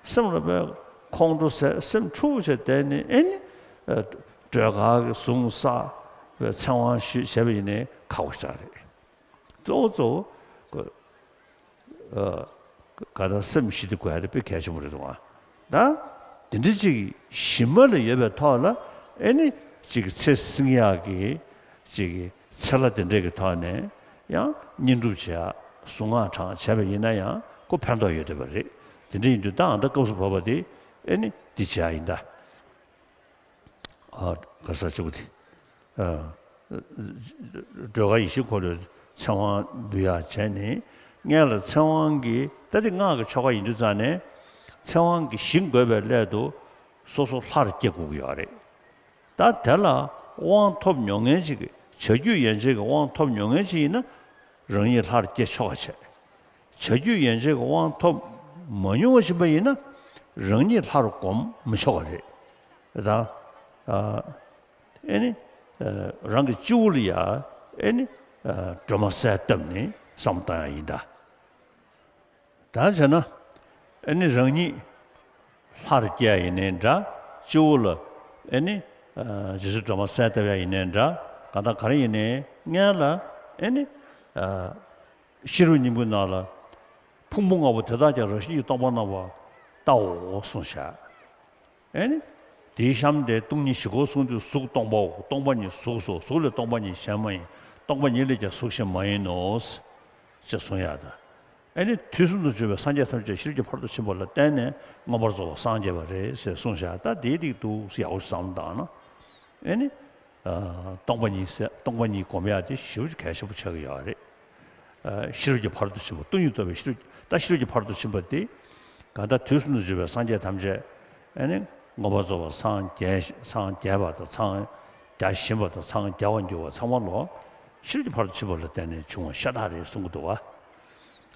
སེམས་ལ་དཔེ་ཁོང་ཁྲོ་ཟད། སེམས་འཁྲུག་བྱས་བསྡད་ནས་ཨེ་ནི། སྒྲོལ་དཀར་གྱི་གཟུངས་བསགས། ཚེ་དབང་ཞུས་བྱས་པ་ཡིན་ནའི་ཁག་པོ་ཞིག་རེད། གཙོ་བོ་གཙོ་བོ། ཨ། ག་ད་སེམས་ཞི་བདེ་དགོས་ཡག་དེ་དཔེ་གལ་ཆེན་པོ་རེད་འདུག་ཨ། ད། དེ་འདྲ་ཅིག་ཞི་མ་ལ་ཡོད་པའི་ཐོག་ལ་ཨེ་ནི་ཅིག་ཚེ་སྲིང་ཡག་གི་ཅིག་ཚེ་ལྷ་དེ་འདྲས་ཀྱི་ཐོག་ནས་ཡང་བསྙེན་སྒྲུབ་བྱེད་ཡག་གཟུངས་སྔགས་བགྲང་བྱས་པ་ཡིན་ན་ཡང་ཁོ་ཕན་ཐོགས་ཡོད་བསྡད་པ་རེད། དེ་འདྲ་ཡིན་དུས་ད་ཨ་ད་སྐབས་སུ་བབས་པ་དེ་ཨེ་ནི་འདི་བྱེད་ཡག་ཡིན་ད། ཨ། ག་ས་གཅིག་པུ་དེ། ཨ། སྒྲོལ་དཀར་ཡེ་ཤེས་འཁོར་ལོའི་ཚེ་དབང་འབུལ་ཡག་བྱས་ནས་སྔོན་ལ་ཚེ་དབང་གི་ད་དེ་སྔགས་ཀྱི་ཆོ་ག་ཡིན་དུས་ཙང་ནས་ཚེ་དབང་གི་ཞིང་བགོས་པའི་སླད་དུ་སོ་སོ་ལྷར་སྐྱེ་དགོས་ཀྱི་ཡོད་རེད། ད་དེ་ལ་དབང་ཐོབ་མྱོང་མཁན་ཅིག་བྱ་རྒྱུད་ཡན་ཆད་ཀྱི་དབང་ཐོབ་མྱོང་མཁན་ཅིག་ཡིན་ན་རང་ཉིད་ལྷར་སྐྱེ་ཆོག་པ་བྱས། བྱ་རྒྱུད་ཡན་ཆད་ཀྱི་དབང་ཐོབ་མ་མྱོང་བ་ཞིག་ཡིན་པ་ཡིན་ན་རང་ཉིད་ལྷར་སྒོམ་མི་ཆོག་པ་རེད། ད། ཨ། ཨེ་ནི། ཨ། རང་གི་སྤྱི་བོ་ལ་ཡ་ཨེ་ནི། ཨ། སྒྲོལ་མ་གསལ་བཏབ་ནས་བསམ་བློ་བཏང་ཡག་ཡིན་ད། ད་བྱས་ན་ཨེ་ནི་རང་ཉིད་ལྷར་སྐྱེ་ཡག་ཡིན་ནའི་འདྲ། སྤྱི་བོ་ལ་ཨེ་ནི། ཨ། རྗེ་བཙུན་སྒྲོལ་མ་གསལ་བཏབ་ཡག་ཡིན་ནའི་འདྲ། གང་ལྟར་ག་རེ་ཡིན་ནའི་སྔོན་ལ་ཨེ་ནི། ཨ། ཤེས་རབ་སྙིང་པོའི་ནང་ལ། ཕུང་པོ་ལྔ་པོ་དེ་དག་ཀྱང་རང་བཞིན་གྱིས་སྟོང་པར་སྣང་བར་བལྟའོ་གསུངས་བཞག་ཨེ་ནི། དེའི་གཤམ་དེ་སྟོང་ཉིད་བཞི་སྐོར་གསུངས་དུས་གཟུགས་སྟོང་པའོ། སྟོང་པ་ཉིད་གཟུགས་སོ། གཟུགས་ལས་སྟོང་པ་ཉིད་གཞན་མ་ཡིན། སྟོང་པ་ཉིད་ལས་ཀྱང་གཟུགས་གཞན་མ་ཡིན་ནོ། ཅེས་གསུངས་ཡག་དང་། ཨེ་ནི་དུས་གསུམ་དུ་བྱོན་པའི་སངས་རྒྱས་ཐམས་ཅད་ཤེས་རབ་ཀྱི་ཕ་རོལ་ཏུ་ཕྱིན་པ་ལ་བརྟེན་ནས་མངོན་པར་རྫོགས་པར་སངས་རྒྱས་པ་རེད་ཅེས་གསུངས་བཞག་ད་དེའི་རིགས་འདུག་ཡག་པོ་བསམ་བློ་བཏང་ན། ཨེ་ནི། ཨ། སྟོང་པ་ཉིད་ཟེར་སྟོང་པ་ཉིད་སྒོམ་ཡག་དེ་ཞེ་པོ་གལ་ཆེན་པོ་ཆགས་ཀྱི་ཡོད་རེད། ཨ། ཤེས་རབ་ཀྱི་ཕ་རོལ་ཏུ་ཕྱིན་པ་སྟོང་ཉིད་རྟོགས་པའི་ཤེས་རབ་ད་ཤེས་རབ་ཀྱི་ཕ་རོལ་ཏུ་ཕྱིན་པ་དེ། གང་ལྟར་དུས་གསུམ་དུ་བྱོན་པའི་སངས་རྒྱས་ཐམས་ཅད་ཨེ་ནི་མངོན་པར་རྫོགས་པར་སངས་རྒྱས་སངས་རྒྱས་པ་དང་སངས་རྒྱ་བཞིན་པ་དང་སངས་རྒྱ་བར་འགྱུར་བ་ཚང་མ་ལོ། ཤེས་རབ་ཀྱི་ཕ་རོལ་ཏུ་ཕྱིན་པ་ལ་བརྟེན་ནས་བྱུང་བ་ཤ་སྟག་རེད་གསུང་གི་འདུག་བ།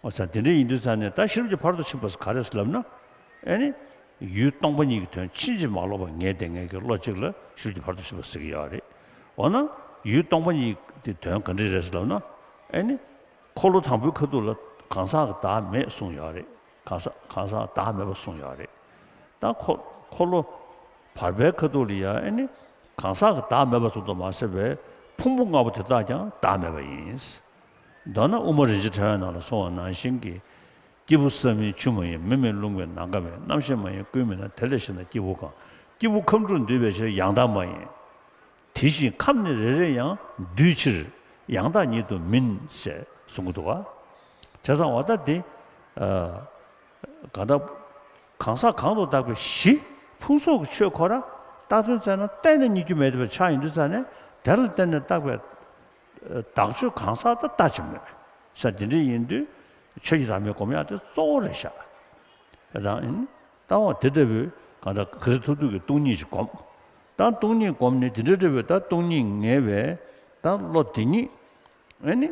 འོ་ཙང་དེ་འདྲ་ཡིན་དུས་ཙང་ནས་ད་ཤེས་རབ་ཀྱི་ཕ་རོལ་ཏུ་ཕྱིན་པ་ཟེར་ག་རེ་ཟེར་ལབ་ན། ཨེ་ནི། ཡུལ་སྟོང་པ་ཉིད་ཀྱི་དོན་ཕྱིན་ཅི་མ་ལོག་པར་ངེས་བསྡད་མཁན་གྱི་བློ་གཅིག་ལ་ཤེས་རབ་ཀྱི་ཕ་རོལ་ཏུ་ཕྱིན་པ་ཟེར་གྱི་ཡོད་རེད། འོ་ན་ཡུལ་སྟོང་པ་ཉིད་ཀྱི་དོན་ག་འདྲ་རེད་ཟེར་ལབ་ན། ཨེ་ནི། འཁོར་ལོ་དང་པོའི་ཁ་ཐུག་ལ་གང་ཟག་གི་བདག་མེད་གསུངས་ཡོད་རེད། གང་ཟག་གང་ཟག་བདག་མེད་པ་གསུངས་ཡོད་རེད། ད་འཁོར་འཁོར་ལོ་བར་པའི་ཁ་ཐུག་ལ་ཡང་ཨེ་ནི། གང་ཟག་གི་བདག་མེད་པ་གསུངས་དུ་མ་ཟད་པའི་ཕུང་པོ་ལྔ་པོ་དེ་དག་ཀྱང་བདག་མེད་པ་ཡིན། མདོར་ན་དབུ་མ་རིན་ཆེན་ཕྲེང་བའི་ནང་ལ་གསུངས་པ་ནང་བཞིན་གྱི། སྐྱེས་བུ་བསམ་ཡས་ཆུ་མ་ཡིན། མེ་མིན་རླུང་མིན་ནམ་མཁའ་མིན། རྣམ་ཤེས་མ་ཡིན་ཀུན་མིན་ན། དེ་ལས་ཤེས་ན་སྐྱེས་བུ་གང་། སྐྱེས་བུ་ཁམས་དྲུག་འདུས་པའི་ཕྱིར། ཡང་དག་མ་ཡིན། དེ་བཞིན་ཁམས་ནི་རེ་རེ་ཡང་། འདུས་ཕྱིར་ཡང་དག་ཉིད་དུ་མིན། ཞེས་གསུང་གི་འདུག་བ། བྱས་ཙང་འོ་ད་འདི། ཨ། གང་ལྟར་གང་ཟག་གང་དུ་བཏགས་པའི་གཞི་ཕུང་སོགས་ཀྱི་ཆོས་ཁོ་ར་བཏགས་དོན་བཙལ་ན་གཏན་ནས་རྙེད་རྒྱུ་མེད་པའི་ཆ་ཡིན་དུས་ཙང་ནས་དེ་ལ་བརྟེན་ནས་བཏགས་པའི་བདག་ཆོས་གང་ཟག་ད་ལྟ་ཅི་མོད། ས་འདི་འདྲ་ཡིན་དུས་ཆོས་ཀྱི་བདག་མེད་སྒོམ་ཡག་དེ་གཙོ་བོ་རེད་ཤག་དང་ཡིན་ལྟ་བ་དེ་ལྟ་བུའི་གང་ལྟར་ག་རེ་ཐུབ་ཐུབ་ཀྱི་སྟོང་ཉིད་ཅིག་སྒོམ། ད་སྟོང་ཉིད་སྒོམ་ནས་དེ་འདྲ་འདྲ་བའི་ད་སྟོང་ཉིད་ངེས་པའི་ད་བློ་དེ་ཉིད་ཨེ་ནི།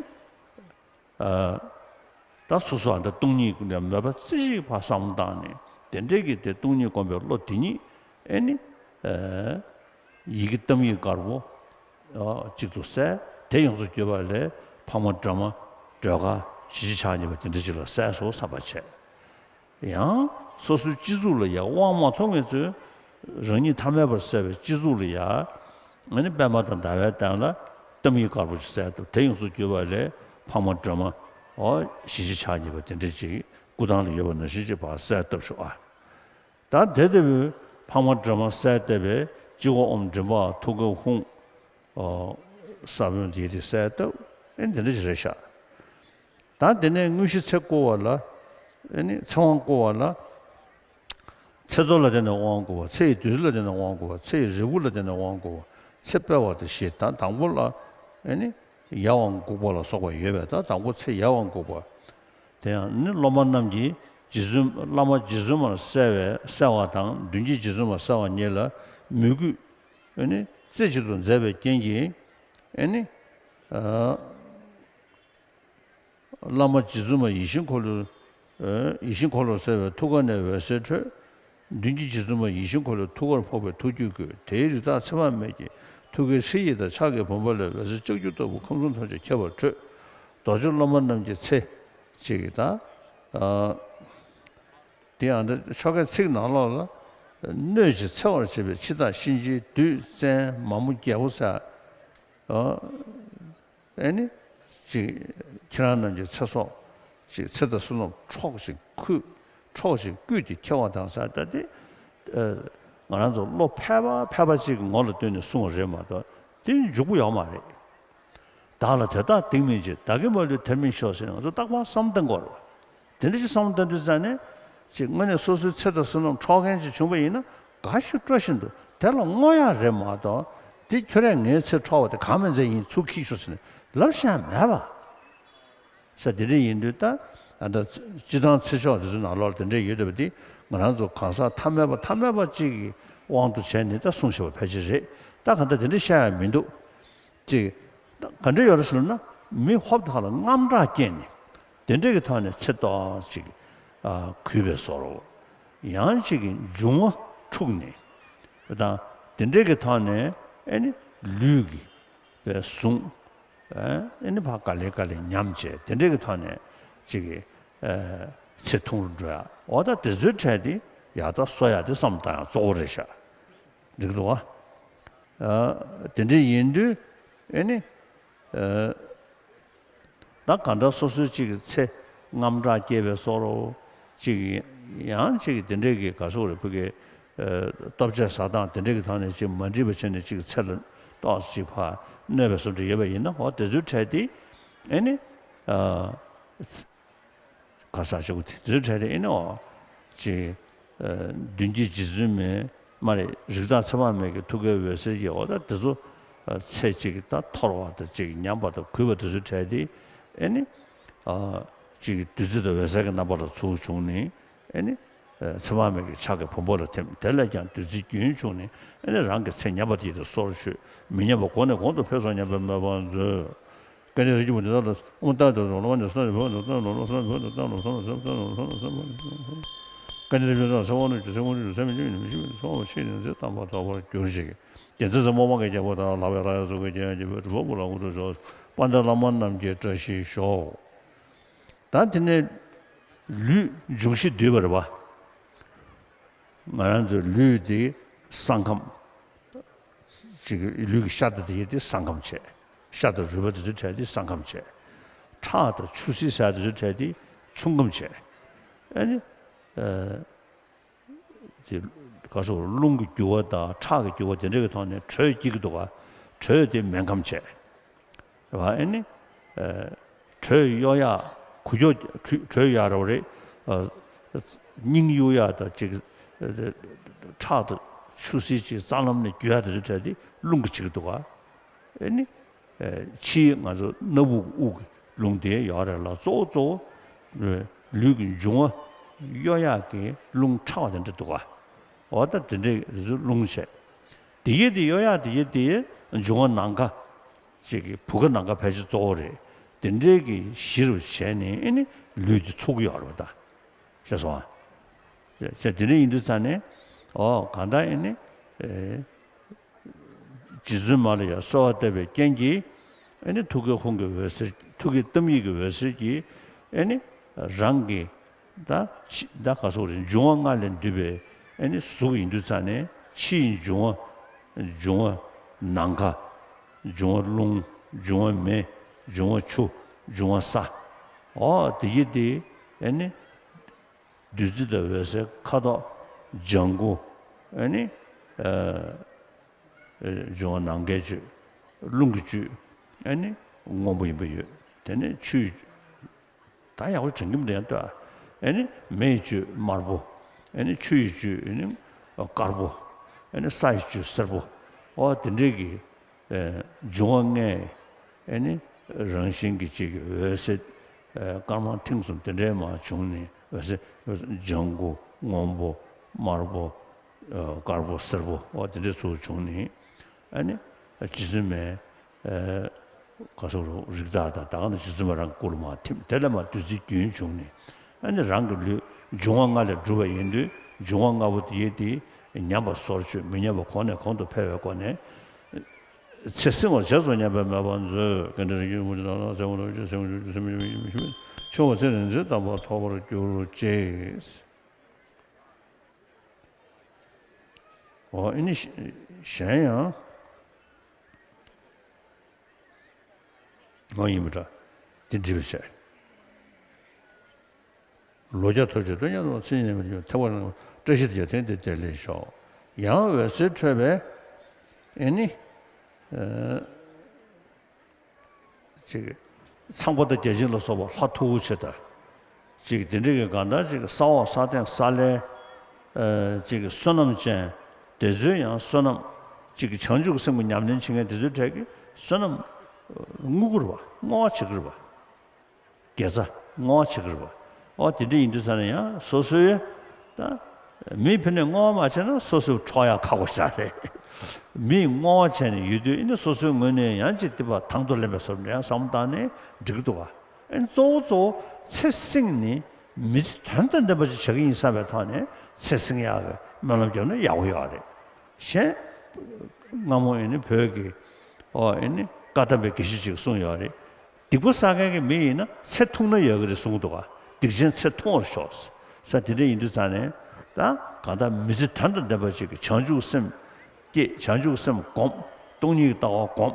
ཨ། ད་སོ་སོ་ཨ་ད་སྟོང་ཉིད་ཀུན་ནས་མོས་པ་རྩེ་གཅིག་ཕར་བསམ་བློ་བཏང་ནས་དེ་འདྲའི་གི་དེ་སྟོང་ཉིད་སྒོམ་པའི་བློ་དེ་ཉིད་ཨེ་ནི། ཨ། ཡི་གེ་གཏམ་ཡིག་དཀར་པོ། ཨ། གཅིག་ཏུ་གསལ། དེ་ཡོངས་སུ་གྱུར་པ་ལས་འཕགས་མ་སྒྲོལ་མ་སྒྲོལ་དཀར་ཞི་བྱེད་ཕྱག་གཉིས་པ་དེ་འདྲ་ཅིག་ལ་གསལ་སོང་བསམ་པ་བྱས། ཡང་སོ་སོའི་སྤྱི་གཙུག་ལ་ཡང་དབང་མ་ཐོབ་མཁན་ཚོས་རང་ཉིད་ཐ་མལ་པར་གསལ་བའི་སྤྱི་གཙུག་ལ་ཡང་ཨ་ནི་པདྨ་དང་ཟླ་བའི་སྟེང་ལ་གཏམ་ཡིག་དཀར་པོ་ཞིག་གསལ་བཏབ། དེ་ཡོངས་སུ་གྱུར་པ་ལས་འཕགས་མ་སྒྲོལ་མ་འོ་ཞི་བྱེད་ཕྱག་གཉིས་པ་དེ་འདྲ་ཅིག་སྐུ་ཐང་ལ་ཡོད་པ་ནང་བཞིན་ཅིག་ཕར་གསལ་བཏབ་ཤོག་ཨ། ད་དེ་ལྟ་བུའི་འཕགས་མ་སྒྲོལ་མ་གསལ་བཏབ་པའི་སྤྱི་བོ་ཨོཾ་མགྲིན་པ་ཐུགས་ཀའི་ཧཱུྃ། ཨོ། ས་བོན་དེ་དེ་གསལ་བཏབ། ཨེ་འདི་འདྲ་ཞིག་རེད་ཤག་ད་དེ་ནས་དངོས་གཞི་ཚེ་བསྐོར་བ་ལ། ཨེ་ནི་ཚེ་དབང་བསྐུར་བ་ལ། ཚེ་རྡོར་ལ་བརྟེན་ནས་དབང་བསྐུར་བ། ཚེ་ཡི་བདུད་རྩི་ལ་བརྟེན་ནས་དབང་བསྐུར་བ། ཚེ་ཡི་རིལ་བུ་ལ་བརྟེན་ནས་དབང་བསྐུར་བ། ཚེ་སྤེལ་བ་དེ་བཞི་དང་དང་པོ་ལ། ཨེ་ནི་ཡལ་བ་འགུགས་པ་ལ་སོགས་པ་ཡོད་པས་ད་དང་པོ་ཚེ་ཡལ་བ་འགུགས་པ། དེ་ཡང་ནི་སློབ་མ་རྣམས་ཀྱིས་རྗེ་བཙུན་བླ་མ་རྗེ་བཙུན་མར་གསལ་བའི་གསལ་བ་དང་མདུན་གྱི་རྗེ་བཙུན་མར་གསལ་བ་གཉིས་ལ་མོས་གུས་ཨེ་ནི་རྩེ་གཅིག་ཏུ་མཛད་པའི་རྐྱེན་གྱིས་ཨེ་ནི། ཨ། བླ་མ་རྗེ་བཙུན་མ་ཡིད་བཞིན་འཁོར་ལོའི། ཨེ། ཡིད་བཞིན་འཁོར་ལོར་གསལ་བའི་ཐུགས་ཀ་ནས་འོད་ཟེར་འཕྲོས། མདུན་གྱི་རྗེ་བཙུན་མ་ཡིད་བཞིན་འཁོར་ལོའི་ཐུགས་ཀར་ཕོག་པས་ཐུགས་རྒྱུད་བསྐུལ། དེའི་རིགས་བདག་ཚེ་དཔག་མེད་ཀྱི་ཐུགས་ཀའི་ཧྲཱིཿཡིག་དང་ཕྱག་གི་བུམ་པ་ལས་འོད་ཟེར་ལྕགས་ཀྱུ་ལྟ་བུ་ཁམས་གསུམ་ཐམས་ཅད་ཁྱབ་པར་འཕྲོས། རྡོ་རྗེ་སློབ་མ་རྣམས་ཀྱི་ཚེ་གཅིག་གི་དང་། ཨ། དེ་ཡང་འདི་ཆོ་གའི་ཚིག་ནང་ལོགས་ལ། སྣོད་ཀྱིས་འཚེ་བར་བྱེད་པའི་འཆི་བདག་གཤིན་རྗེའི་བདུད་བཙན་མ་མོ་རྒྱལ་པོ་ཟེར། ཨ། ཨེ་ནི། ཅིག་ཁྱེད་རང་རྣམས་ཀྱི་ཚེ་སྲོག་ཅིག་ཚེ་དང་བསོད་ནམས་འཕྲོག་ཅིང་བརྐུས། འཕྲོག་ཅིང་བརྐུས་ཏེ་ཁྱེར་བ་དང་ཟེར་ད་དེ། ཨ། ང་རང་ཚོ་བློ་ཕལ་པ་ཕལ་པ་ཅིག་གི་ངོ་ལ་བསྟོད་ནས་གསུངས་པ་རེད་མ་གཏོགས་དེ་འཇུག་པོ་ཡོད་མ་རེད། བདག་ལ་དེ་དག་སྡིག་མིན་བྱེད། བདག་གིས་མ་ལུས་དེར་མི་ཤོག་ཟེར་ནས་ང་ཚོ་རྟག་པར་བསམ་བཏང་དགོས་རེད། དེ་འདྲ་ཅིག་བསམ་བཏང་དུས་ཙང་ནས་ཅིག་དངོས་གནས་སོ་སོའི་ཚེ་དང་བསོད་ནམས་འཕྲོག་མཁན་ཅིག་བྱུང་བ་ཡིན་ན་དགའ་ཞིང་སྤྲོ་བཞིན་དུ་དེ་ལ་བསྔོ་ཡག་རེད་མ་གཏོགས་དེ་ཁྱོད་རས་ངའི་ཚེ་འཕྲོག་པ་དེ་གང་མིན་ཚེ་ཡིན་ཚུར་ཁྱེར་ཤོག་ཟེར་ནས་ལབ་ཤེས་ཡག་མེད་པ། ས་དེ་འདྲ་ཡིན་དུས་ད་ཨ་ད་སྤྱི་བཏང་ཚེ་ཆོག་དེ་ཚོའི་ནང་ལོགས་ལ་དེ་འདྲ་ཡོད་བསྡད་པ་འདི་ང་རང་ཚོ་གང་ཟག་ཐ་མལ་པ་ཐ་མལ་པ་གཅིག་གི་དབང་དུ་བྱས་ནས་ད་གསུངས་བཞག་པ་ཕལ་ཆེར་རེད། ད་གང་ལྟར་དེ་འདྲ་བཤད་ཡག་མི་འདུག་ཅིག་ད་ག་འདྲ་ཡོད་རེད་ཟེར་ན་མི་ཧོབ་ཏེ་ཁ་ལ་དངངས་སྐྲག་སྐྱེས་ནས་དེ་འདྲ་གི་ཐོག་ནས་ཚེ་ཏོག་ཙམ་ཅིག་ཨ་གུས་པའི་བཟོ་འདྲ་ཡང་ཅིག་གི་འབྱུང་བ་འཁྲུགས་ནས་དང་དེ་འདྲ་གི་ཐོག་ནས་ཨེ་ནི་ལུས་ཀྱི་པའི་ཟུངས། ཨེ་ནི་ཕར་ག་ལེ་ག་ལེ་ཉམས་བྱས་དེ་འདྲའི་གི་ཐོག་ནས་ཅིག་གི་ཨེ་ཚེ་ཐུང་རུ་འགྲོ་ཡག་འོ་ད་དེ་ཚོའི་གྲས་དེ་ཡག་ད་གསོ་ཡག་དེ་བསམ་བཏང་ཡག་གཙོ་བོ་རེད་ཤག་འགྲིག་འདུག་བ། ཨ་དེ་འདྲ་ཡིན་དུས་ ཨེ་ནི། ཨ། ད་ག་འདྲ་སོ་སོའི་གཅིག་གི་ཚེ་རྔམ་སྐྲག་སྐྱེས་པའི་བཟོ་འདྲ་གཅིག་ཡང་གཅིག་དེ་འདྲས་ཀྱི་ག་སོག་རེ་ཕུ་གེ། ཨ། ལྟོ་ཆས་ཟ་སྟངས་དེ་འདྲས་ཀྱི་ཐོག་ནས་གཅིག་མ་འགྲིག་པ་བྱས་ནས་གཅིག་ཚེ་ལ་ཏོག་ཙམ་གཅིག་ཕར་གནོད་པའི་བཟོ་འདྲ་ཡོད་པ་ཡིན་ན། འོ་དེ་ཚོའི་གྲས་དེ་ཨེ་ནི། ཨ། ག་ས་ཆེ་བོ་དེ་ཚོའི་གྲས་དེ་ཨེ་ནི་འོ་ཅིག་ཨ། མདུན་བསྐྱེད་རྗེ་བཙུན་མའི་མ་རེད། རིགས་བདག་ཚེ་དཔག་མེད་ཀྱི་ཐུགས་ཀའི་འོད་ཟེར་གྱིས་འོ་ད་དེ་ཚོ་ཨ། ཚེ་གཅིག་གི་ད་འཐོར་བ་དང་གཅིག་ཉམས་པ་དང་གུད་པ་དེ་ཚོའི་གྲས་དེ་ཨེ་ནི། ཨ། གཅིག་གི་བདུད་རྩི་དང་འོད་ཟེར་གྱི་རྣམ་པ་ལ་ཚུར་བྱུང་ནས་ཨེ་ནི། ཨ། ཚེ་དཔག་མེད་ཀྱི་ཕྱག་གི་བུམ་པ་ལ་ཐིམ། དེ་ལས་ཀྱང་བདུད་རྩིའི་རྒྱུན་བྱུང་ནས་ཨེ་ནི་རང་གི་ཚེ་ཉམས་པ་དེ་ཡི་དུ་སོར་ཆུད། མི་ཉམས་པ་གོང་ནས་གོང་དུ་འཕེལ་སོང་སྙམ་པའི་མོས་པ་མཛོད། སྐལ་ལྡན་རིགས་ཀྱི་བུ་འདི་དག་ལ་དབུ་མཐའ་དང་ནོར་ལོངས་སྤྱོད་ས་ནི་བོད་དུ་བཏང་ནོར་ལོངས་སོང་བོད་དུ་བཏང་ནོར་སོང་ལ་སེམས་བཏང་ནོར་སོང་ལ་སེམས་བཏང་ནོར་སོང་། སྐལ་ལྡན་རིགས་ཀྱི་བུ་འདི་དག་ལ་ཚེ་དབང་ནོར་གྱི་ཚེ་དབང་ནོར་གྱི་ཚེ་མི་འཇིག་ནི་མི་འཇིག་པའི་ཚེ་དབང་པོ་ཆེ་ནི་ཚེ་དམ་པ་ཐོབ་པར་གྱུར་ཅིག། རྒྱལ་མཚན་ཟབ་མོ་དབང་གི་རྒྱལ་པོ་དང་ལྷག་པའི་ལྷ་ཡི་གཙུག་གི་རྒྱལ་ཡོན་གྱི་བུ་ལ་དབུ་སྐྲ་ཤོར། དཔལ་ལྡན་བླ་མ་རྣམས་ཀྱི་བཀྲ་ཤིས་ཤོག། ད་དེ་ནས་ལུས་འབྱུང་བཞི་འདུས་པ་རེད་པ། ང་རང་ཚོའི་ལུས་དེ་ས་ཁམས། ཅིག་ལུས་ཀྱི་ཤ་དང་དེ་ཡི་དེ་ས་ཁམས་བྱས། ཤ་དང་རུས་པ་དེ་ཚོའི་གྲས་དེ་ས་ཁམས་བྱས། ཁྲག་དང་ཆུ་སེར་ཟེར་དེ་ཚོའི་གྲས་དེ་ཆུ་ཁམས་བྱས། ཨ་ནི། ཨ། དེ་ག་སོགས་རླུང་གི་རྒྱུ་བ་དང་ཁྲག་གི་རྒྱུ་བ་དེ་འདྲ་གི་ཐོག་ནས་དྲོད་སྐྱེ་གི་འདུག་ག། དྲོད་དེ་སྨན་ཁམས་བྱས། རེད་པ། ཨེ་ནི། ཨ། དྲོད་གཡོ་ཡག་ཁུ་ཁྱོག་དྲོད་གཡོ་ཡག་རེད་པ་རེད། ཨ། སྙིང་གཡུག་ཡག་དང་ཅིག་ཁྲག་དང་ཆུ་སེར་ཅིག་རྩ་ལམ་ནས་རྒྱུ་ཡག་དེ་ཚོའི་གྲས་དེ་རླུང་གིས་བྱེད་ཀྱི་འདུག་ག། ཨེ་ནི། ཨ། ཕྱིའི་ང་ཚོ་སྣ་བུག་དབུགས་ཀྱི་རླུང་དེ་ཡོད་རེད་ལ། གཙོ་བོ་གཙོ་བོ་ལུས་ཀྱི་འབྱུང་བ་གཡོ་ཡག་གི་རླུང་ཕྲ་བ་དེ་འདྲ་འདུག་ག། འོ་ད་དེ་འདྲའི་རླུང་བྱས། དེ་ཡི་དེ་གཡོ་ཡག་དེ་ཡི་དེ་འབྱུང་བ་ནམ་མཁའ། ཅིག་གི་བུ་ག་ནམ་མཁའ་ཕལ་ཆེར་གཙོ་བོ་རེད། དེ་འདྲའི་གི་གཞིར་བྱས་ནས་ཨེ་ནི་ལུས་དེ་ཚུགས་ཀྱི་ཡོད་རེད་པ་ད། ཤེས་སོང་ཨ། ཅེས་དེ་འདྲ་ཡིན་དུས་ཙང་ནས། ཨོ་གང་ལྟར་ཨེ་ནི། ཨེ། རྗེ་བཙུན་མ་ལ་ཡང་གསོལ་བ་བཏབ་པའི་རྐྱེན་གྱིས། ཨེ་ནི་ཐུགས་ཀའི་དབང་གི་འོད་ཟེར། ཐུགས་ཀའི་གཏམ་ཡིག་གི་འོད་ཟེར་གྱིས། ཨེ་ནི་རང་གི་ད་ཕྱི་ད་ག་སོགས་རེད། འབྱུང་བ་ལྔ་ལས་འདུས་པའི་ཨེ་ནི་གཟུགས་ཡིན་དུས་ཙང་ནས། ཕྱི་ཡི་འབྱུང་བ། འབྱུང་བ་ནམ་མཁའ། འབྱུང་བ་རླུང་། འབྱུང་བ་མེ། འབྱུང་བ་ཆུ། འབྱུང་བ་ས། ཨོ་དེ་ཡི་དེ་ཨེ་ནི། བདུད་རྩི་དང་འོད་ཟེར་ཁ་དོག་ལྗང་གུ། ཨེ་ནི། ཨ། འབྱུང་བ་ནམ་མཁའི་བཅུད། རླུང་གི་བཅུད། ཨེ་ནི་སྔོན་པོ་ཡིན་པ་ཡོད། དེ་ནས་ཆུའི། ད་ཡག་པོ་དྲན་གྱི་མི་འདུག་ཡང་ལྟོས། ཨེ་ནི་མེ་ཡི་བཅུད་དམར་པོ། ཨེ་ནི་ཆུ་ཡི་བཅུད་ཨེ་ནི་དཀར་པོ། ཨེ་ནི་ས་ཡི་བཅུད་སེར་པོ། ཨོ་དེ་འདྲའི་གི། ཨེ། འབྱུང་བ་ལྔའི་ཨེ་ནི་རང་བཞིན་གྱི་གཅིག་གི་འོད་ཟེར། ཨེ། དཀར་དམར་མཐིང་གསུམ་དེ་འདྲའི་མར་བྱུང་ནས། འོད་ཟེར་ལྗང་གུ། སྔོན་པོ། དམར་པོ། ཨེ། དཀར་པོ། སེར་པོ། ཨོ་དེ་འདྲའི་ཚུར་བྱུང་ནས། ཨེ་ནི་རྗེ་བཙུན་མའི། ཨེ། ག་སོགས་རིགས་བདག་དང་ད་ག་ནང་བཞིན་རྗེ་བཙུན་མ་རང་གི་སྐུ་ལ་མར་ཐིམ། དེ་ལས་མར་བདུད་རྩིའི་རྒྱུན་བྱུང་ནས། ཨ་ནི་རང་གི་ལུས་འབྱུང་བ་ལྔ་ལས་གྲུབ་པ་ཡིན་དུས། འབྱུང་བ་ལྔ་པོ་དེ་ཡི་དེ་ཉམས་པ་སོར་ཆུད། མི་ཉམས་པ་གོང་ནས་གོང་དུ་འཕེལ་བའི་སྒོ་ནས། ཚེ་བསྲིང་བར་བྱས་སོ་སྙམ་པའི་མོས་པ་མཛོད། སྐལ་ལྡན་རིགས་ཀྱི་བུ་འདི་དག་ལ་ཚེ་དབང་ནོར་གྱི་ཚེ་དབང་ཕྱུག་ཚེ་མི་འཇིག་པའི་ཚེ་དབང་ཕྱུག་ཚེ་མི་འཇིག་པའི་ཚེ་དབང་ཕྱུག་ཚེ་མི་འཇིག་པའི་ཚེ་དབང་ཕྱུག་ཚེ་མི་འཇིག་པའི་ཚེ་དམ་པ་ཐོབ་པར་གྱུར་ཅིག། འོ་ཨེ་ནི་གཞན་ཡང་། འོ་ཡིན་པ་འདྲ། དེ་འདྲ་བྱས། ལོ་བརྒྱ་ཐོབ་ཅིག་སྟོན་ཉམས་རྟོགས་མཚན་ཉིད་ནས་མི་འགྱུར་ཐེག་པ་རང་བཀྲ་ཤིས་དེ་ཡང་དེང་འདིར་བདེ་ལེགས་ཤོག། ཡང་འོད་ཟེར་འཕྲོས་པས་ཨེ་ནི། ཨ། ཅིག་ཚངས་པ་དང་བརྒྱ་བྱིན་ལ་སོགས་པ་ལྷ་མཐུ་བོ་ཆེ་དང་། ཅིག་དེ་འདྲ་གི་གང་ལྟར་ཅིག་ས་འོག་ས་སྟེང་ས་བླའི། ཨ། ཅིག་བསོད་ནམས་ཅན། དེ་ཚོའི་ཡང་བསོད་ནམས། ཅིག་བྱང་ཆུབ་ཀྱི་སེམས་ཀྱི་ཉམས་ལེན་བྱེད་མཁན་དེ་ཚོའི་གྲས་ཀྱི་བསོད་ནམས་བསྔོ་གི་རེད་པ། བསྔོ་བ་བྱེད་ཀྱི་རེད་པ། དགེ་རྩ་བསྔོ་བ་བྱེད་ཀྱི་རེད་པ། ཨོ་དེ་འདྲ་ཡིན་དུས་ཙང་ནས་ཡང་སོ་སོའི། ད་མི་ཕར་ནས་བསྔོ་བ་མ་བྱས་ན་སོ་སོའི་འཕྲོག་ཡག་ཁག་པོ་ཞིག་རེད། མིས་བསྔོ་བ་བྱས་ནས་ཡོད་དུས་ཨེ་ནི་སོ་སོའི་ངོས་ནས་ཡང་ཅིག་དེ་བ་དང་དུ་ལེན་པའི་བཟོ་འདྲ་ཡང་བསམ་བློ་བཏང་ནས་འགྲིག་གི་འདུག་ག། ཨེ་ནི་གཙོ་བོ་གཙོ་བོ་ཚེ་བསྲིང་ནི་མི་ཚེ་དོན་དང་ལྡན་པ་ཞིག་བྱ་གི་ཡིན་བསམ་པའི་ཐོག་ནས་ཚེ་བསྲིང་ཡག་གི་སྨོན་ལམ་བརྒྱབ་ན་ཡག་པོ་ཡོད་རེད། གཞན། སྔ་མོ་ཨེ་ནི་བོད་ཀྱི། ཨོ་ཨེ་ནི་བཀའ་གདམས་པའི་དགེ་བཤེས་ཅིག་གསུངས་ཡོད་རེད། སྡིག་པ་བསགས་མཁན་གྱི་མི་ཡིན་ན་ཚེ་ཐུང་ན་ཡག་གི་རེད་གསུངས་འདུག་ག། སྡིག་ཅན་ཚེ་ཐུང་བར་ཤོག་ཟེར། དེ་འདྲ་ཡིན་དུས་ཙང་ནས་ད་གང་ལྟར་མི་ཚེ་དོན་དང་ལྡན་པ་ཅིག་གི་བྱང་ཆུབ་སེམས་སྐྱེས། བྱང་ཆུབ་སེམས་བསྒོམ། སྟོང་ཉིད་ཀྱི་ལྟ་བ་བསྒོམ།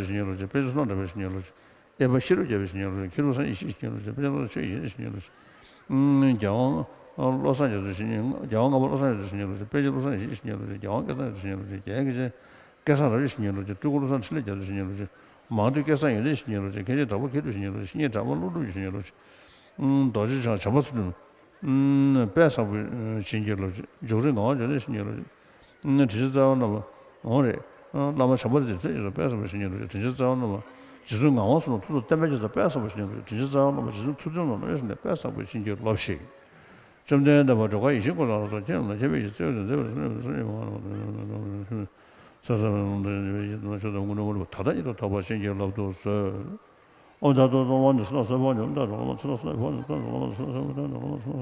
བསྟོད་བཞེངས་མཁན་ལོ་ཅིག། དཔེ་ཆ་བསོད་ནམས་གྲགས་པས་བཞེངས་མཁན་ལོ་ཅིག། ཨེ་པ་ཤེས་རབ་རྒྱས་པས་བཞེངས་མཁན་ལོ་ཅིག། མཁས་གྲུབ་བློ་བཟང་ཡེ་ཤེས་བཞེངས་མཁན་ལོ་ཅིག། དཔེ་ཆ་བསོད་ནམས་ཆོས་ཡེ་ཤེས་བཞེངས་མཁན་ལོ་ཅིག། ཨུམ། རྒྱལ་དབང་བློ་བཟང་རྒྱ་མཚོ་བཞེངས་མཁན། རྒྱལ་དབང་ལྔ་པ་བློ་བཟང་རྒྱ་མཚོ་བཞེངས་མཁན་ལོ་ཅིག། དཔེ་ཆ་བློ་བཟང་ཡེ་ཤེས་བཞེངས་མཁན་ལོ་ཅིག། རྒྱལ་དབང་སྐལ་བཟང་རྒྱ་མཚོ་བཞེངས་མཁན་ལོ་ཅིག། རྒྱལ་དབང་སྐལ་བཟང་རྒྱ་མཚོ་བཞེངས་མཁན་ལོ་ཅིག། སྐལ་བཟང་རབ་བཞེངས་མཁན་ལོ་ཅིག། སྤྲུལ་སྐུ་བློ་བཟང་འཕྲིན་ལས་རྒྱ་མཚོ་བཞེངས་མཁན་ལོ་ཅིག། མང་སྟོན་སྐལ་བཟང་ཡོན་ཏན་བཞེངས་མཁན་ལོ་ཅིག། མཁས་གྲུབ་རྒྱ་མཚོ་བཞེངས་མཁན་ལོ་ཅིག། བཤེས་གཉེན་གྲགས་པ་ཀླུ་སྒྲུབ་བཞེངས་མཁན་ལོ་ཅིག། ཨུམ། རྡོ་རྗེ་འཆང་བྱམས་པ་ཚུལ་ཁྲིམས། ཨུམ། དཔལ་བཟང་པོ་བཞེངས་མཁན་ལོ་ཅིག། འཇུག་རིག་ངག་དབང་འབྱུང་གནས་བཞེངས་མཁན་ལོ་ཅིག། ཨུམ། དྲིན་ཅན་རྩ་བའི་བླ་མ། འོང་རེད། ཨ། བླ་མ་བྱམས་པ་འདི་ཚེ་ཡིན་ཟེར་དཔལ་བཟང་པོ་བཞེངས་མཁན་ལོ་ཅིག། དྲིན་ཅན་རྩ་བའི་བླ་མ་རྗེ་བཙུན་ངག་དབང་གསུམ་ལ་ཐུགས་སུ་བསྟན་པའི་རྒྱལ་མཚན་དཔལ་བཟང་པོ་བཞེངས་མཁན་ལོ་ཅིག། དྲིན་ཅན་རྩ་བའི་བླ་མ་རྗེ་བཙུན་ཐུགས་བསྟན་ནང་ལ་གནས་ཤིང་ནས་དཔལ་བཟང་པོ་བཞེངས་མཁན་ལོ་ཅིག། བཅོམ་ལྡན་འདས་དཔལ་འགྲོ་ཁ་ཡེ་ཤེས་སྐུ་ལ་སོགས་ཁྱེད་རྣམས་ལ་མཁྱེན་པའི་ཞིང་བརྩེ་བའི་བདེ་བ་སེམས་ཉིད་སེམས་ཉིད་མ་ཆོག་དང་ཀུན་ནས་ཀུན་ནས་ད་ལྟ་ཉིད་དུ་ཐོབ་པར་བྱིན་གྱིས་བརླབ་ཏུ་གསོལ། ཨོཾ་ད་དོ་ཏོ་ཝ་ནི་སི་ལ་སོ་བ་ཉོ་ད་དོ་ལ་མ་ཚི་ལ་སོ་བ་ཉོ་ད་དོ་ལ་མ་ཚི་ལ་སོ་བ་ཉོ་ད་དོ་ལ་མ་ཚི་ལ་སོ་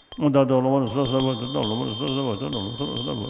བ་ཉོ་ད་དོ་ལ་མ་ཚི་ལ་སོ་བ་ཉོ་ད་དོ་ལ་མ་ཚི་ལ་སོ་བ་ཉོ་ད་དོ་ལ་མ་ཚི་ལ་སོ་བ་ཉོ་ད་དོ་ལ་མ་ཚི་ལ་སོ་བ་ཉོ་ད།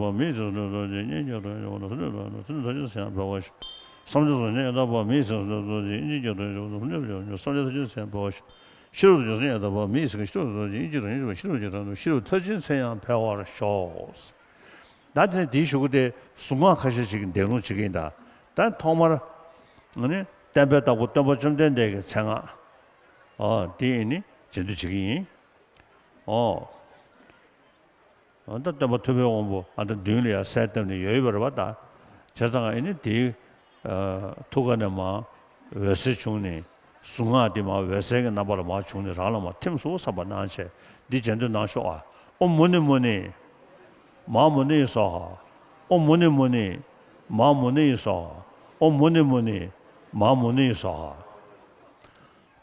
པ། མི་ཡི་ཚེ་སྲོག་ལ་ཐུག་ཅིང་། སྙན་གྱི་སྒྲ་སྙན་པ། ནོར་སྲིད་ལ་ཐུག་ཅིང་། ཕན་པ་ཤོག། བསམ་གྱིས་མི་ཁྱབ་པའི་དཔལ་བ་ཤོག། བསམ་གྱིས་མི་ཁྱབ་པའི་དཔལ་བ་ཤོག། སྙན་གྱི་སྒྲ་སྙན་པ། ནོར་སྲིད་ལ་ཐུག་ཅིང་། ཕན་པ་ཤོག། ཤེས་རབ་ཏུ་འཇུག་སེམས་དཔའ་ཤོག། ཤེས་རབ་ཏུ་འཇུག་སེམས་དཔའ། མི་ཡི་ཚེ་སྲོག་ལ་ཐུག་ཅིང་། སྙན་གྱི་སྒྲ་སྙན་པ། ཤེས་རབ་ཀྱི་སྒྲ་སྙན་པ། ཤེས་རབ་མཐར་ཕྱིན་མཚན་ཡང་འཕེལ་བར་ཤོག། ད་དེ་ནས་དེའི་གཞུག་གུ་དེ་གཟུངས་སྔགས་ཁ་ཤས་ཅིག་གི་འདོན་ལུགས་བྱེད་ཀྱི་ཡིན་ད། ད་ཐོག་མར་ཨ་ནི་བསྟན་པའི་བདག་པོ་སྟོན་པ་བཅོམ་ལྡན་འདས་ཀྱི་མཚན་སྔགས། ཨོ་དེ་ཨ་ནི་རྗེས་ཟློས་བྱེད་ཀྱི་ཡིན། ཨོ། ཨ་ད་སྟོན་པ་ཐུབ་པའི་དབང་པོ་ཨ་ད་མདུན་ལ་ཡར་གསལ་བཏབ་ནས་ཡོད་ཡོད་པ་རེད་པ། ད་བྱས་ཙང་ཨ་ནི་དེའི་ཨ་ཐུགས་ཀ་ནས་མར་འོད་ཟེར་བྱུང་ནས། གཟུངས་སྔགས་འདི་མར་འོད་ཟེར་གྱི་རྣམ་པ་ལ་མར་བྱུང་ནས་རང་ལ་མར་ཐིམ་སོང་བསམ་པ་གནང་བྱས། འདི་རྗེས་ཟློས་གནང་ཤོག་ཨ། ཨོཾ་མུ་ནེ་མུ་ནེ་མ་ཧཱ་མུ་ནེ་ཡེ་སྭཱ་ཧཱ། ཨོཾ་མུ་ནེ་མུ་ནེ་མ་ཧཱ་མུ་ནེ་ཡེ་སྭཱ་ཧཱ། ཨོཾ་མུ་ནེ་མུ་ནེ་མ་ཧཱ་མུ་ནེ་ཡེ་སྭཱ་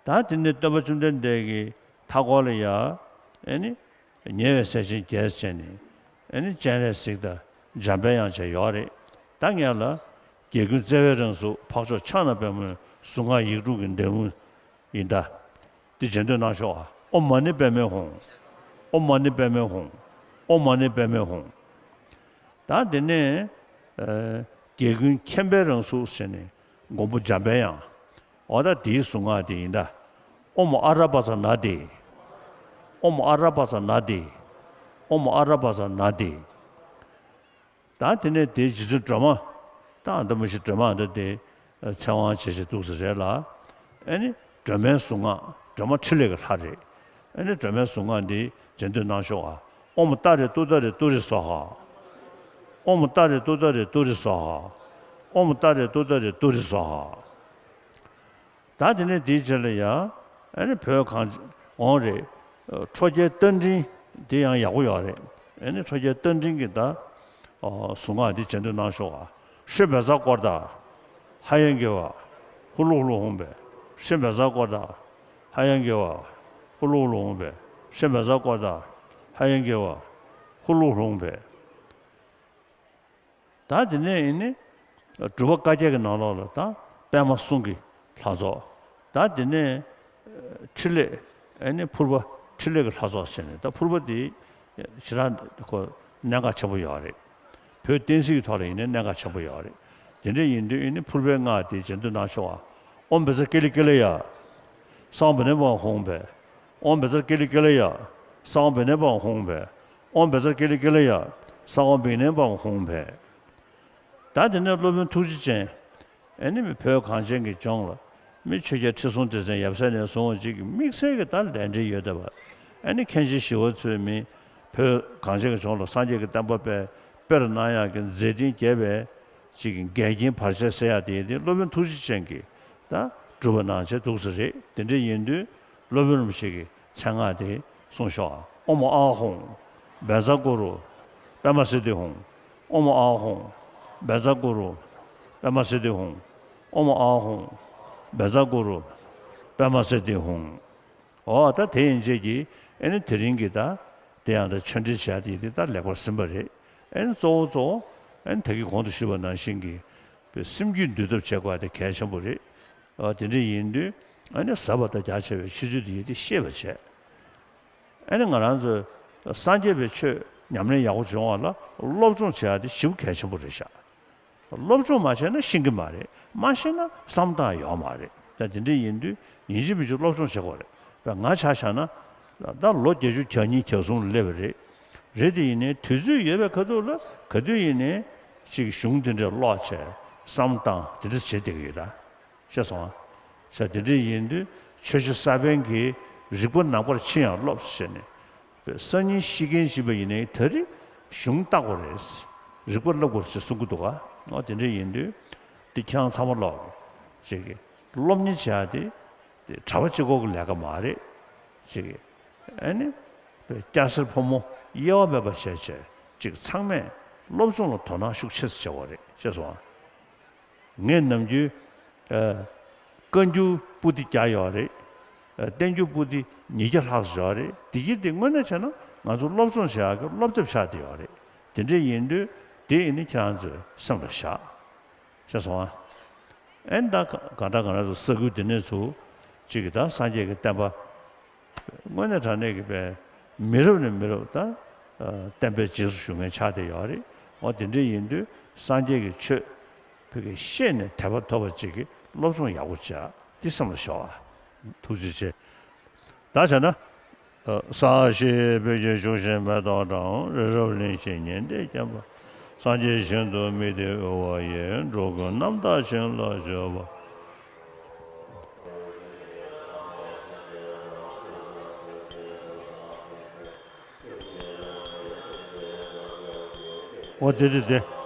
ཧཱ། ད་དེ་ནས་སྟོན་པ་བཅོམ་ལྡན་འདས་ཀྱི་མཐའ་སྐོར་ལ་ཡ་ཨེ་ནི་ཉེ་བའི་སྲས་ཆེན་བརྒྱད་བྱས་ནས། ཨེ་ནི་སྤྱན་རས་གཟིགས་དང་འཇམ་པའི་དབྱངས་བཅས་ཡོད་རེད། ད་ངས་ལ་རྒྱལ་ཀུན་བརྩེ་བའི་རང་གཟུགས། འཕགས་མཆོག་ཕྱག་ན་པདྨོའི། གཟུངས་སྔགས་ཡིག་དྲུག་གི་འདོན་ལུགས་ཡིན་ད། འདི་རྗེས་ཟློས་གནང་ཤོག་ཨ། ཨོཾ་མ་ཎི་པདྨེ་ཧཱུྃ། ཨོཾ་མ་ཎི་པདྨེ་ཧཱུྃ། ཨོཾ་མ་ཎི་པདྨེ་ཧཱུྃ། ད་དེ་ནས་ཨ་རྒྱལ་ཀུན་མཁྱེན་པའི་རང་གཟུགས་བྱས་ནས་མགོན་པོ་འཇམ་པའི་དབྱངས། འོ་ད་དེའི་གཟུངས་སྔགས་དེ་ཡིན་ད། ཨོཾ་ཨ་ར་པ་ཙ་ན་དྷཱིཿ། ཨོཾ་ཨ་ར་པ་ཙ་ན་དྷཱིཿ། ཨོཾ་ཨ་ར་པ་ཙ་ན་དྷཱིཿ། ད་དེ་ནས་དེའི་རྗེ་བཙུན་སྒྲོལ་མ། ད་ཨ་ད་མ་གཞི་སྒྲོལ་མ་ཨ་ད་དེ་ཚེ་དབང་བྱེད་བྱེད་འདུག་ས་རེད་ལ། ཨེ་ནི་སྒྲོལ་མའི་གཟུངས་སྔགས། སྒྲོལ་མ་ཕྲིན་ལས་ཀྱི་ལྷ་རེད། ཨེ་ནི་སྒྲོལ་མའི་གཟུངས་སྔགས་འདི་རྗེས་ཟློས་གནང་ཤོག་ཨ། ཨོཾ་ཏཱ་རེ་ཏུཏྟཱ་རེ་ཏུ་རེ་སྭཱ་ཧཱ། ཨོཾ་ཏཱ་རེ་ཏུཏྟཱ་རེ་ཏུ་རེ་སྭཱ་ཧཱ། ཨོཾ་ཏཱ་རེ་ཏུཏྟཱ་རེ་ཏུ་རེ་སྭཱ་ཧཱ། ད་དེ་ནས་དེའི་རྗེས་ལ་ཡ་ཨེ་ནི་བོད་གངས་ཅན་འོང་རེད། ཁྲོ་རྒྱལ་རྟ་མགྲིན་འདི་ཡང་ཡག་པོ་ཡོད་རེད། ཨེ་ནི་ཁྲོ་རྒྱལ་རྟ་མགྲིན་གྱི་ད་ཨོ་གཟུངས་སྔགས་འདི་རྗེས་ཟློས་གནང་ཤོག་ཨ། ཧྲཱིཿབཛྲ་ཀོ་རྡ་ཧ་ཡང་གི་བ། ཧུ་ལུ་ཧུ་ལུ་ཧཱུྃ་ཕཊ། ཧྲཱིཿབཛྲ་ཀོ་རྡ་ཧ་ཡང་གི་བ། ཧུ་ལུ་ཧུ་ལུ་ཧཱུྃ་ཕཊ། ཧྲཱིཿབཛྲ་ཀོ་རྡ་ཧ་ཡང་གི་བ། ཧུ་ལུ་ཧུ་ལུ་ཧཱུྃ་ཕཊ། ད་དེ་ནས་ཨེ་ནི་སྒྲུབ་པ་བཀའ་བརྒྱད་ཀྱི་ནང་ལོགས་ལ་ད་པདྨ་གསུང་གི་ལྷ་ཚོགས། ད་དེ་ནས་ཕྲིན་ལས། ཨེ་ནི་ཕུར་པ་ཕྲིན་ལས་ཀྱི་ལྷ་ཚོགས་བྱས་ནས། ད་ཕུར་པ་དེ་ཞེ་དྲག་ཁོ་གནད་འགག་ཆེན་པོ་ཡོད་རེད། བོད་བསྟན་སྲིད་ཀྱི་ཐོག་ལ་ཡིན་ནའི་གནད་འགག་ཆེན་པོ་ཡོད་རེད། དེ་འདྲ་ཡིན་དུས་ཨེ་ནི་ཕུར་པའི་སྔགས་དེ་རྗེས་ཟློས་གནང་ཤོག་ཨ། ཨོཾ་བཛྲ་ཀཱི་ལི་ཀཱི་ལ་ཡ། སརྦ་བི་གནོན་པཱ་ཧཱུྃ་ཕཊ། ཨོཾ་བཛྲ་ཀཱི་ལི་ཀཱི་ལ་ཡ། སརྦ་བི་གནོན་པཱ་ཧཱུྃ་ཕཊ། ཨོཾ་བཛྲ་ཀཱི་ལི་ཀཱི་ལ་ཡ། སརྦ་བི་གནོན་པཱ་ཧཱུྃ་ཕཊ། ད་དེ་ནས་སློབ་དཔོན་ཐུགས་རྗེ་ཅན། ཨེ་ནི་བོད་གངས་ཅན་གྱི་ལྗོངས་ལ་མི་ཆོས་རྒྱལ་ཁྲི་སྲོང་ལྡེ་བཙན་ཡབ་སྲས་ནས་བཟུང་བ་ཅིག་གིས་དམིགས་བསལ་གྱི་ད་ལས་འབྲེལ་ཡོད་བསྡད་པ། ཨེ་ནི་མཁན་ཆེན་ཞི་བ་འཚོས་མི་བོད་གངས་ཅན་གྱི་ལྗོངས་ལ་སངས་རྒྱས་ཀྱི་བསྟན་པ་སྤེལ་སྤེལ་གནང་ཡག་གི་མཛད་འཕྲིན་རྒྱས་པའི་ཅིག་གི་འགལ་རྐྱེན་བར་ཆད་སེལ་ཡག་དེ་ཡིན་དུས་སློབ་དཔོན་ཐུགས་རྗེ་ཅན་གྱིས་ད་སྒྲུབ་པ་གནང་བྱས་འདུག་ས་རེད། དེ་འདྲ་ཡིན་དུས་སློབ་དཔོན་རིན་པོ་ཆེ་གི་མཚན་སྔགས་དེ་གསུངས་ཤོག་ཨ། ཨོཾ་ཨཱཿཧཱུྃ་བཛྲ་གུ་རུ་པདྨ་སིདྡྷི་ཧཱུྃ། ཨོཾ་ཨཱཿཧཱུྃ་བཛྲ་གུ་རུ་པདྨ་སིདྡྷི་ཧཱུྃ། ཨོཾ་ཨཱཿཧཱུྃ། བཛྲ་གུ་རུ་པདྨ་སིདྡྷི་ཧཱུྃ། འོ་ད་དེ་ཡིན་རྗེས་ཀྱི་ཨེ་ནི་དེ་རིང་གི་ད་དེ་ཡང་ད་ཆོས་འབྲེལ་བྱ་དེ་དེ་ད་ལེགས་པར་ཟིན་པ་རེད། ཨེ་ནི་གཙོ་བོ་གཙོ་བོ་ཨེ་ནི་ད་གི་གོང་དུ་ཞུས་པ་ནང་བཞིན་གྱི་སེམས་རྒྱུད་འདུལ་ཐབས་བྱེད་དགོས་དེ་གལ་ཆེན་པོ་རེད། འོ་དེ་འདྲ་ཡིན་དུས་ཨེ་ནི་ཟབ་པ་དང་རྒྱ་ཆེ་བའི་ཆོས་ཚུལ་དེ་ཡིན་དེ་ཤེས་པ་བྱས། ཨ་ནི་ང་རང་ཚོས་སངས་རྒྱས་པའི་ཆོས་ཉམས་ལེན་ཡག་པོ་བྱུང་བ་ལ་སློབ་སྦྱོང་བྱེད་ཡག་དེ་ཞེ་པོ་གལ་ཆེན་པོ་རེད་ཤག་སློབ་སྦྱོང་མ་བྱས་ན་ཤེས་ཀྱི་མ་རེད། མ་ཤེས་ན་བསམ་སྟངས་ཡོད་མ་རེད། ད་དེ་འདྲ་ཡིན་དུས་ཡིན་གཅིག་མིན་གཅིག་སློབ་སྦྱོང་བྱེད་དགོས་རེད། ད་ང་ཆ་བཞག་ན་ད་ལོ་བརྒྱད་ཅུ་གྱ་གཉིས་གྱ་གསུམ་སླེབས་པ་རེད། རེད་དེ་ཡིན་ནའི་དུས་ཚོད་ཡོད་པའི་ཁ་ཐུག་ལ་ག་དུས་ཡིན་ནའི་ཅིག་གཞུང་དེ་འདྲ་ཀློག་བྱས་བསམ་སྟངས་དེ་འདྲ་བྱེད་བསྡད་ཀྱི་ཡོད་ད། ཤེས་སོང་ཨ། ས་དེ་འདྲ་ཡིན་དུས་ཆོས་བཤད་ས་པཎ་གྱི་རིག་པ་ནང་པར་ཕྱིན་ཡང་སློབ་ཟེར་ནས། སང་ཉིན་ཤི་མཁན་ཞིག་པ་ཡིན་ནའི་ད་རེས་གཞུང་བལྟ་དགོས་རེད། རིག་པ་བསླབ་དགོས་རེད་ཅེས་གསུང་གི་འདུག་ག་འོ་དེ་འདྲ་ཡིན་དུས་འདི་ཁྱེད་རང་ཚང་མ་ལོག་ཅིག་གི་སློབ་གཉེར་བྱ་དེ་དེ་གྲྭ་པ་གཅིག་པོ་གི་ལས་ཀ་མ་རེད། ཅིག་གི་ཨ་ནི་སྐྱ་སེར་ཕོ་མོ་དབྱེ་བ་མེད་པ་བྱས་བྱས་ཅིག་ཚང་མས་སློབ་སྦྱོང་ལ་དོ་སྣང་ཤུགས་ཆེ་ཙམ་བྱེད་དགོས་རེད། ཤེས་སོང་ཨ། ངས་ནམ་རྒྱུན་ཨ། བཀའ་འགྱུར་པོ་ཏི་བརྒྱ་ཡོད་རེད། ཨ། བསྟན་འགྱུར་པོ་ཏི་ཉིས་བརྒྱ་ལྷག་ཙམ་ཡོད་རེད། དེ་གྱིས་དེ་དངོས་གནས་བྱས་ན་ང་ཚོ་སློབ་སྦྱོང་བྱེད་ཡག་གི་སློབ་དེབ་ཆགས་བསྡད་ཡོད་རེད། དེ་འདྲ་ཡིན་དུས་དེ་ཡིན་ནི་ཁྱེད་རང་ཚོས་སེམས་ལ་བཞག་ཤེས་སོང་ཨ། ཨེ་ད་ག་གང་ལྟར་ང་རང་ཚོ་ས་ཁུལ་འདི་ནས་ཚུར་གཅིག་གི་ད་སངས་རྒྱས་ཀྱི་བསྟན་པ་དངོས་གནས་དྲང་གནས་ཀྱི་པའི་མི་རབས་ནས་མི་རབས་ད་བསྟན་པའི་རྗེས་སུ་ཞུགས་མཁན་ཆགས་བསྡད་ཡོད་རེད། འོ་དེ་འདྲ་ཡིན་དུས་སངས་རྒྱས་ཀྱི་ཆོས་བོད་ཀྱི་ཤེས་ནས་དད་པ་ཐོབ་པ་ཅིག་གི་སློབ་སྦྱོང་ཡག་པོ་བྱས་འདི་སེམས་ལ་ཞོག་ཨ། ཐུགས་རྗེ་ཆེ། ད་བྱས་ན། ས་གཞི་སྤོས་ཀྱིས་བྱུགས་ཤིང་མེ་ཏོག་དང་། རི་རབ་གླིང་བཞི་ཉི་ཟླས་བརྒྱན་པ། སངས་རྒྱས་ཞིང་དུ་དམིགས་ཏེ་དབུལ་བ་ཡི། འགྲོ་ཀུན་རྣམ་དག་བྱིན་རླབས་སྤྱོད་པ། འོ་དེ་དེ་དེ།